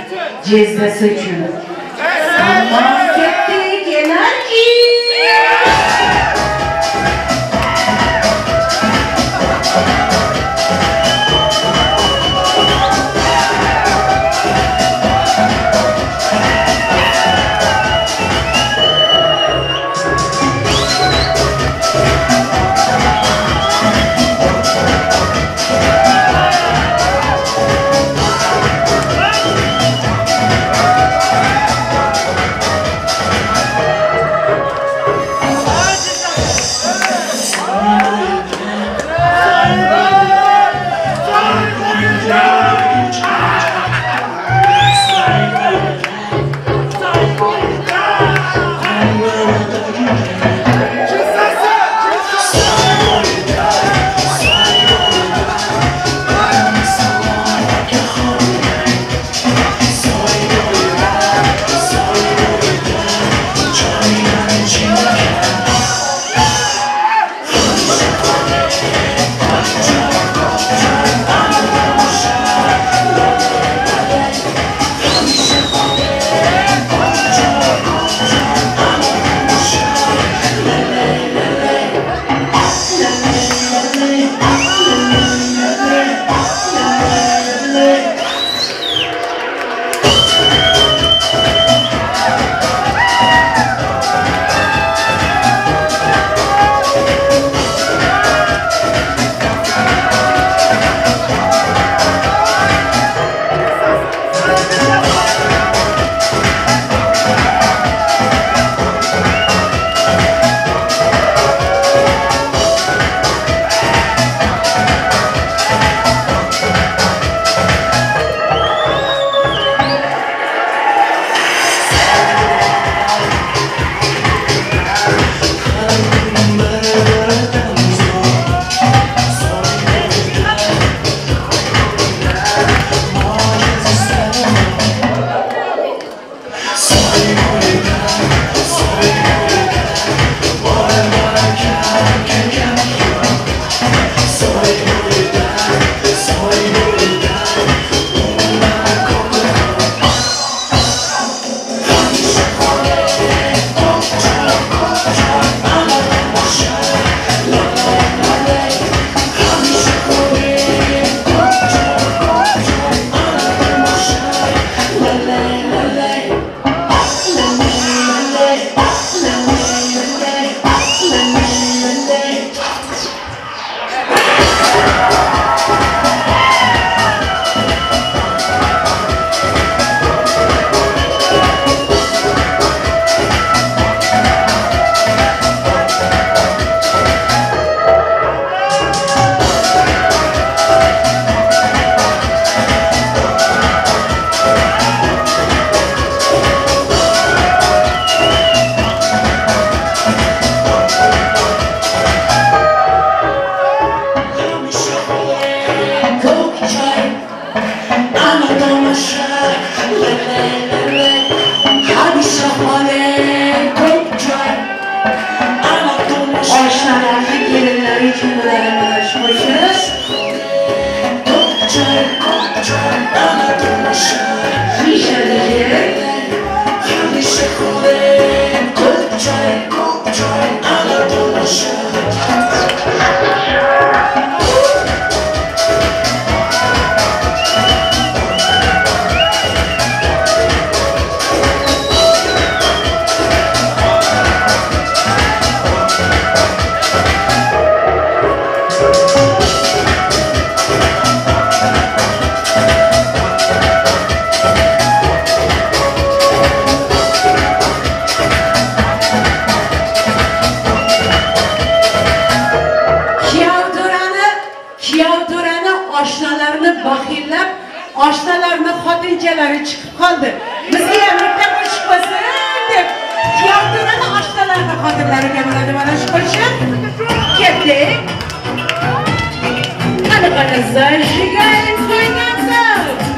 jezzasi uchun. Tamom, ketdik, enerji. Зажигаем свой танцор!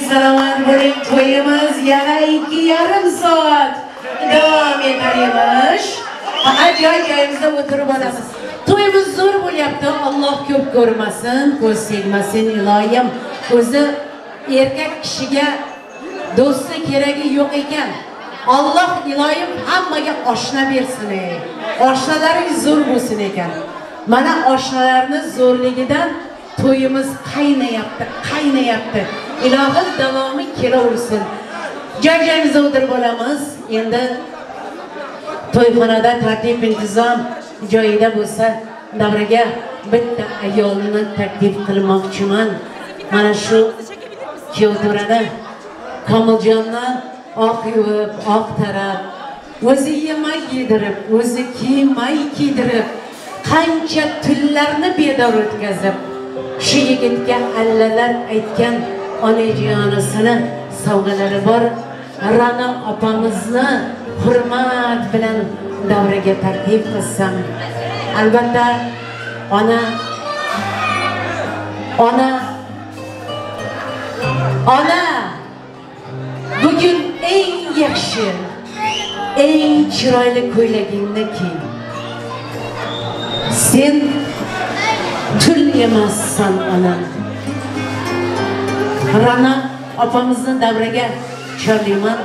salomat bo'ling. To'yimiz yana 2,5 soat davom etar emish. Faqat joy-joyimizda o'tirib olamiz. To'yimiz zo'r bo'lyapti. Alloh ko'p ko'rmasin, ko'z tegmasin iloyim. O'zi erkak kishiga do'sti keragi yo'q ekan. Alloh iloyim hammaga oshna bersin. Oshnalaringiz zo'r bo'lsin ekan. Mana oshnalarning zo'rligidan to'yimiz qaynayapti, qaynayapti. Ilohim davomi kelaversin. Joy-joyimizda o'tirib olamiz. Endi to'yxonada tartib intizom joyida bo'lsa, davraga bitta ayolni taklif qilmoqchiman. Mana shu kuyovto'rada Komiljondan oq yuvib, oq tarab, o'zi yemak yedirib, o'zi kiymay kiydirib, qancha tunlarni bedor o'tkazib, shu yigitga allalar aytgan onajonisini sovg'alari bor. Ra'no opamizni hurmat bilan davraga taklif qilsam, albatta ona ona ona bugun eng yaxshi, eng chiroyli ko'ylagingni kiy. Sen tul emassan ona. Ra'no opamizni davraga chorlayman.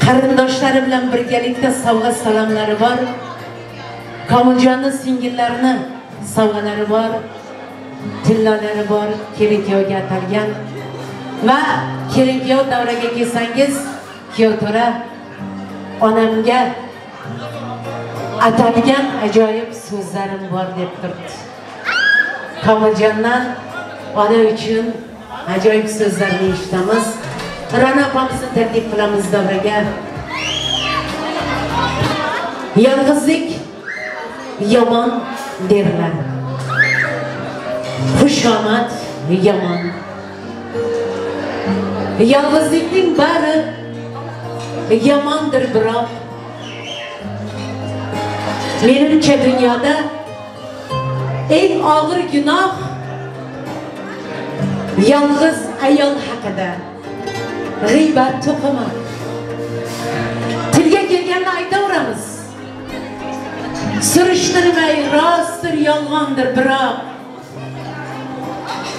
Qarindoshlari bilan birgalikda sovg'a salomlari bor. Komiljonning singillarini sovg'alari bor, tillalari bor, kelin kuyovga atalgan. Va kelin kuyov davraga kelsangiz, kuyovto'ra onamga atalgan ajoyib so'zlarim bor deb turibdi. Komiljondan ona uchun ajoyib so'zlarni eshitamiz. Ra'no opamizni taklif qilamiz davraga. Yolg'izlik yomon derlar. Xushomad yomon. Yolg'izlikning bari yomondir biroq. Menimcha dunyoda eng og'ir gunoh yolg'iz ayol haqida g'iybat to'qima. Tilga kelganini aytaveramiz. Surishtirmay rostdir yolg'ondir biroq.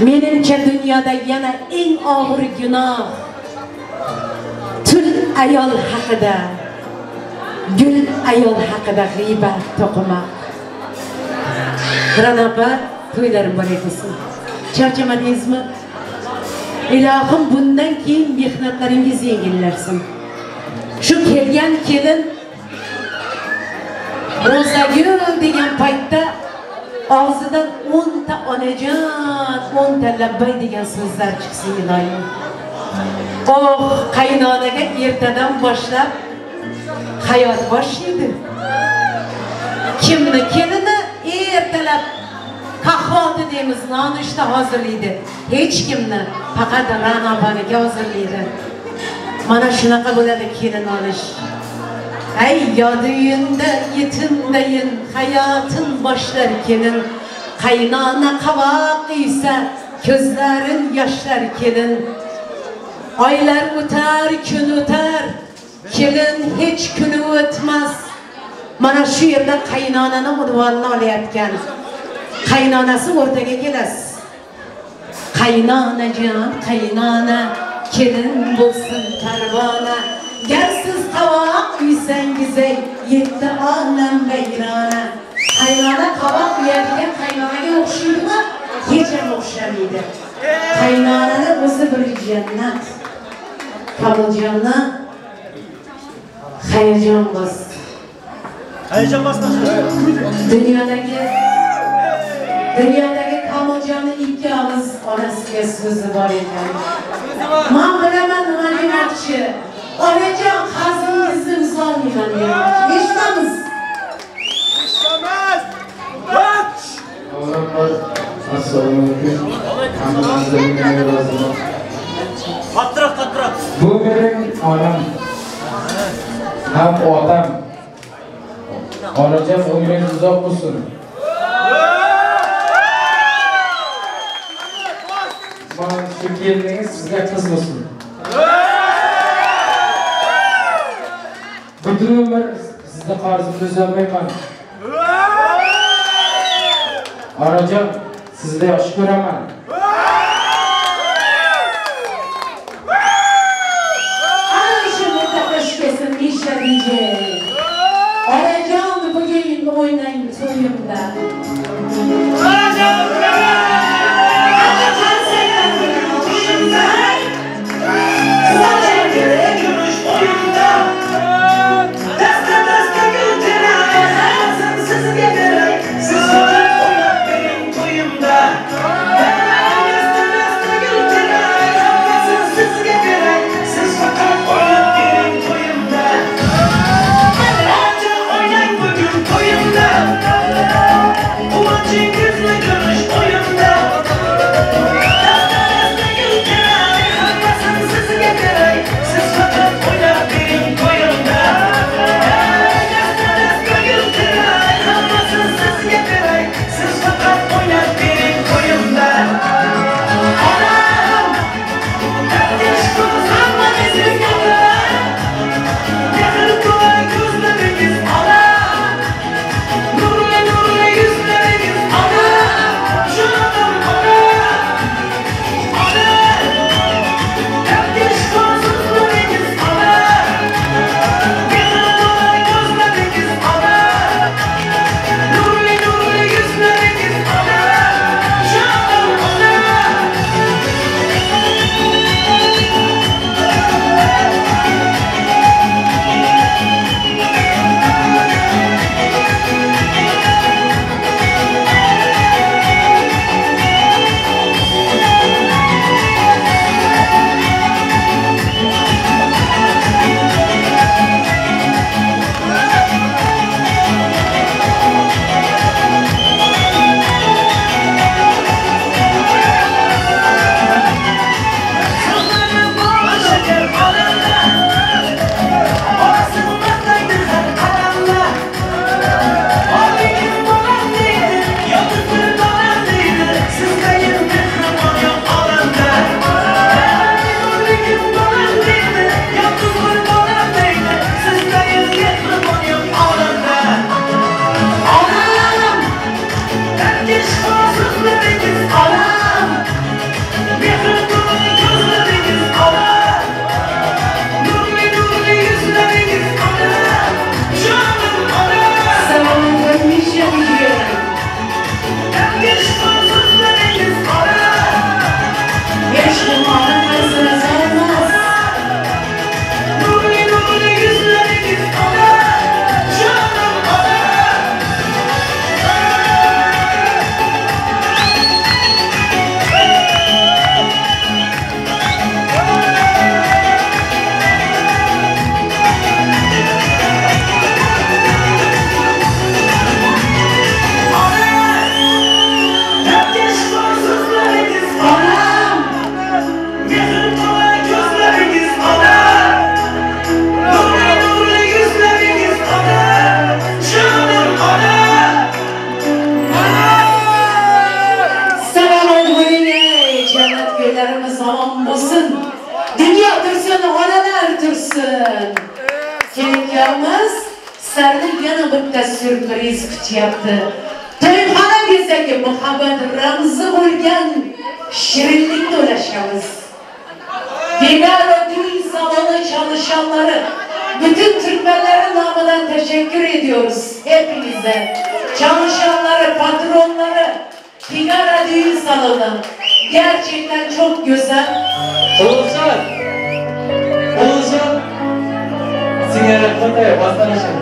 Menimcha dunyoda yana eng og'ir gunoh tul ayol haqida, gul ayol haqida g'iybat to'qima. Ra'no opa, to'ylarim muborak bo'lsin. Charchamadingizmi? Ilohim bundan keyin mehnatlaringiz yengillarsin. Shu kelgan kelin Ro'zagul degan paytda og'zidan 10 ta onajon, 10 ta labbay degan so'zlar chiqsin ilohim. Oh, qaynonaga ertadan boshlab hayot boshlaydi. Kimni kelini ertalab kahvolti deymiz, nonushta hozirlaydi. Hech kimni, faqat Ra'no opaniki hozirlaydi. Mana shunaqa bo'ladi kelin olish. Ay yodiyinda yetimdayin hayotin boshlar kelin. Qaynona qovoq iysa ko'zlarin yoshlar kelin. Oylar o'tar, kun o'tar, kelin hech kuni o'tmas. Mana shu yerda qaynonani unvonini olayotgan. Qaynonasi o'rtaga kelasiz. Qaynonajon, qaynona, kelin bo'lsin parvona. Gar siz qovoq uysangiz ey, yetti olam vayrona. Qaynona qovoq uyadigan qaynonaga o'xshaydimi? Hech ham o'xshamaydi. Qaynonani o'zi bir jannat. Komiljonni hayajon bosdi. Hayajon bosdi. Dunyodagi Komiljonning ikki og'iz onasiga so'zi bor ekan. Men bilaman nima demoqchi. Onajon, qazingizni uzolmayman demoqchi. Eshitamiz. Eshitamiz. Assalomu alaykum. Hammangizdan roziman. Qattiroq, qattiroq. Bu mening onam ham otam. Onajon, umringiz uzoq bo'lsin. Mana shu keliningiz sizga qiz bo'lsin. Butun umr sizni qarzimni uzolmayman. Onajon, sizni yaxshi ko'raman. Ana shu mutaxassiskesin Misha DJ. Onajon bugun o'ynang to'yimda. Onajon! Sürpriz kutyapti. To'yxona bezagi muhabbat ramzi bo'lgan shirinlikni ulashamiz. Figaro düğün salonu çalışanları, bütün Türkmenlerin namından teşekkür ediyoruz hepinize. Çalışanları, patronları, Figaro düğün salonu gerçekten çok güzel. Oğuzhan, Oğuzhan, sigaret bastanaşın.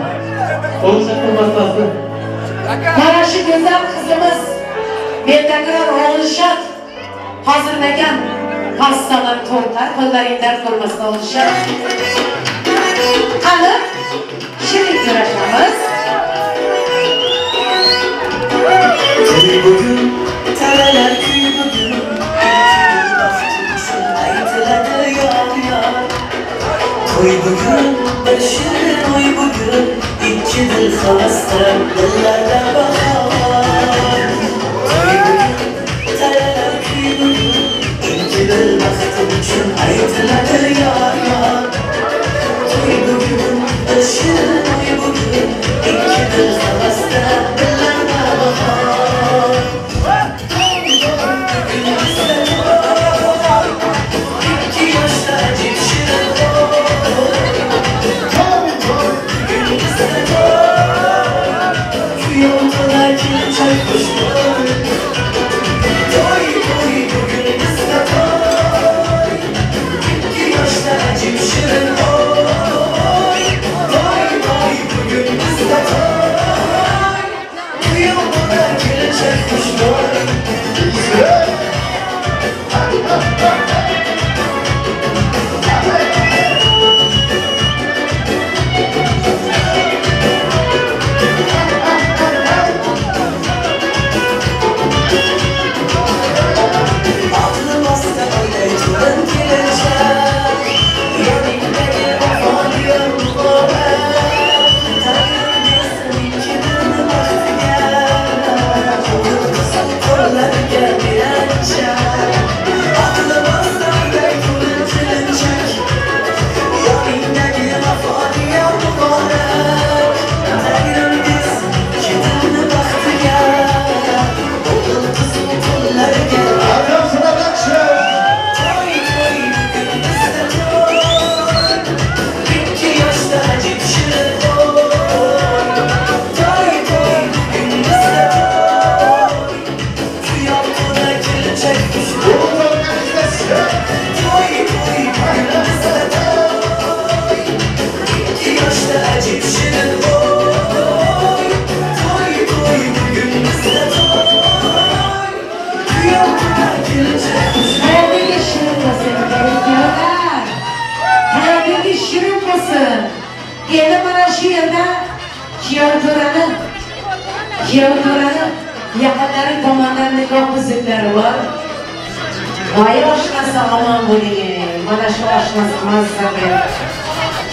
Mana shu go'zal qizimiz betakror Oğuzhan hazırlagan pastalar, tortlar, qo'llaringdan ko'rmasin Oğuzhan. Qani shirin ko'rashamiz. To'y bugun, talalar kuy bugun, aytiladi yor yor. To'y bugun, bir shirin o'y bugun, ikki dil havasda dillarda bahor. To'y bugun, talalar kuy bugun, ikki dil baxti uchun aytiladi yor yor. To'y bugun, shirin to'y bugun, ikki dil havasda dillarda bahor. To'y bugun bizda to'y, ikki yoshda ajib shirin to'y. To'y bugun bizda to'y, kuyov to'la kelinchak xushbo'y. To'y to'y bugun bizda to'y, ikki yoshda ajib shirin to'y. To'y to'y bugun bizda to'y, kuyov to'la kelinchak xushbo'y. Aqlim ostida oyday to'lin kelinchak, yoningdagi vafodor muborak. Taqdir bersin ikki dilni baxtiga, o'g'il qizil qo'llariga beranchak. Aqlim ostida oyday to'lin kelinchak, yoningdagi vafodor muborak. Taqdir bersin ikki dilni baxtiga, o'g'il qizil qo'llariga. To'y to'y bugun bizda to'y, ikki yoshda ajib shirin to'y. To'y to'y bugun bizda to'y, kuyov to'la kelinchak xushbo'y. To'y to'y bugun bizda to'y, ikki yoshda ajib shirin to'y. To'y to'y bugun bizda to'y, kuyov to'la kelinchak xushbo'y. Hayotingiz shirin bo'lsin, kelinlar. Hayotingiz shirin bo'lsin. Endi mana shu yerda kuyov to'rani yaqinlari tomonidan nikoh uzuklari bor. Voy oshnasi omon bo'ling. Mana shu oshnasi mazza qilib.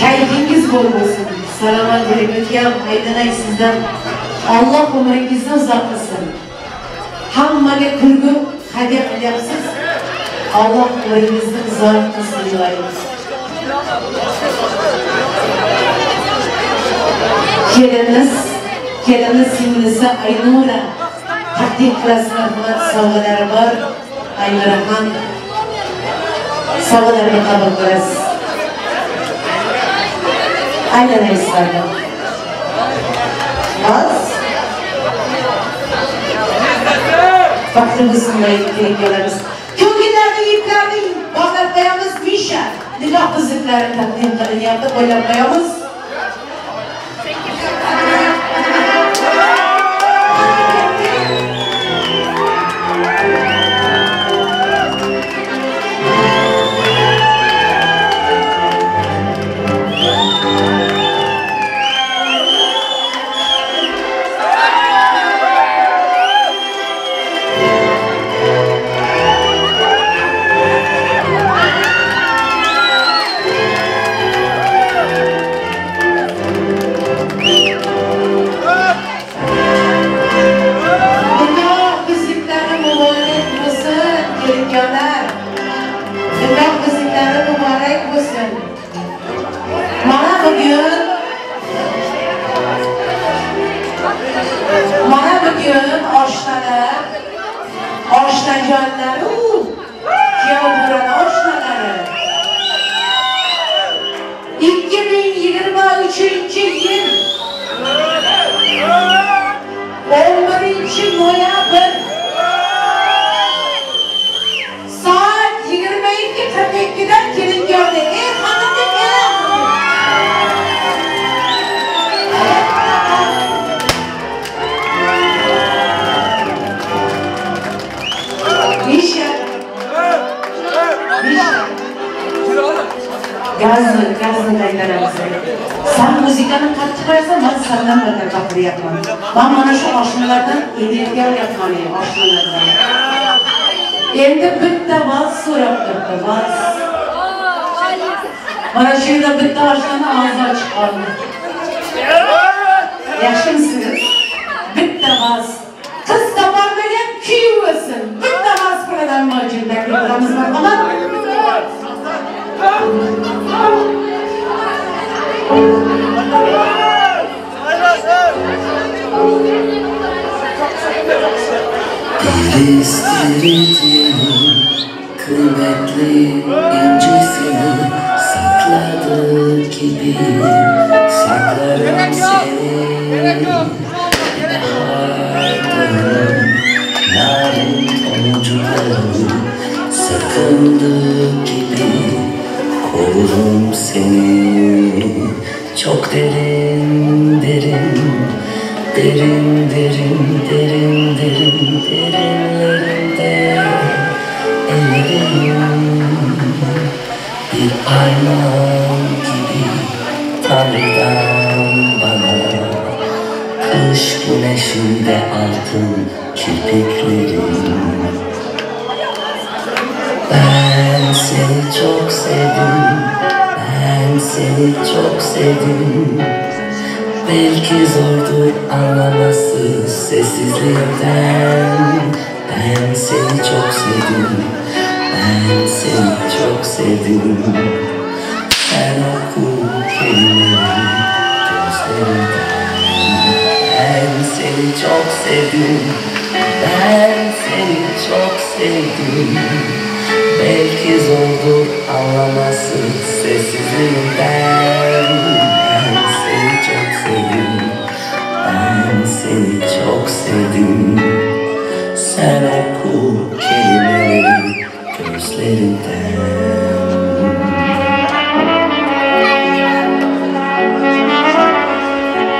Kayfingiz bo'l bo'lsin. Salomat bo'ling. O'tgan aylanay sizdan. Alloh umringizni uzoq qilsin. Hammaga kulgu hadya qilyapsiz. Alloh umringizni uzoq qilsin iloyim. Kelinimiz singlisi Aynura taqdim qilasiz, marhamat, sovg'alari bor. Aynuraxon sovg'alarni qabul qilasiz. Aylanaysiz. Oz. Baxtli bo'lsin kelinlarimiz. Ko'ngillarni iplarni bog'lab qo'yamiz. Misha nikoh uzuklari taqdim qilinyapti, qo'llab qo'yamiz. Nikoh uzuklari muborak bo'lsin, kelinlar. Nikoh uzuklari muborak bo'lsin. Mana bugun oshnalar, oshnajonlar, kuyov to'rani oshnalari 2023-yil 11 noyabr soat 22:42da kelinkorda er xotin deb e'lon qildi. Misha, Misha, gazni qaytaramiz. San muzikani qattiq qo'yasan, man sandan battar baqiryapman. Man mana shu oshnalardan energiya olyapman, oshnalardan. Endi bitta vals so'rab turibdi, vals. Mana shu yerda bitta oshnani og'zi ochiq qoldi. Yaxshimisiz? Bitta vals. Qiz topolmagan kuyov bo'lsin. Bitta Moskvadan uchun taklif qilamiz marhamat. Bir istiridyenin kıymetli incisini sakladığı gibi saklarım seni. Bahardan narin tomurcuklarım sakındığı gibi korurum seni. Çok derin derin derin derin derin derin derinlerinde ellerim bir armağan gibi Tanrı'dan bana. Kış güneşinde altın kirpiklerim. Ben seni çok sevdim, ben seni çok sevdim. Belki zordur anlaması sessizliğimden. Ben seni çok sevdim, ben seni çok sevdim. Sen oku kelimeleri gözlerimden. Ben seni çok sevdim, ben seni çok sevdim. Belki zordur anlaması sessizliğimden. Ben seni çok sevdim, ben seni çok sevdim. Sen oku kelimeleri gözlerinden.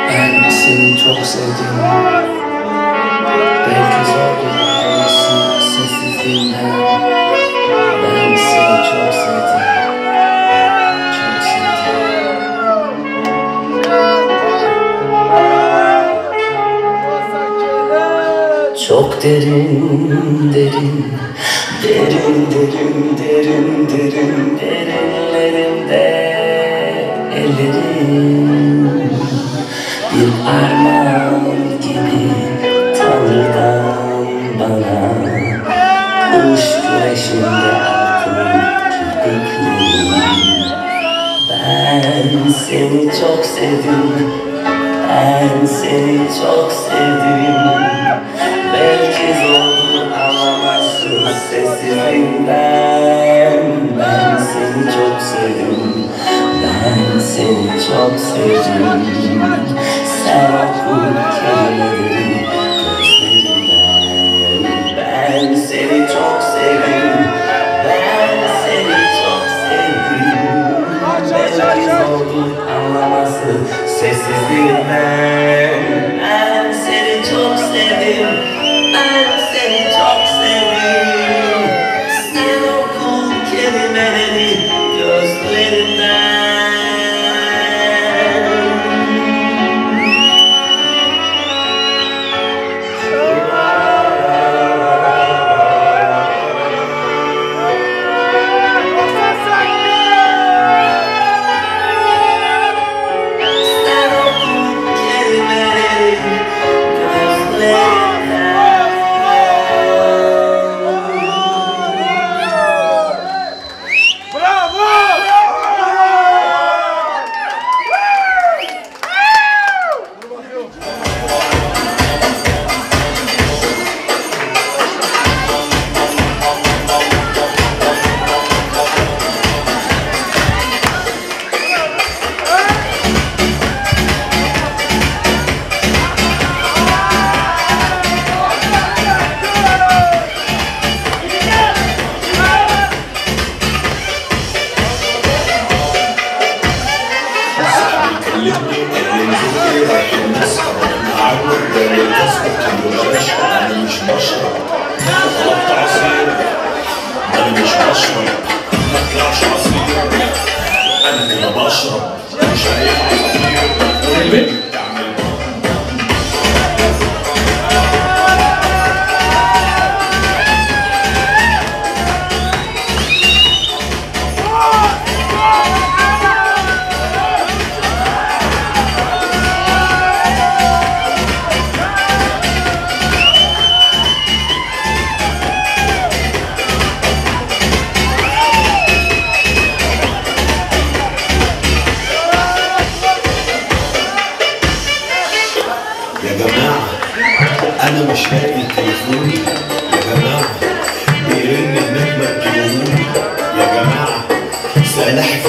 Ben seni çok sevdim. Belki zordur anlaması sessizliğimden. Ben seni çok sevdim, çok sevdim. Çok derin derin derin derin derin derin derinlerinde ellerim bir armağan gibi Tanrı'dan bana. Kış güneşinde altın kirpiklerim. Ben seni çok sevdim, ben seni çok sevdim. Belki zordur anlamazsın sessizliğinden. Ben seni çok sevdim, ben seni çok sevdim. Sen oku kelimeleri gözlerinden. Ben seni çok sevdim, ben seni çok sevdim. Belki zordur anlaması sessizliğinden. Ben seni çok sevdim, ben seni çok sevdim. Sen oku kelimeleri gözlerinden. Sen oku kelimeleri gözlerinden.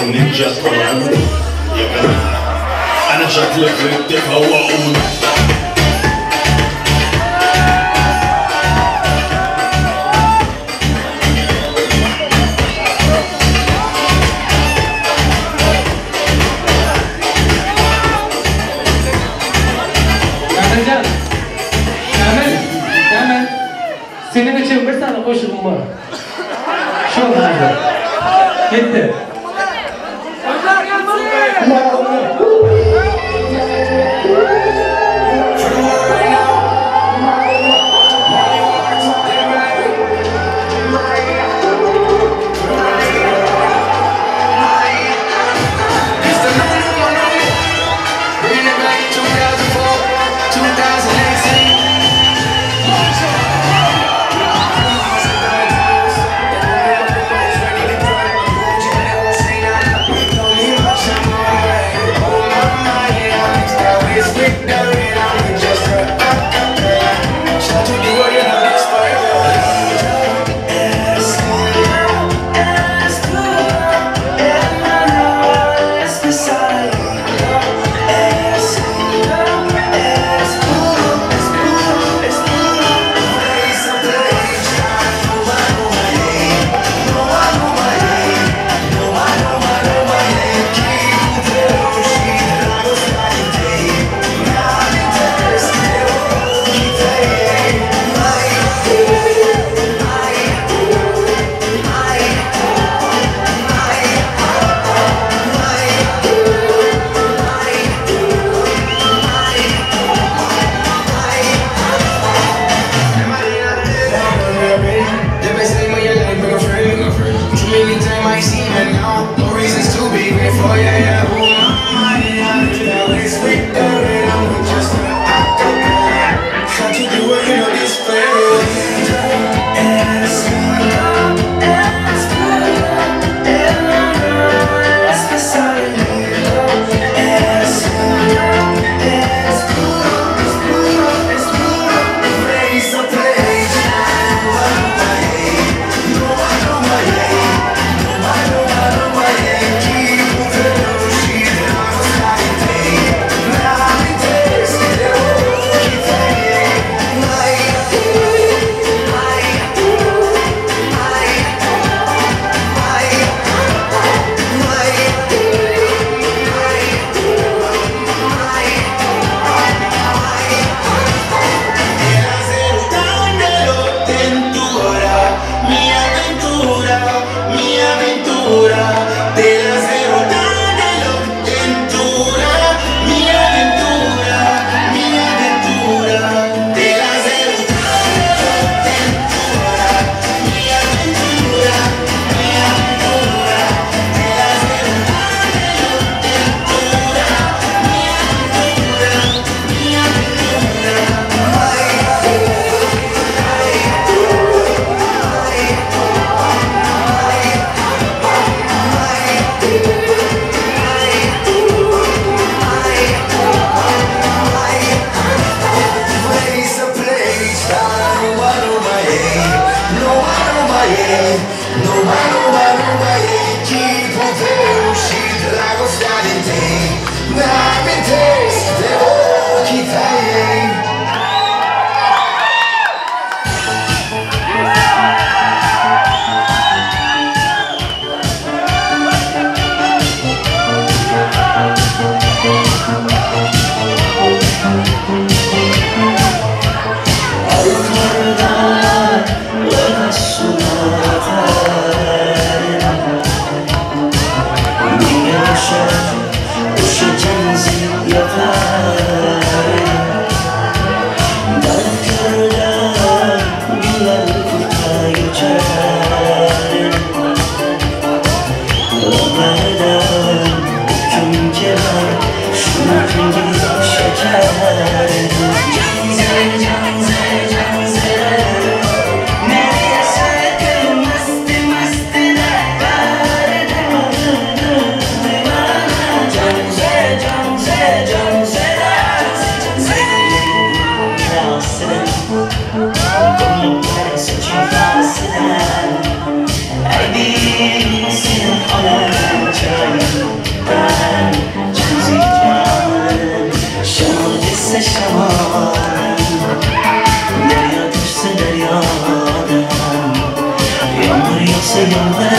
ونينجا طلعوني يا جماعة أنا شكلي غربت فوقوني. Senin için bir tane qo'shig'im bor. Shu hozir. Ketdi.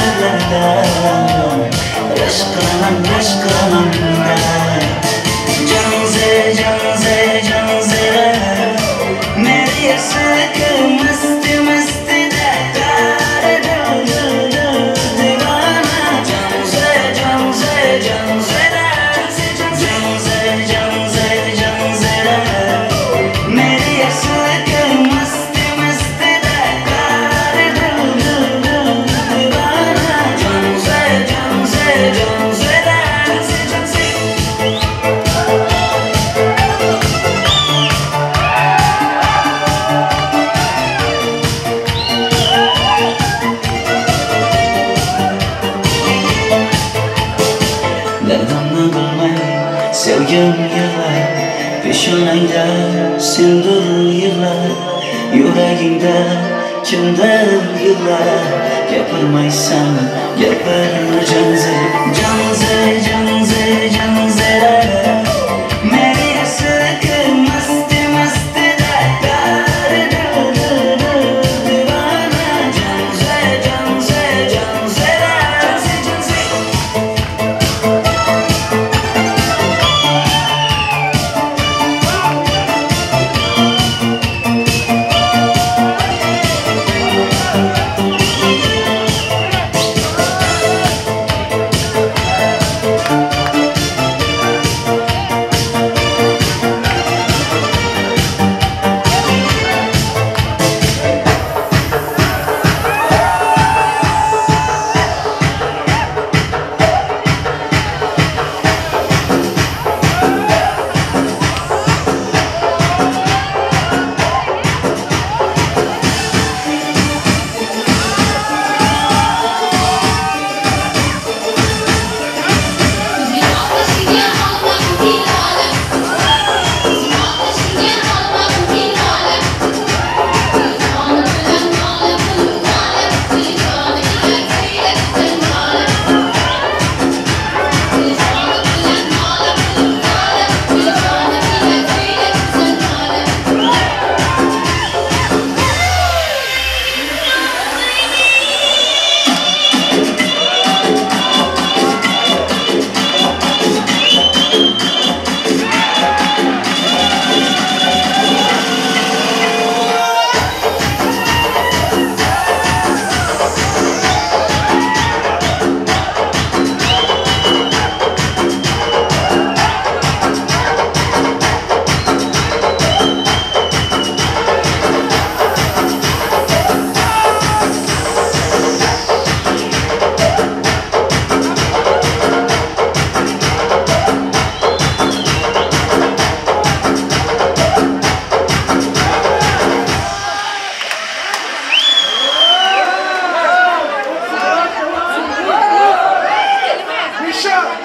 yerlarda Rashk qilaman, rashk qilaman da. Canze, canze, canze Meri yasakı masti masti da dil dil dil divana. Canze, canze, canze Canze, canze, canze Meri yasakı masti masti da dil dil dil divana. Canze, canze, canze Canze, canze. Dardimni bilmay sevgim yig'lar, peshonangda sendur yig'lar, yuragingda kimdir yig'lar. Gapirmaysan, gapir janze, janze, janze, janze. Meri yasakı masti masti da dil dil dil divana. Janze, janze, janze, janze, janze.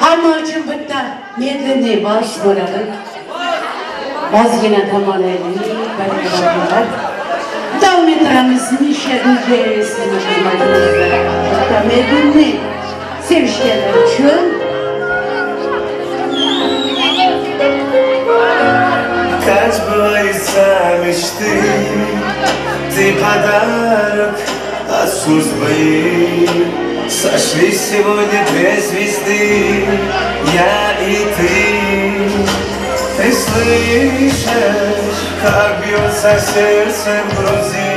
Hamma uchun bitta medlenniy vals bo'ladi. Ozgina dam olaylik, baraka. Davom ettiramiz Misha DJ xizmatimizda. Bitta medlenniy sevishganlar uchun. Как сбываются мечты, ты подарок от судьбы. Сошлись сегодня две звезды, я и ты. Ты слышишь, как бьется сердце в груди,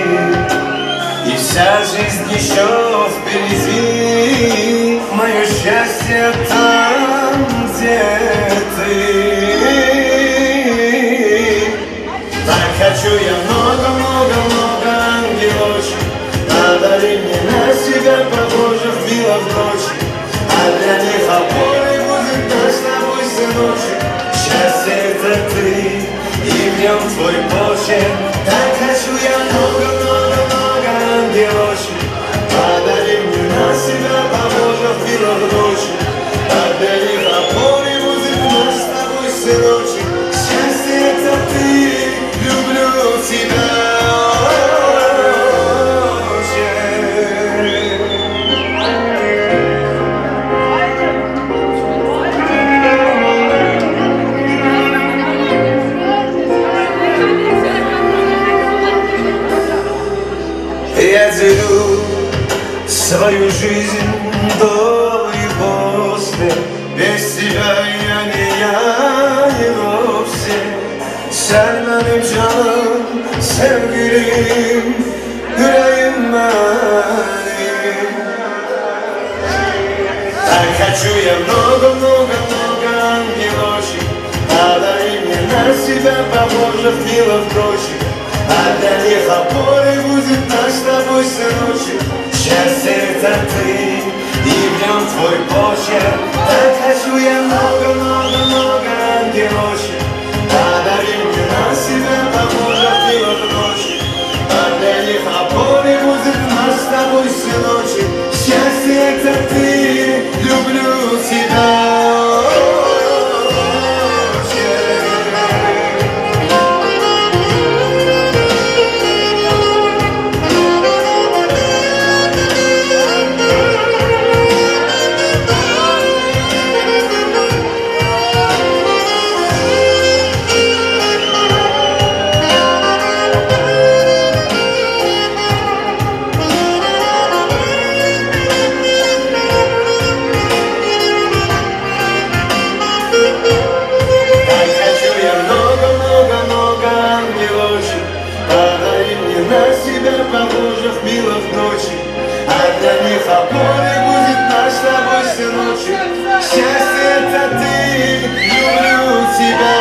и вся жизнь еще впереди. Мое счастье там, где ты. Так хочу я много-много-много ангелочек, подари мне на себя похожих милых ночь, а для них опорой будет наш с тобой сыночек. Счастье это ты, и в нем твой почерк. Так хочу я много-много-много ангелочек, подари мне на себя похожих милых ночь, а для них опорой будет наш с тобой сыночек. Счастье это ты, люблю тебя. Так хочу я много-много-много ангелочек, подари мне на себя похожих милых дочек. А для них опорой будет наш с тобой сыночек. Счастье это ты, и в нем твой почерк. Так хочу я много-много-много ангелочек, подари мне на себя похожих милых дочек. А для них опорой будет наш с тобой сыночек. Счастье это ты, люблю тебя. Опорой будет наш с тобой сыночек. Счастье это ты, люблю тебя.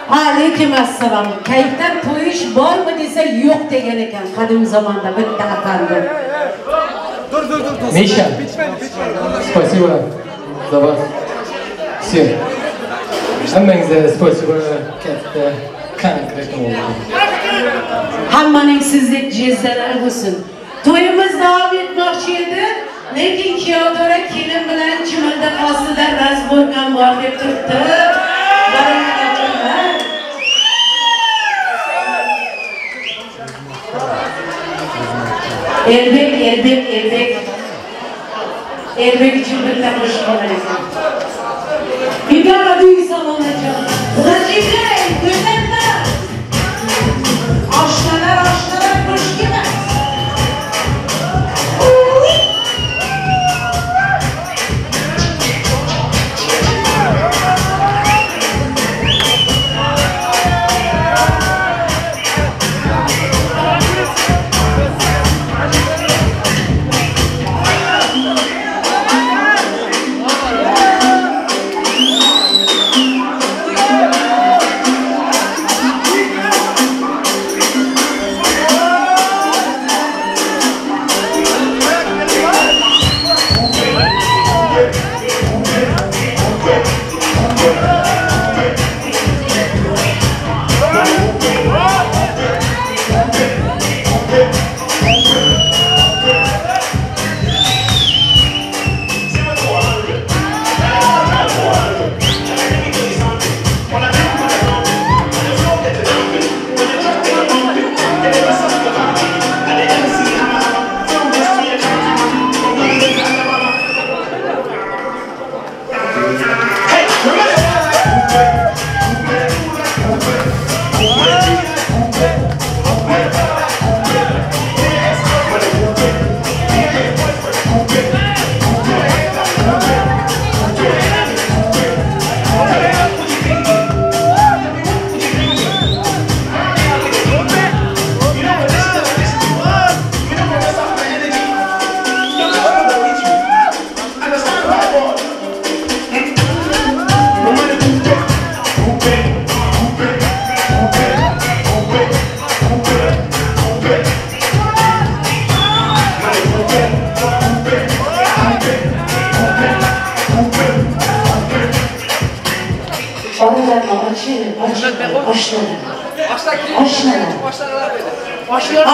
Alaykum assalom. Kayfdan to'yish bormi desa yo'q degan ekan qadim zamonda bitta apandi. Миша, спасибо за вас всех. Hammangizga спасибо katta. Hammaning sizdek jizzalari bo'lsin. To'yimiz davom etmoqchi edi, lekin kuyovdora kelin bilan chimildiq ostida razborkam bor deb turibdi. Elbek, Elbek, Elbek. Elbek uchun bitta qo'shiq olar ekan. Bibara Duysalonacığım. Rajibey, go'zallar. Oshnalar, oshnalar qo'shgina.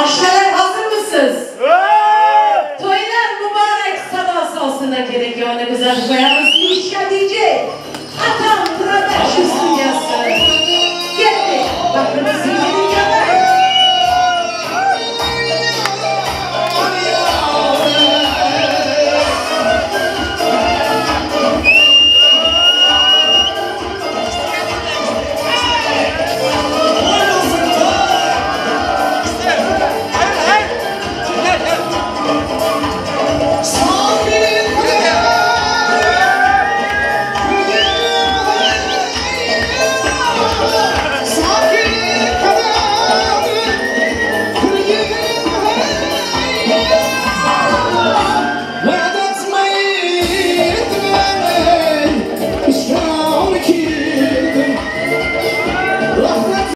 Oshnalar hazırmısınız? Toylar mübarek sabah olsun da gerek yani güzel koyarız.